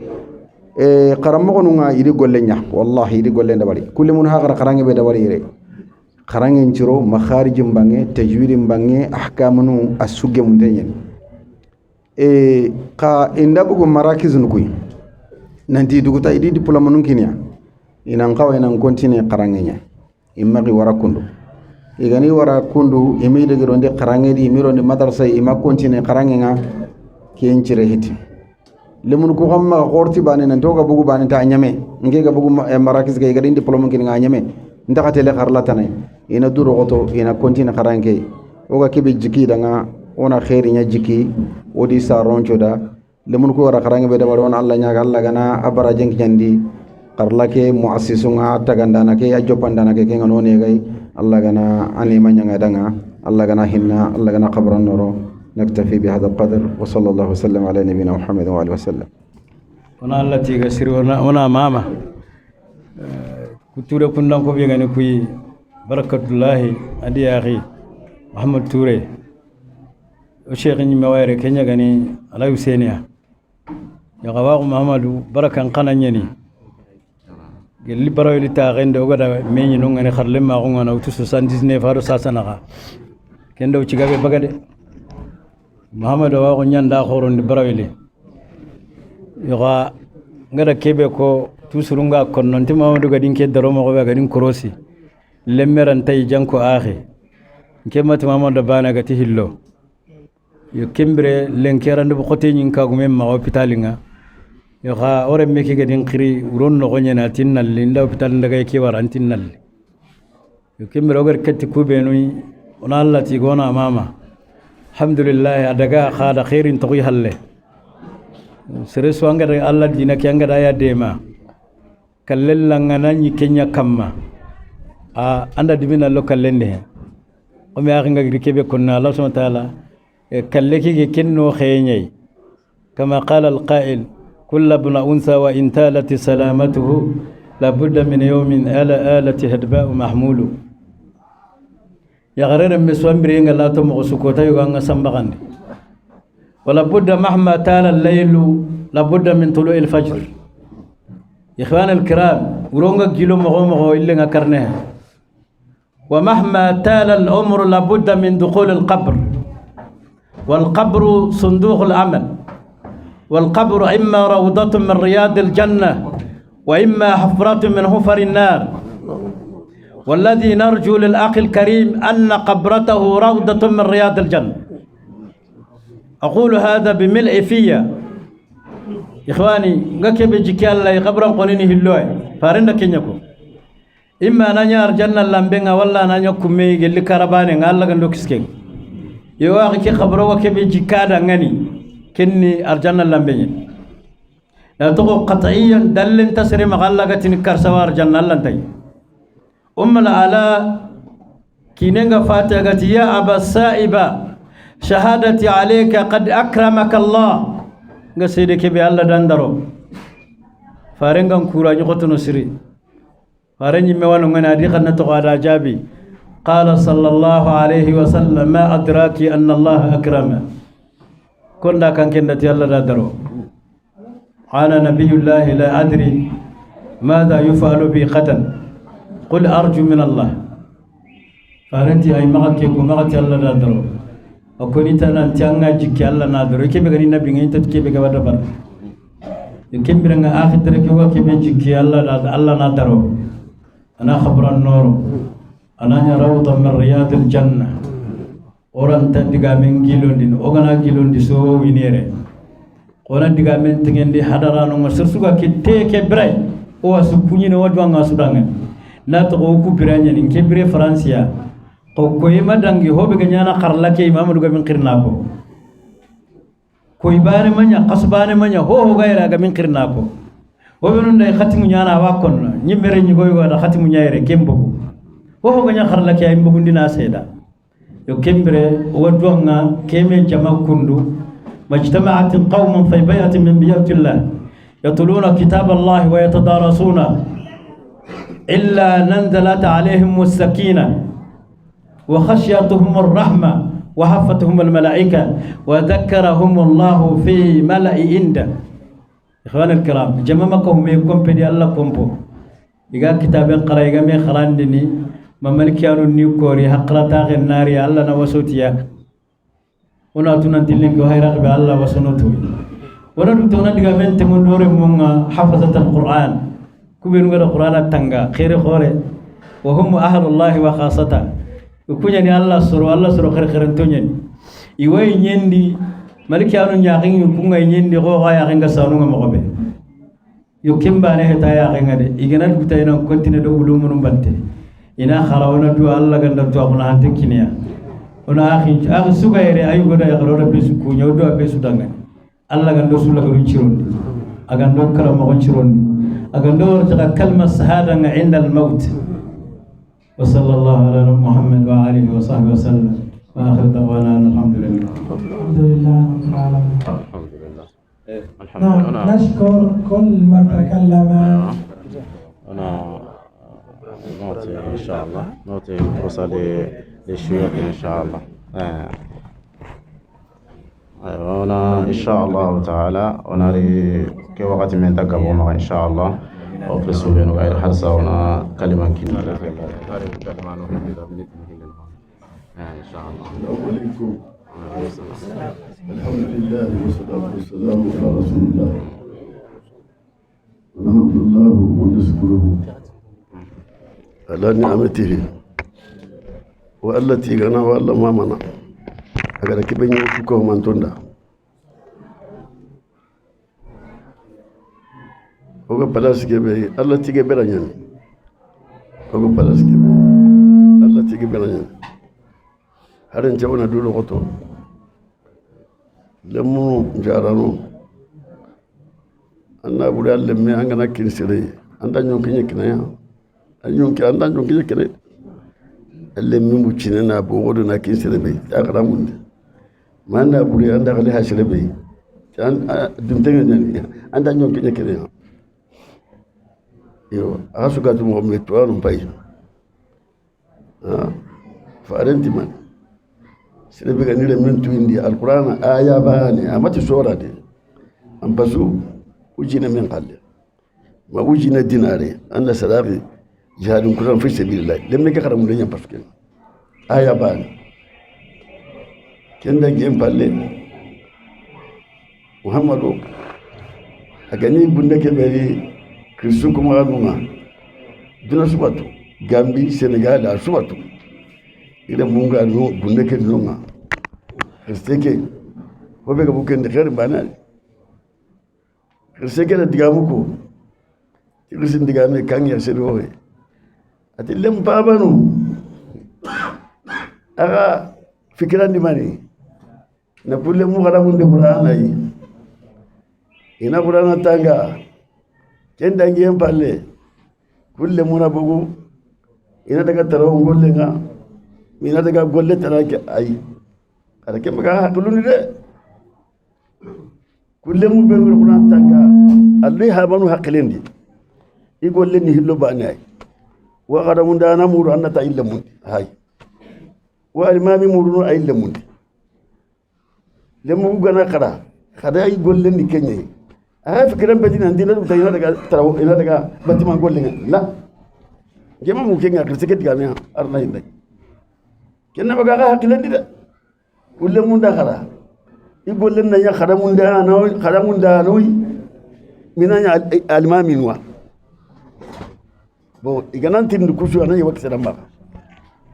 e xaramoxonu nga idi golle ña wallahi idi golle ndabari kulle munu ha xara xarange be dabari yere xarange nciro makharij mbange tajwid mbange ahkamunu asuge munteñen e xa indabugu marakiz nukuy nanti duguta idi diplôme nun kinya inan xawa inan continue xarange ña imaxi wara kundu igani wara kundu imi degerondi xarange di imirondi madrasa ima continue xarange nga ken cire hiti lemun ku xam ma xorti bane nan toga bugu bane ta ñame nge ga bugu marakis ga igadi diplôme kin nga ñame ndaxa tele xarla tane ina duro goto ina continue xarange oga kebe jiki danga ona khairi nya jiki odi sa roncho da lemun ku wara xarange be dabaro on Allah ñaga Allah gana abara jenk ñandi xarla ke muassisunga tagandana ke a jopandana ke kenga none gay Allah gana anima ñanga danga Allah gana hinna Allah gana qabran noro. نكتفي بهذا القدر وصلى الله وسلم على نبينا محمد وآله وسلم. ona Allah tiga siri ona mama kuture kundan ko be ngani kuyi barakatullahi adi akhi Muhammad Touré o cheikh ni mawere kenya gani ala Husseiniya ya gawa Muhammadu barakan kana nyani gelli barawli ta gende o gada meñi no ngani kharle ma ko ngana 79 hado sasanaga kendo cigabe bagade Muhammadu wa ko nyanda khorondi barawli yoga ngada kebe ko tusurunga konnon ti Muhammadu gadin ke daro mo be gadin korosi lemmeran tay janko akhi kemati Muhammadu bana gati hillo yo kembre lenkerande bu khote nyin ka gumem ma hôpitalinga yoga ore meki gadin khiri uron no gonyena tinnalli nda hôpital ndaga ke war antinnalli yo kembre ogar katti kubenu ona Allah ti gona mama alhamdulillah adaga khada khairin togi halle sere so angada Allah dina ke angada ya dema kallella ngana nyi kenya kamma a anda dibina lo kallende o mi akhinga girkebe konna Allah subhanahu wa ta'ala kalle ki kenno khenyai kama qala alqa'il kullu ibn unsa wa in talat salamatuhu la budda min yawmin ala alati hadba'u mahmulu ya gharere miswambiri nga la to mo sukota yuga nga sambagandi wala budda mahma tala al-layl la budda min tulu'i al-fajr. Ikhwan al-kiram uronga gilo mo mo ille nga karne wa mahma tala al-umr la budda min dukhul al-qabr wal-qabr sunduq al-amal wal-qabr imma rawdatun min riyad al-janna wa imma hufratun min hufar an-nar. والذي نرجو للأخ الكريم أن قبرته روضة من رياض الجنة. أقول هذا بملء فيا إخواني غكي بجيكي الله قبرا قنينه اللوي فارنا كينيكو إما نانيا الجنة لامبينغا ولا نانيا كومي اللي كرباني الله غندو كسكين يواغي كي خبرو كي بجيكا دغني كني الجنة لامبينغ لا تقو قطعيا دلن تسري مغلغتني كرسوار جنة لانتي أم العلاء كينغا فاتغت يا أبا السائبة شهادتي عليك قد أكرمك الله غسيدك بي الله دندرو فارنغان كورا نيخوتو سري فارني ميوانو غنا دي خنا تو جابي قال صلى الله عليه وسلم ما أدراك أن الله أكرم كنا كان كندتي الله دندرو أنا نبي الله لا أدري ماذا يفعل بي غدا قل أرجو من الله فارنتي أي مغتي مغتي الله نادرو أكوني تنا تيانغا جيكي الله نادرو كيف بغني نبي نين تكي بغا بدبر كيف بغنا آخر تركي هو كيف جيكي الله الله نادرو أنا خبر النور أنا روضة من رياض الجنة أوران تندغا من جيلوندين أوغنا جيلوندي سو وينيري أوران دغا من تنجندي حضرانو مسرسوغا كي تيكي براي أو أسكوني نودوانغا سودانغا na to ko biranya ni kebire francia ko koyima dangi hobe ganyana kharla ke imamu ga min qirna ko koy bare manya qasbane manya ho ho gayra ga min qirna ko hobe non day khatimu nyana wa kon nyimmere nyi goy goda khatimu nyaire kembo ho ho ganya kharla ke ay mbugu ndina seda yo kembere wadwanga keme jama kundu majtama'at qaumun fi bay'atin min biyutillah yatluna kitab Allah wa yatadarasuna إلا نزلت عليهم السكينة وخشيتهم الرحمة وحفتهم الملائكة وذكرهم الله في ملأ عنده. إخوان الكرام، جمعكم يكون بدي الله كومبو إذا كتاب قرأ إذا ما خلاندني ما ملكيانو نيوكوري حقرة النار الله نوسوتيا وناتونا تلين كهاي رغب الله وسنوتوي وناتونا دعمن تمنور منا حفظة القرآن كبيرون القرآن تانغا خير خورة وهم أهل الله وخاصته وكوني الله سر الله سر خير خير توني إيوه يندي ملكيانو نياقين يكون يندي غوا ياقين كسانو مغبي يكيم بانه تاياقين هذا إيجانا بتاعنا كنتين دو علوم نبته إنا خلاونا دو الله كن دو أبونا أنت كنيا ona akhi akhi suga yere ayu goda ya garora besu kunya do besu dangan Allah gando sula garun cirondi agando karama gon cirondi agando warta kalma shahada nga inda al maut wa sallallahu ala muhammad wa alihi wa sahbihi wa sallam wa akhir da'wana alhamdulillah. Alhamdulillah rabbil alamin. Alhamdulillah. نعم نشكر كل من تكلم. أنا نعطي إن شاء الله نعطي الفرصة للشيوخ إن شاء الله. أنا إن شاء الله تعالى أنا كي وقت من تقبل إن شاء الله وفي السبيل وغير حرصة وأنا كلمة كنا إن شاء الله. السلام عليكم. الحمد لله والصلاة والسلام على رسول الله. نحمد الله ونشكره على نعمته والتي غنى والله ما منع. أجر كبني وشكوه من توندا. Oga palace kebe Allah tige beranyani. Oga palace kebe Allah tige beranyani. Harin jawna dulu goto. Lemu jarano. Anna buri alle me angana kinsire. Anda nyonki kinaya. Anyonki anda nyonki kinaya. Alle me mucine na bogodo na kinsire be. Agara munde. Manda buri anda kale hasire be. An dumtenga nyani. Anda nyonki kinaya. Yo, asuka tu mo metuano pai. Ah, farenti man. Sirebe ganile mentu indi alquran aya bani amati sura de. Ampasu ujina min qalle. Ma ujina dinare anna salafi jihadun quran fi sabilillah. Lemme ka karamu lenyam paske. Aya bani. Kenda gem palle. Muhammadu agani bunde ke beri Kristu kuma nunga duna subatu Gambi Senegal a subatu ida munga no bunde ke nunga Kristeke hobe ga buken de khair bana Kristeke da digamu ko Kristin digame kan ya sero hobe ati lem babanu aga fikran di mani na pulle mu gara mun de Qur'ana yi ina Qur'ana tanga kenda ngien palle kulle muna bugu ina daga tarawo golle nga ina daga golle tarake ay ara ke maga hakuluni de kulle mu be Qur'an tanga alli habanu haqilendi i golle ni hillo bani ay wa gada mun dana muru annata illa mun hay wa alimami muru ay illa mun lemu gana kara kada ay golle ni kenye ah fikiran bedina ndina dum tayina daga tarawo ina daga batima golle la jema mu kenga kriseke digame arna hinda kenna baga ga hakilendi de ulle mun da khara i golle na ya khara mun da na khara mun da no mina nya almami nuwa bo iganan tin kusu anan yawak sedamba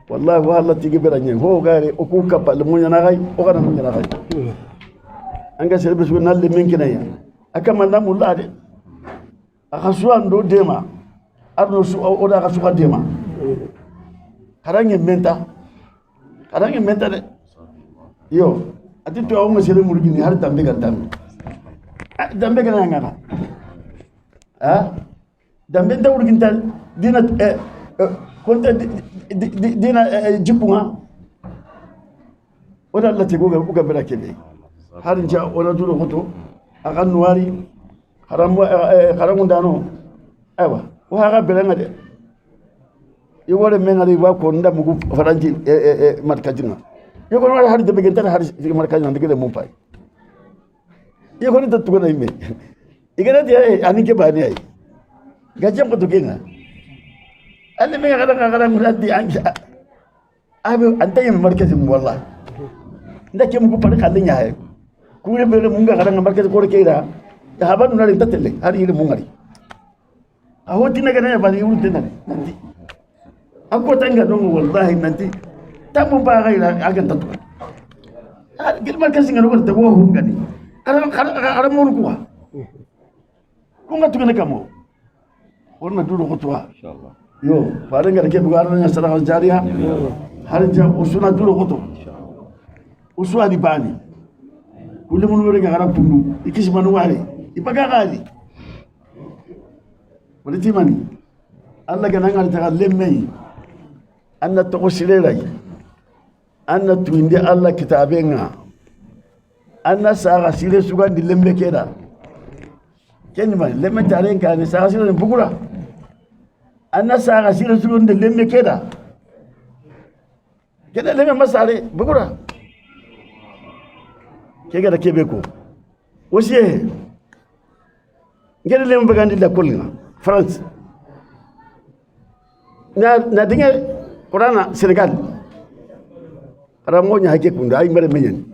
wallahi wa Allah tigi beranye ho gare o ku kapal mun yana gai o kana mun yana gai anga serbe su nalle min kinaya aka manda mulla de aka suwan do dema arno su o da aka suka dema karange menta de yo ati to awu sere murgini har dambe ga dambe dambe ga ngara ah dambe da urginta dina konta dina jipunga oda Allah te goga uga barake be har nja ona duro hoto akan nuwari haramu dano aiwa wa ga belanga de Yogore men ngari wa ko nda mugu faranji markajina. Yogore wala hari de begentara hari markajina ndigele mum pay. Yogore ta tugana imme. Igana ti ani ke bani ay. Gajam ko tukenga. Alle men ngara ngara ngurati anja. Abe anta yem markaji mu wallahi. Nda ke mugu pare khalle nya hay. Kure bere munga ngara markaji ko keira. Habanu nari tatelle hari ile mungari. Aho tina kana ya bani uru tina nanti. Aku tangga dong wallahi nanti. Tamu pakai lah akan tatu. Gil markas nggak nukar tahu hungani. Karena mau nukuah. Kau nggak tuh kamu. Orang dulu kutua. Yo, paling nggak ada bukan yang sedang cari ha. Hari jam usuna dulu kutu. Usua di bani. Kulit manusia mereka karena pundu. Ikis manuari. Ipakai kali. Berarti mani. Allah kan hangar jangan lemai. Anna togosile lagi. Anna tuinde Allah kitabenga. Anna saga sile sugan di lembe kera. Kenni mani lembe taren kani saga sile bukura. Anna saga sile sugan di lembe kera. Kena lembe masale bukura. Kega da kebeko. Wosiye. Ngene lembe bagandi la kolina France. Na dinga Corana Senegal. Ramonya hake kunda ay mere menyen.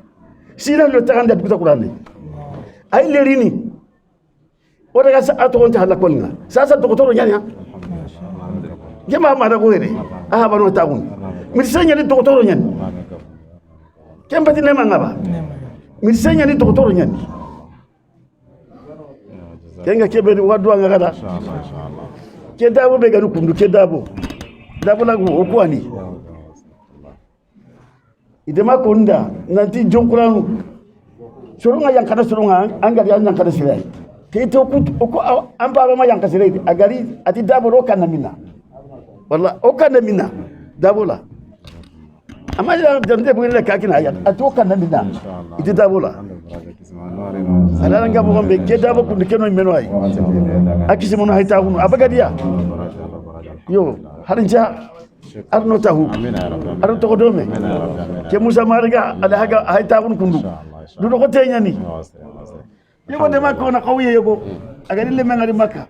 Sira lo taganda duta Qur'an. Ay lerini. Ora ga sa ato on ta la kolna. Sa sa dokotoro nyanya. Jema ma da ko here. Aha bano tagun. Mi senya ni dokotoro nyan. Kemba ti nema ngaba. Mi senya ni dokotoro nyan. Kenga kebe wadu anga kada. Ke dabo be ganu kundu ke dabo. Dabo lagu okuani. Idema konda nanti jonkuranu sorunga yang kada sorunga angari yang kada sirai. Ke to ku amba ma yang kada sirai agari ati dabo ro kana mina. Walla o kana mina dabo la. Amma ya jamde bu le kakina ayat ati o kana mina. Iti dabo la. Ala nga bo be ke dabo ku ke no meno ay. Akisi mono hayta hunu abagadia. Yo harinja arno tahu arno to dome ke Musa Mariga ala haga hayta hun kundu du ko tenyani yogo de makko na qawiye yogo agari le mengari makka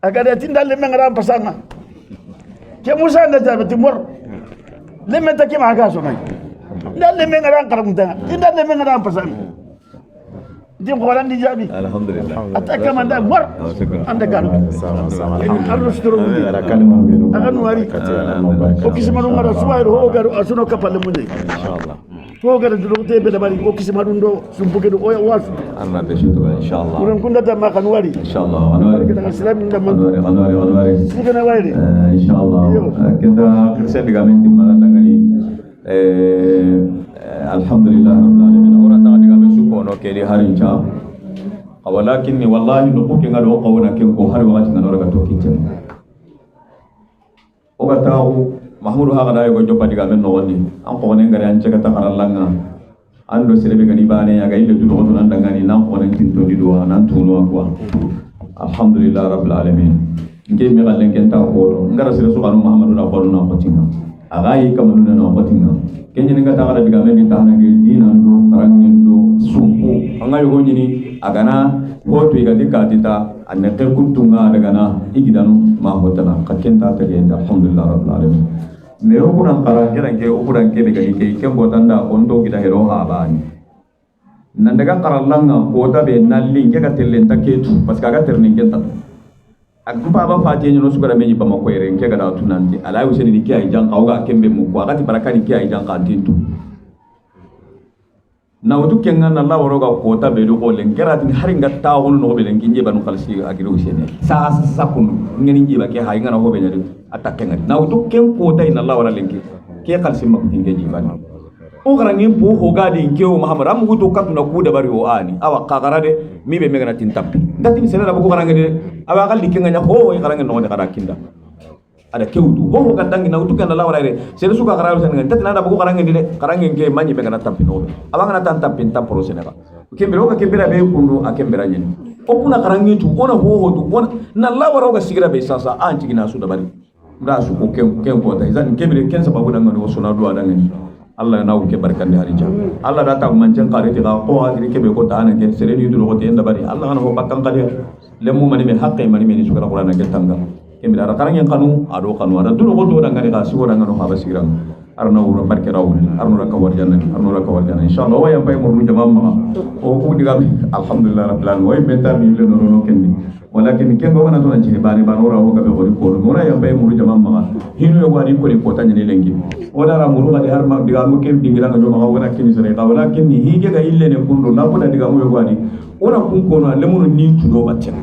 agari tinda le mengara pasanga ke Musa nda jabe timor le menta ke maga so nay nda le mengara karam tanga tinda le mengara pasanga dim qoran di jabi alhamdulillah ataka manda mor anda garu alhamdulillah akan wari o kisima dum ngara suwairo ho garu asuno kapal munde inshallah ho garu dum te be dabari o kisima dum do sumbuke do o wasu anna be shutu inshallah kuran kunda ta ma kan wari inshallah anwari kita islam nda man anwari anwari sikana wari inshallah kita kirsen digamen timbala tangani alhamdulillah rabbil alamin ora ta digamen sukono kedi harincha walakin wallahi nukuki ngado qawna ken ko har wakati ngado ga to kitem oga taw mahmudu ha gada yogo joppa diga men no wonni an ko ne ngari an cega takarallanga an do serebe gani bane ya ga ille du do nan dangani nan ko ne tinto di do nan tuno akwa alhamdulillah rabbil alamin nge mi galen ken ta ko ngara sere su kanu muhammadu na ko na ko tinga aga yi kamanu na ko tinga kenyi nga takara diga men ta hanage dinan do karangen do sumpu anga yogo nyini agana hoto igati katita anete kuntunga daga na igidanu ma hotana kakenta tage alhamdulillah rabbil alamin me okuna kara keranke okuran ke be ke ke botanda ondo gida hero ha bani nan daga karallanga kota be nalli ke ka tellenta ketu parce que aga ternin ke tatu agumpa ba fati nyono sugara menyi ba makoyere ke ga da tunanti ala yuseni ni ke ay janka oga kembe mu ko agati barakani ke ay janka tintu na wutu kenga na la woro ga kota be do ko len keratin haringa taawon no be len kinje banu khalsi agiru useni sa sa sa kunu ngeni njiba ke hay ngana ho be nyari atakke ngari na wutu ken kota ina la wara lenki ke khalsi makutin ke jiba o garangin po ho gadi nke o muhammad am wutu katuna ku da bari o ani awa kagara de mi be megana tin tappi ndati sene da ko garangin de awa galli kenga nya ho ho garangin no de gara kinda ada kewdu ho ho kadangi na wutu kan la wara re sene suka gararo sene ndati na da ko garangin de garangin ke manyi megana tappi no be awa ngana tan tappi tan pro sene ba kembere o ka kembere be kundu a kembere nyen o kuna garangin tu ona ho ho tu ona na la wara o ga sigira be sasa an cigina su da bari Nda su ko ken ken ko ta izan kebire ken sababu danga no sona do adanga ni. Allah na ke barkande harija. Allah da ta man cen qare ti ga ko hadiri kebe ko ta ana ken sereni yudu ko te enda bari. Allah na ko bakkan qare lemu mani me haqqe mani me ni sukara qur'ana ke tanga. Kemira ara karangen kanu ado kanu ara dulu ko do danga ni ga sigo danga no haba sigrang. Arna wuro barke rawul arna raka warjana arna raka warjana inshallah waya bay murnu jama ma o ku diga alhamdulillah rabbil alamin way meta mi le no no kendi walakin ken go wana tona jini bani bani ora wo gabe gori ko no ya bay murnu jama ma hinu yo wani ko ni kota nyani lengi wala ra muru ga har ma diga mu ke dingira ga joma wana kini sere ga walakin ni hige ga ille ne kundo na buda diga mu yo wani ora kun ko no lemunu ni tudo batte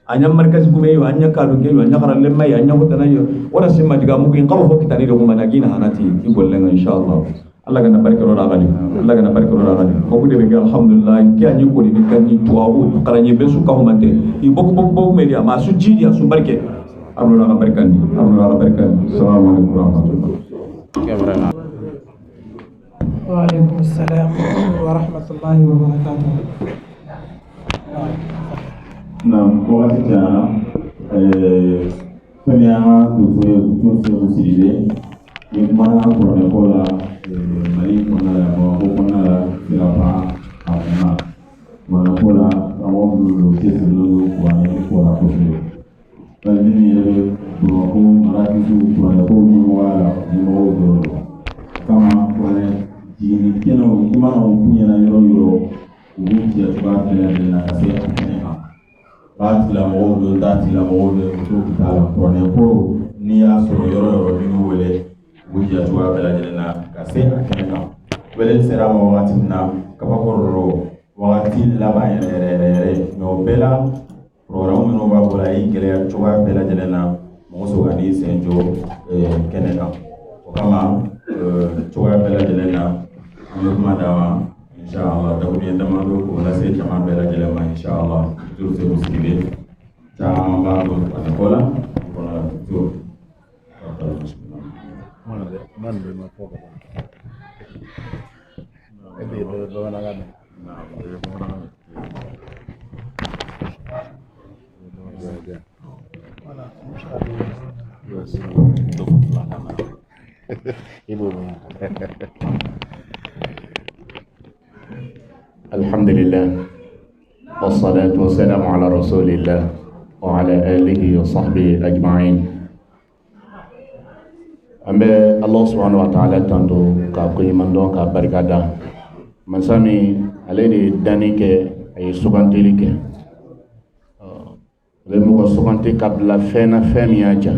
anya markazi kume yo anya kadu ke yo anya karan lemma yo anya hotana yo ora simma diga mu in qawo hokitani do kuma nagina hanati igollenga inshallah Allah gana barke ro ragali Allah gana barke ro ragali ko bude be alhamdulillah ki anyi ko ni kan ni tuabu karanye be su ka humante i bok bok bok media ma su jidi su barke arno raga barkani arno raga barkani assalamu alaikum wa rahmatullah. Wa alaikum assalam wa rahmatullahi wa barakatuh. Naam, wagati jana fɛn min y'an ka dɔgɔtɔrɔ ye docteur Seku Sidibe ni kumana kuranɛ ko la Mali kɔnɔna la Bamakɔ kɔnɔna la Siraba a kunna kuranɛ ko la karamɔgɔ minnu don u cɛsirilen don kuranɛ ko la kosɛbɛ bari ni min yɛrɛ bɛ Bamakɔ marakisiw kuranɛ ko ɲɛmɔgɔya la ɲɛmɔgɔw dɔw don kama kuranɛ jiginni kɛnɛw i mana o k'u ɲɛna yɔrɔ o yɔrɔ u b'u jɛ cogoya bɛɛ lajɛlen na ka se a kɛnɛ kan. B'a tigilamɔgɔw don t'a tigilamɔgɔw don u t'o t'a la kuranɛ ko n'i y'a sɔrɔ yɔrɔ o yɔrɔ n'i y'u wele u b'u jɛ cogoya bɛɛ lajɛlen na ka se a kɛnɛ kan. Weleli sera a ma wagati min na kabako dɔ wagati laban yɛrɛ yɛrɛ yɛrɛ yɛrɛ mɛ o bɛɛ la programme minnu b'a bolo a y'i gɛlɛya cogoya bɛɛ lajɛlen na mɔgɔ sɔrɔ ka n'i sen jɔ kɛnɛ kan o kama cogoya bɛɛ lajɛlen na an bɛ kuma d'a ma. Inshallah dakuruɲɛ damadɔ k'o lase jama bɛɛ lajɛlen ma inshallah docteur Seku Sidibe caman b'a dɔn kuranɛ ko la kɔnɔ la docteur. الحمد لله والصلاة والسلام على رسول الله وعلى آله وصحبه أجمعين. An bɛ Allah subhanahu wa ta'ala tanto k'a koɲuman dɔn k'a barika da masa min ale de ye danni kɛ a ye sugantili kɛ a bɛ mɔgɔ suganti ka bila fɛn na fɛn min y'a diya.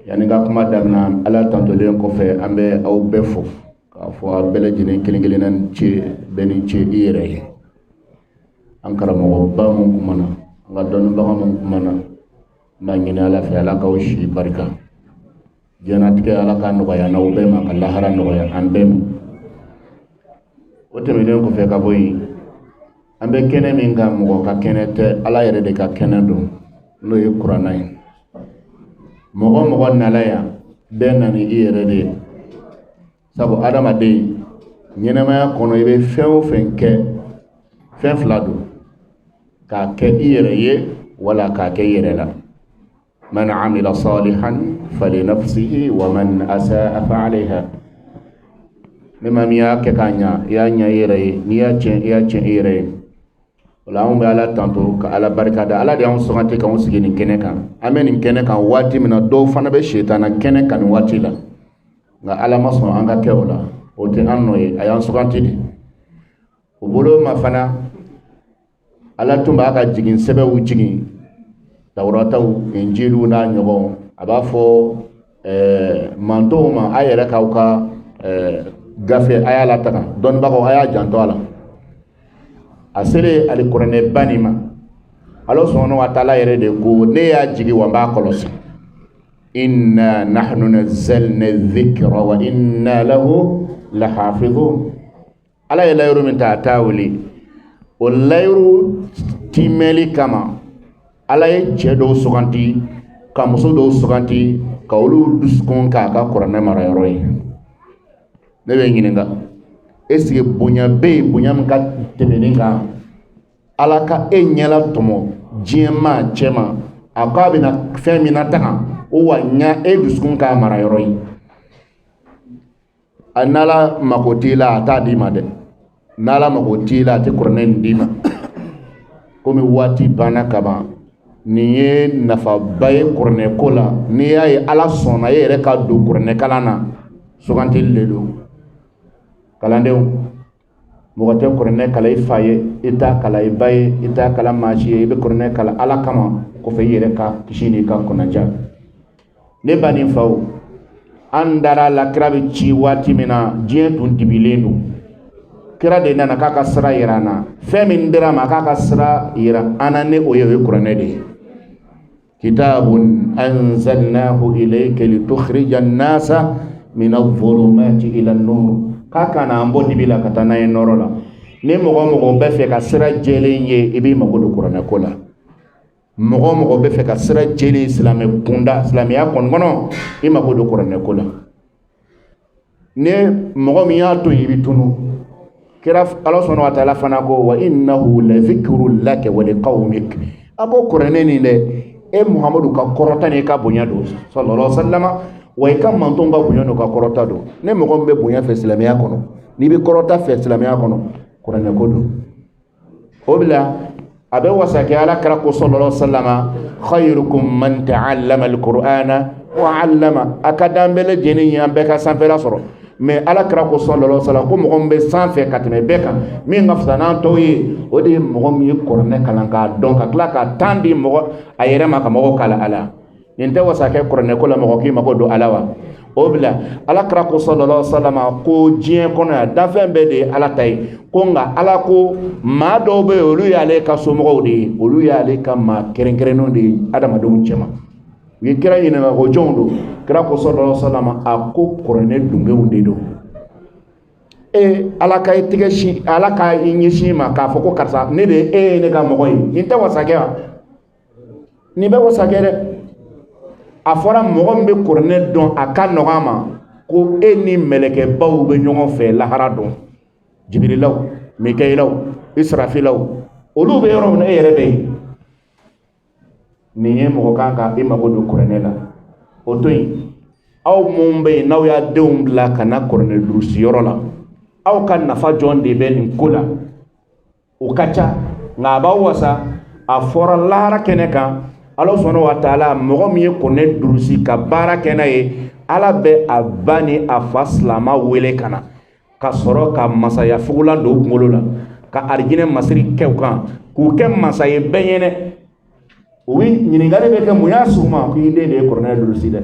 Yanni n ka kuma daminɛ Ala tantolen kɔfɛ an bɛ aw bɛɛ fo k'a fɔ a bɛɛ lajɛlen kelen kelenna ni ce bɛɛ ni ce i yɛrɛ ye. An karamɔgɔba mun kumana an ka dɔnnibaga mun kumana n b'a ɲini Ala fɛ Ala k'aw si barika diɲɛnatigɛ Ala k'a nɔgɔya n'aw bɛɛ ma ka lahara nɔgɔya an bɛɛ ma. O tɛmɛnen kɔfɛ ka bɔ yen an bɛ kɛnɛ min kan mɔgɔ ka kɛnɛ tɛ Ala yɛrɛ de ka kɛnɛ don n'o ye kuranɛ ye. Mɔgɔ mɔgɔ nala yan bɛɛ nana i yɛrɛ de ye sabu adamaden ɲɛnɛmaya kɔnɔ i bɛ fɛn o fɛn kɛ fɛn fila don k'a kɛ i yɛrɛ ye wala k'a kɛ i yɛrɛ la. Man amila salihan falinafsihi wa man asaa fa alayha. Ni maa min y'a kɛ k'a ɲa i y'a ɲa i yɛrɛ ye n'i y'a tiɲɛ i y'a tiɲɛ i yɛrɛ ye. O la anw bɛ Ala tanto ka Ala barika da Ala de y'anw suganti k'anw sigi nin kɛnɛ kan. An bɛ nin kɛnɛ kan waati min na dɔw fana bɛ setana kɛnɛ kan nin waati la nka Ala ma sɔn an ka kɛ o la o tɛ an nɔ ye a y'an suganti de. O bolo ma fana Ala tun b'a ka jigin sɛbɛnw jigin tawurataw injiliw n'a ɲɔgɔn a b'a fɔ mantonw ma a yɛrɛ k'aw ka gafe a y'a lataga dɔnnibagaw a y'a janto a la. A selen alikuranɛba nin ma Ala subhanahu wa ta'ala yɛrɛ de ko ne y'a jigin wa n b'a kɔlɔsi. Inna nahnu nazzalna dhikra wa inna lahu lahafidhun. Ala ye layiru min ta a t'a wuli o layiru timɛli kama Ala ye cɛ dɔw suganti ka muso dɔw suganti ka olu dusukun k'a ka kuranɛ marayɔrɔ ye. Ne bɛ ɲininka est ce que bonya bɛ yen bonya min ka tɛmɛ nin kan Ala ka e ɲɛla tɔmɔ diɲɛ maa cɛ ma A ko a bɛna fɛn min na taga o wa ɲa e dusukun k'a mara yɔrɔ ye. A n'Ala mako t'i la, a t'a d'i ma dɛ. N'Ala mako t'i la, a tɛ kuranɛ nin d'i ma. Komi waati banna kaban, nin ye nafaba ye kuranɛ ko la. N'i y'a ye Ala sɔnna e yɛrɛ ka don kuranɛ kalan na, sugantili de don. Kalandenw, mɔgɔ tɛ kuranɛ kalan i fa ye, i t'a kalan i ba ye, i t'a kalan maa si ye. I bɛ kuranɛ kalan Ala kama, kɔfɛ i yɛrɛ ka kisi n'i ka kunnaja. Ne ba ni faw, an dara la kira bɛ ci waati min na, diɲɛ tun dibilen don. Kira de nana k'a ka sira yira an na. Fɛn min dira a ma k'a ka sira yira an na, ne o ye, o ye kuranɛ de ye. Kitabun anzalnahu ilayka litukhrija an-nasa min adh-dhulumati ila an-nur. K'a ka na an bɔ dibi la ka taa n'an ye nɔrɔ la. Ni mɔgɔ o mɔgɔ bɛ fɛ ka sira jɛlen ye, i b'i mago don kuranɛ ko la. Mɔgɔ o mɔgɔ bɛ fɛ ka sira jɛlen silamɛ kunda, silamɛya kɔni kɔnɔ, i mago don kuranɛ ko la. Ni mɔgɔ min y'a to yen, i bɛ tunu. Kira Ala subhanahu wa taala fana ko wa innahu la dhikrun laka wa liqaumik. A ko kuranɛ nin dɛ, e Muhamadu ka kɔrɔta ni ka bonya don, sallallahu alaihi wasallam, wa i ka mantonw ka bonya n'u ka kɔrɔta don. Ni mɔgɔ min bɛ bonya fɛ silamɛya kɔnɔ, n'i bɛ kɔrɔta fɛ silamɛya kɔnɔ, kuranɛ ko don. O bila a bɛ wasa kɛ. Ala kira ko sallallahu alaihi wasallam, khayrukum man ta'allama al-Qur'ana wa 'allama. A ka d'an bɛɛ lajɛlen ye an bɛɛ ka sanfɛla sɔrɔ, mais ala kira ko sallallahu alaihi wasallam ko mɔgɔ min bɛ sanfɛ ka tɛmɛ bɛɛ kan, min ka fisa n'an tɔw ye, o de ye mɔgɔ min ye kuranɛ kalan k'a dɔn, ka tila ka temps di mɔgɔ a yɛrɛ ma ka mɔgɔw kalan a la. Nin tɛ wasa kɛ kuranɛ ko la, mɔgɔ k'i mako don ala wa. O bila ala kira ko sallallahu alaihi wasallam ko diɲɛ kɔnɔ yan, danfɛn bɛɛ de ye Ala ta ye. Ko nka Ala ko maa dɔw bɛ yen, olu y'ale ka somɔgɔw de ye, olu y'ale ka maa kɛrɛnkɛrɛnnenw de ye adamadenw cɛma. U ye kira ɲininka ko jɔnw don? Kira ko sallallahu alaihi wasallam, a ko kuranɛ dungew de don. E Ala ka i tigɛ sin, Ala ka i ɲɛsin ma k'a fɔ ko karisa, ne de e ye ne ka mɔgɔ ye, nin tɛ wasa kɛ wa? Nin bɛ wasa kɛ dɛ. A fɔra mɔgɔ min bɛ kuranɛ dɔn, a ka nɔgɔ a ma ko e ni mɛlɛkɛbaw bɛ ɲɔgɔn fɛ lahara don, Jibirilaw, Mikayilaw, Israfilaw, olu bɛ yɔrɔ min na, e yɛrɛ bɛ yen. Nin ye mɔgɔ kan ka i mago don kuranɛ la. O to yen, aw minnu bɛ yen n'aw y'a denw bila ka na kuranɛ durusi yɔrɔ la, aw ka nafa jɔn de bɛ nin ko la? O ka ca, nka a b'aw wasa. A fɔra lahara kɛnɛ kan, Ala subhanahu wa taala, mɔgɔ min ye kuranɛ durusi ka baara kɛ n'a ye, Ala bɛ a ba ni a fa silama wele ka na, ka sɔrɔ ka masaya fugulan don u kunkolo la, ka arijinɛ masiri kɛ u kan, k'u kɛ masa ye bɛɛ ɲɛnɛ. U bɛ ɲininkali bɛ kɛ, mun y'a s'u ma? Ko i den de ye kuranɛ durusi dɛ,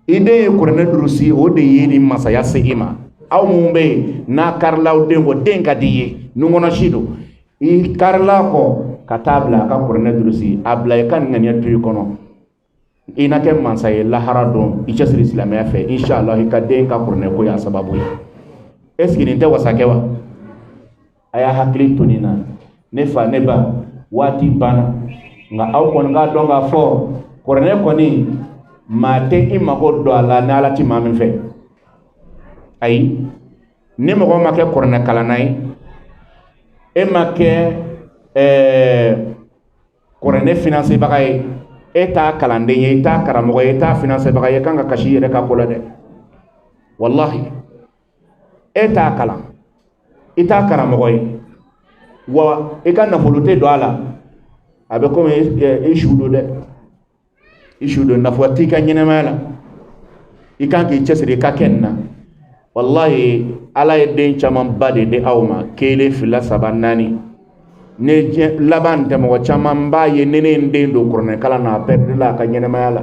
i den ye kuranɛ durusi, o de ye nin masaya se i ma. Aw minnu bɛ yen n'a karila aw den kɔ, den ka di i ye, nunkɔnɔsi don, i karila kɔ ka taa bila a ka kuranɛ durusi, a bila i ka nin ŋaniya to i kɔnɔ, i na kɛ mansa ye lahara don. I cɛsiri silamɛya fɛ, inshallah, i ka den ka kuranɛ ko y'a sababu ye. Est ce que nin tɛ wasa kɛ wa? A y'a hakili to nin na. Ne fa, ne ba, waati banna, nka aw kɔni k'a dɔn k'a fɔ kuranɛ kɔni, maa tɛ i mako don a la ni Ala ti maa min fɛ. Ayi, ni mɔgɔ ma kɛ kuranɛ kalanna ye, e ma kɛ kuranɛ finansebaga ye, e t'a kalanden ye, i t'a karamɔgɔ ye, i t'a finansebaga ye, i kan ka kasi i yɛrɛ ka ko la dɛ. Walahi, e t'a kalan, i t'a karamɔgɔ ye, wa i ka nafolo tɛ don a la, a bɛ komi i su don dɛ, i su don, nafa t'i ka ɲɛnɛmaya la. I kan k'i cɛsiri i ka kɛ nin na. Walahi, Ala ye den camanba de di aw ma, kelen, fila, saba, naani. Ne diɲɛ laban tɛ, mɔgɔ caman b'a ye ni ne ye n den don kuranɛ kalan na, a pɛrɛdi la a ka ɲɛnɛmaya la,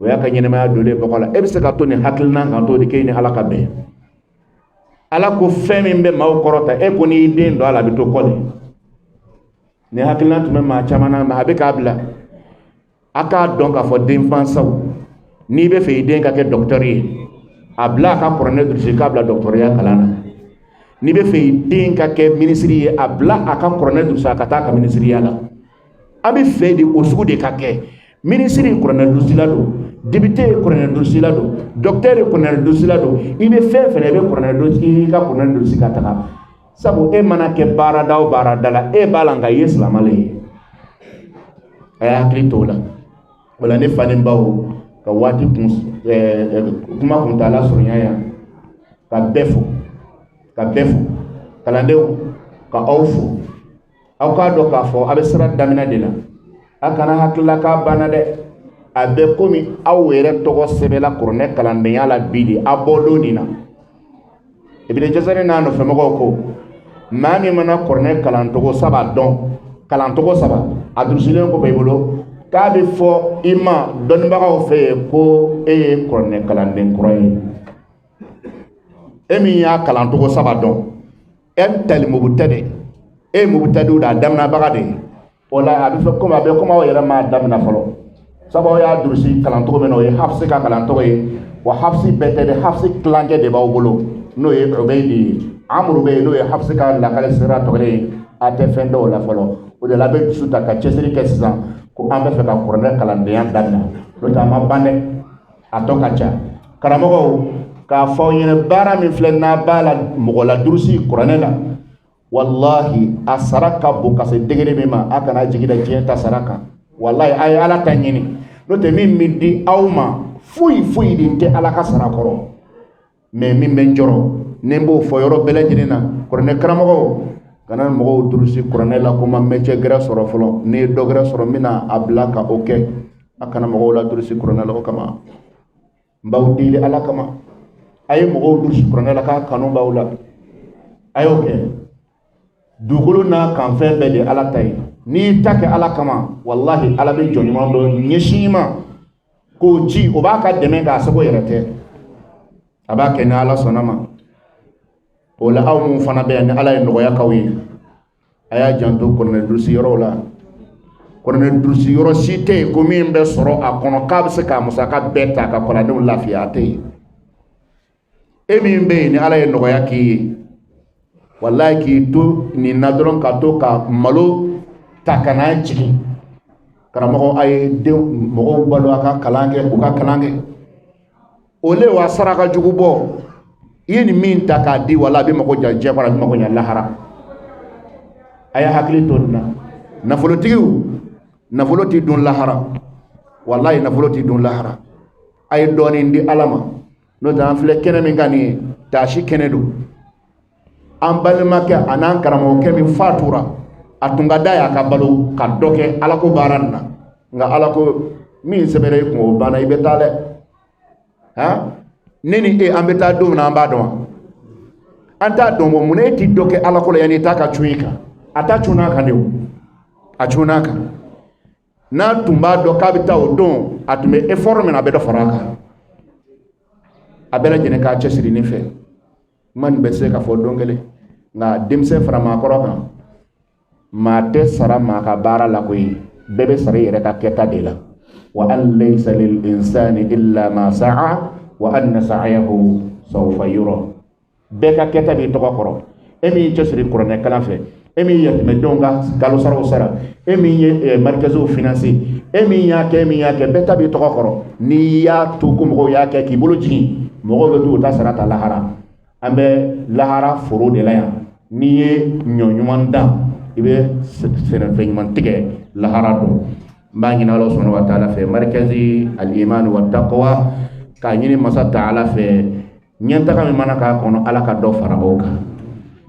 o y'a ka ɲɛnɛmaya donlen bɔgɔ la. E bɛ se ka to nin hakilina kan to de k'e ni Ala ka bɛn. Ala ko fɛn min bɛ maaw kɔrɔta, e ko n'i den don a la, a bɛ to kɔ de. Nin hakilina tun bɛ maa caman na, mɛ a bɛ k'a bila. A k'a dɔn k'a fɔ denmansaw, n'i bɛ fɛ i den ka kɛ dɔkitɛri ye, a bila a ka kuranɛ durusi, k'a bila dɔkitɛriya kalan na. N'i bɛ fɛ i den ka kɛ minisiri ye, a bila a ka kuranɛ durusi, a ka taa a ka minisiriya la. An bɛ fɛ de o sugu de ka kɛ. Minisiri ye kuranɛ durusila don, député ye kuranɛ durusila don, docteur ye kuranɛ durusila don. I bɛ fɛn fɛn, i bɛ kuranɛ durusi, i ka kuranɛ durusi ka taga. Sabu e mana kɛ baarada o baarada la, e b'a la, nka i ye silamɛ le ye. A y'a hakili t'o la. O la ne fa ni baw ka waati kun kuma kuntaala surunya yan, ka bɛɛ fo, ka bɛɛ fo, kalandenw ka aw fo. Aw k'a dɔn k'a fɔ a bɛ sira daminɛ de la, a kana hakilila k'a banna dɛ. A bɛ komi aw yɛrɛ tɔgɔ sɛbɛnla kuranɛ kalandenya la bi de, a bɔ don nin na. Ibn Jazari n'a nɔfɛmɔgɔw ko maa min mana kuranɛ kalancogo saba dɔn, kalancogo saba a durusilen kɔfɛ i bolo, k'a bɛ fɔ i ma dɔnnibagaw fɛ yen ko e ye kuranɛ kalanden kura ye. E min y'a kalancogo saba dɔn, e tali mubtadi, e ye mubtadi de, a daminɛbaga de ye. O la a bɛ fɔ komi a bɛ komi aw yɛrɛ m'a daminɛ fɔlɔ, sabu aw y'a durusi kalancogo min na, o ye hafisi ka kalancogo ye. Wa hafisi bɛɛ tɛ dɛ, hafisi tilancɛ de b'aw bolo, n'o ye Ubeyidi ye. Amuru bɛ yen, n'o ye hafisi ka lakali sira tɔgɔ ye. A tɛ fɛn dɔw la fɔlɔ. O de la a bɛ dusu ta ka cɛsiri kɛ sisan ko an bɛ fɛ ka kuranɛ kalandenya daminɛ. N'o tɛ a ma ban dɛ, a tɔ ka ca. Karamɔgɔw, k'a fɔ aw ɲɛna, baara min filɛ n'a b'a la mɔgɔ la durusi kuranɛ la, walahi a sara ka bon ka se degré min ma, a kana jigi da diɲɛ ta sara kan. Walahi a ye Ala ta ɲini, n'o tɛ min bɛ di aw ma, foyi foyi de tɛ Ala ka sara kɔrɔ. Mais min bɛ n jɔrɔ, ni n b'o fɔ yɔrɔ bɛɛ lajɛlen na, kuranɛ karamɔgɔw kana mɔgɔw durusi kuranɛ la ko ma métier gɛrɛ sɔrɔ fɔlɔ. N'i ye dɔ gɛrɛ sɔrɔ, n bɛna a bila ka o kɛ. A kana mɔgɔw la durusi kuranɛ la o kama. N b'aw deli Ala kama, a ye mɔgɔw durusi kuranɛ la k'a kanu b'aw la, a y'o kɛ. Dugukolo n'a kanfɛn bɛɛ de ye Ala ta ye. N'i y'i ta kɛ Ala kama, walahi Ala bɛ jɔn ɲuman dɔ ɲɛsin i ma k'o ci, o b'a ka dɛmɛ k'a sago yɛrɛ tɛ, a b'a kɛ ni Ala sɔnna ma. O la aw mun fana bɛ yan, ni Ala ye nɔgɔya k'aw ye, a y'a janto kuranɛ durusi yɔrɔw la. Kuranɛ durusi yɔrɔ si tɛ yen ko min bɛ sɔrɔ a kɔnɔ k'a bɛ se k'a musaka bɛɛ ta ka kalandenw lafiya, a tɛ yen. E min bɛ yen ni Ala ye nɔgɔya k'i ye, walayi k'i to nin na dɔrɔn ka to ka malo ta ka n'a jigin, karamɔgɔ, a ye den mɔgɔw balo, a ka kalan kɛ, u ka kalan kɛ. O le wa saraka jugu bɔ. I ye nin min ta k'a di, wala a bɛ mago ɲa diɲɛ kɔnɔ, a bɛ mago ɲa lahara. A ye hakili to nin na. Nafolotigiw, nafolo t'i dun lahara, walayi nafolo t'i dun lahara. A ye dɔɔnin di Ala ma. N'o tɛ an filɛ kɛnɛ min kan nin ye, taasi kɛnɛ don. An balimakɛ a n'an karamɔgɔkɛ min fatura, a tun ka d'a ye a ka balo ka dɔ kɛ Ala ko baara nin na, nka Ala ko min sɛbɛnna i kun, o banna, i bɛ taa dɛ. Han, ne ni e an bɛ taa don min na, an b'a dɔn wa? An t'a dɔn. Bɔ mun na e ti dɔ kɛ Ala ko la yanni i t'a ka cun i kan? A ta cunna a kan de, o a cunna a kan. N'a tun b'a dɔn k'a bɛ taa o don, a tun bɛ effort min na, a bɛ dɔ fara a kan. A bɛɛ lajɛlen k'a cɛsiri nin fɛ. Kuma nin bɛ se ka fɔ don kelen, nka denmisɛn fara maakɔrɔ kan, maa tɛ sara maa ka baara la koyi, bɛɛ bɛ sara i yɛrɛ ka kɛta de la. Wa an laysa lil insani illa ma sa'a wa anna sa'yahu sawfa yura. Bɛɛ ka kɛta b'i tɔgɔ kɔrɔ. E min y'i cɛsiri kuranɛ kalan fɛ, e min ye yatimɛdenw ka kalo saraw sara, e min ye marikaziw finanse, e min y'a kɛ, e min y'a kɛ, bɛɛ ta b'i tɔgɔ kɔrɔ. N'i y'a to ko mɔgɔw y'a kɛ k'i bolo jigin, mɔgɔw bɛ t'u ta sara ta lahara. An bɛ lahara foro de la yan. N'i ye ɲɔ ɲuman dan, i bɛ sɛnɛfɛn ɲuman tigɛ lahara don. N b'a ɲini Ala subhanahu wa taala fɛ, marikazi al-iman wa taqwa, k'a ɲini masa taala fɛ, ɲɛtaga min mana k'a kɔnɔ, Ala ka dɔ fara o kan.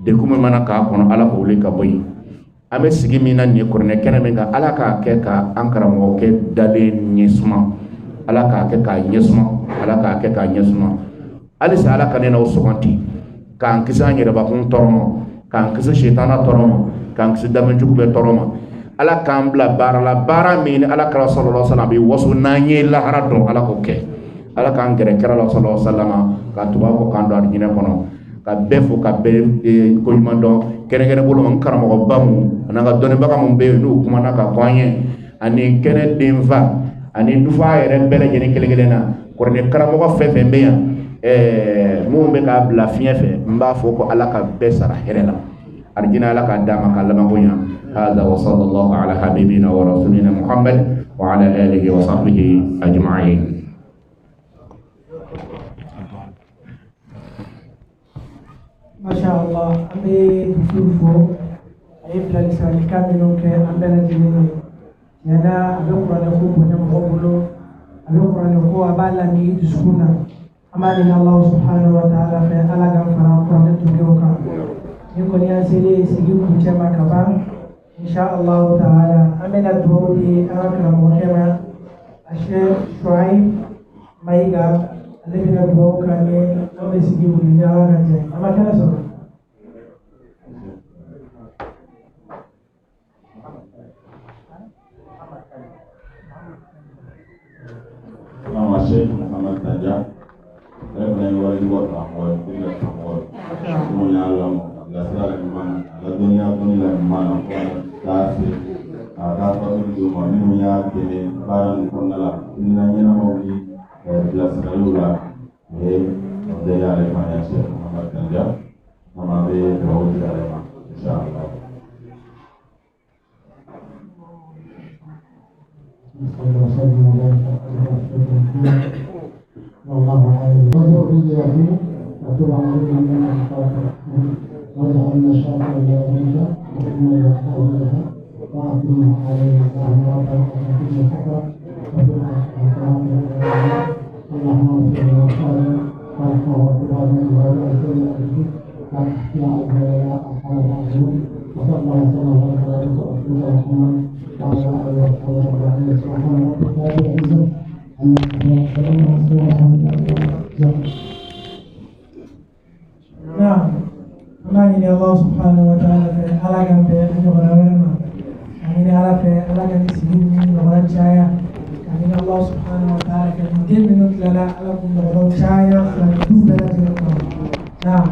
Degun min mana k'a kɔnɔ, Ala k'o wuli ka bɔ yen. An bɛ sigi min na nin ye, kuranɛ kɛnɛ min kan, Ala k'a kɛ ka an karamɔgɔkɛ dalen ɲɛsuma, Ala k'a kɛ k'a ɲɛsuma, Ala k'a kɛ k'a ɲɛsuma. Halisa Ala ka ne n'aw suganti k'an kisi an yɛrɛbakun tɔɔrɔ ma, k'an kisi sitana tɔɔrɔ ma, k'an kisi daminɛjugu bɛɛ tɔɔrɔ ma. Ala k'an bila baara la, baara min ni Ala kira sallallahu alaihi wasallam bɛ waso n'an ye lahara dɔn, Ala k'o kɛ. Ala k'an gɛrɛ kira la sallallahu alaihi wasallam, ka tugu a kɔ, k'an don alijinɛ kɔnɔ. Ka bɛɛ fo, ka bɛɛ koɲuman dɔn. Kɛrɛnkɛrɛn bolo, n karamɔgɔba mun ani an ka dɔnnibaga mun bɛ yen n'u kumana ka fɔ an ye, ani kɛnɛ denfa ani dufa yɛrɛ bɛɛ lajɛlen kelen kelen na, kuranɛ karamɔgɔ fɛn fɛn bɛ yan, minnu bɛ k'a bila fiɲɛ fɛ, n b'a fɔ ko Ala ka bɛɛ sara hɛrɛ la, arijinɛ Ala k'a d'a ma k'a labanko ɲa. Hada wa sallallahu ala habibina wa rasulina Muhammad wa ala alihi wa sahbihi ajma'in. Masha Allah, an bɛ dusu fo, a ye bilasiralikan minnu kɛ an bɛɛ lajɛlen ye. Tiɲɛna a bɛ kuranɛ ko bonya mɔgɔ bolo, a bɛ kuranɛ ko a b'a lami i dusukun na. An b'a ɲini Alahu subahana wa taala fɛ, Ala ka fara kuranɛ dunkew kan. Ni kɔni y'an selen sigi kuncɛ ma ka ban, insha Allahu taala an bɛna dugawu di an ka karamɔgɔkɛ ma, Sheikh Shuaib Mayiga. Ale bɛna dugawu k'an ye, an bɛ sigi wuli ni Ala ka jɛ. An ma kɛnɛ sɔrɔ. Nama Sheikh Muhammad Tanja, ale fana ye walejugu karamɔgɔ ye, deli ka karamɔgɔ ye minnu y'a lamɔ ka bila sira la ɲuman na, a ladɔnniya dɔnni la ɲuman na, fo ka taa se a ka fatuli d'u ma, minnu y'a dɛmɛ baara nin kɔnɔna la, hakilina ɲɛnamaw ni bilasiraliw la. O ye o bɛɛ y'ale fana ye, Sheikh Muhammad Tanja. Nama bɛ dugawu di ale ma inshallah. صلى وسلم وبارك على رسول محمد والله عليه وذريته، وتب علينا انك انت الرحيم، واجعلنا شاكرا لك وإنا لك، وأتمها علينا اللهم ربنا كل فترة وبنا حسنات. اللهم اغفر لنا وارحمنا وارحمنا وارحمنا ارحم الراحمين. وصلى الله وسلم وبارك على رسولك محمد وعلى اله وصحبه اجمعين. سبحان ربك رب العزه عما يصفون والحمد لله. Naam, an b'a ɲini Allah subhanahu wa ta'ala fɛ, Ala ka bɛn an ɲɔgɔnna wɛrɛ ma. K'a ɲini Ala fɛ, Ala ka nin sigi ninnu ɲɔgɔnna caya. K'a ɲini Allah subhanahu wa ta'ala fɛ, nin den minnu tilala, Ala k'u ɲɔgɔnnaw caya silamɛ du bɛɛ lajɛlen kɔnɔ. Naam.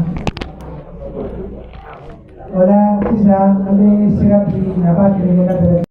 O la sisan an bɛ sira di naba kelen kelenna bɛɛ lajɛlen.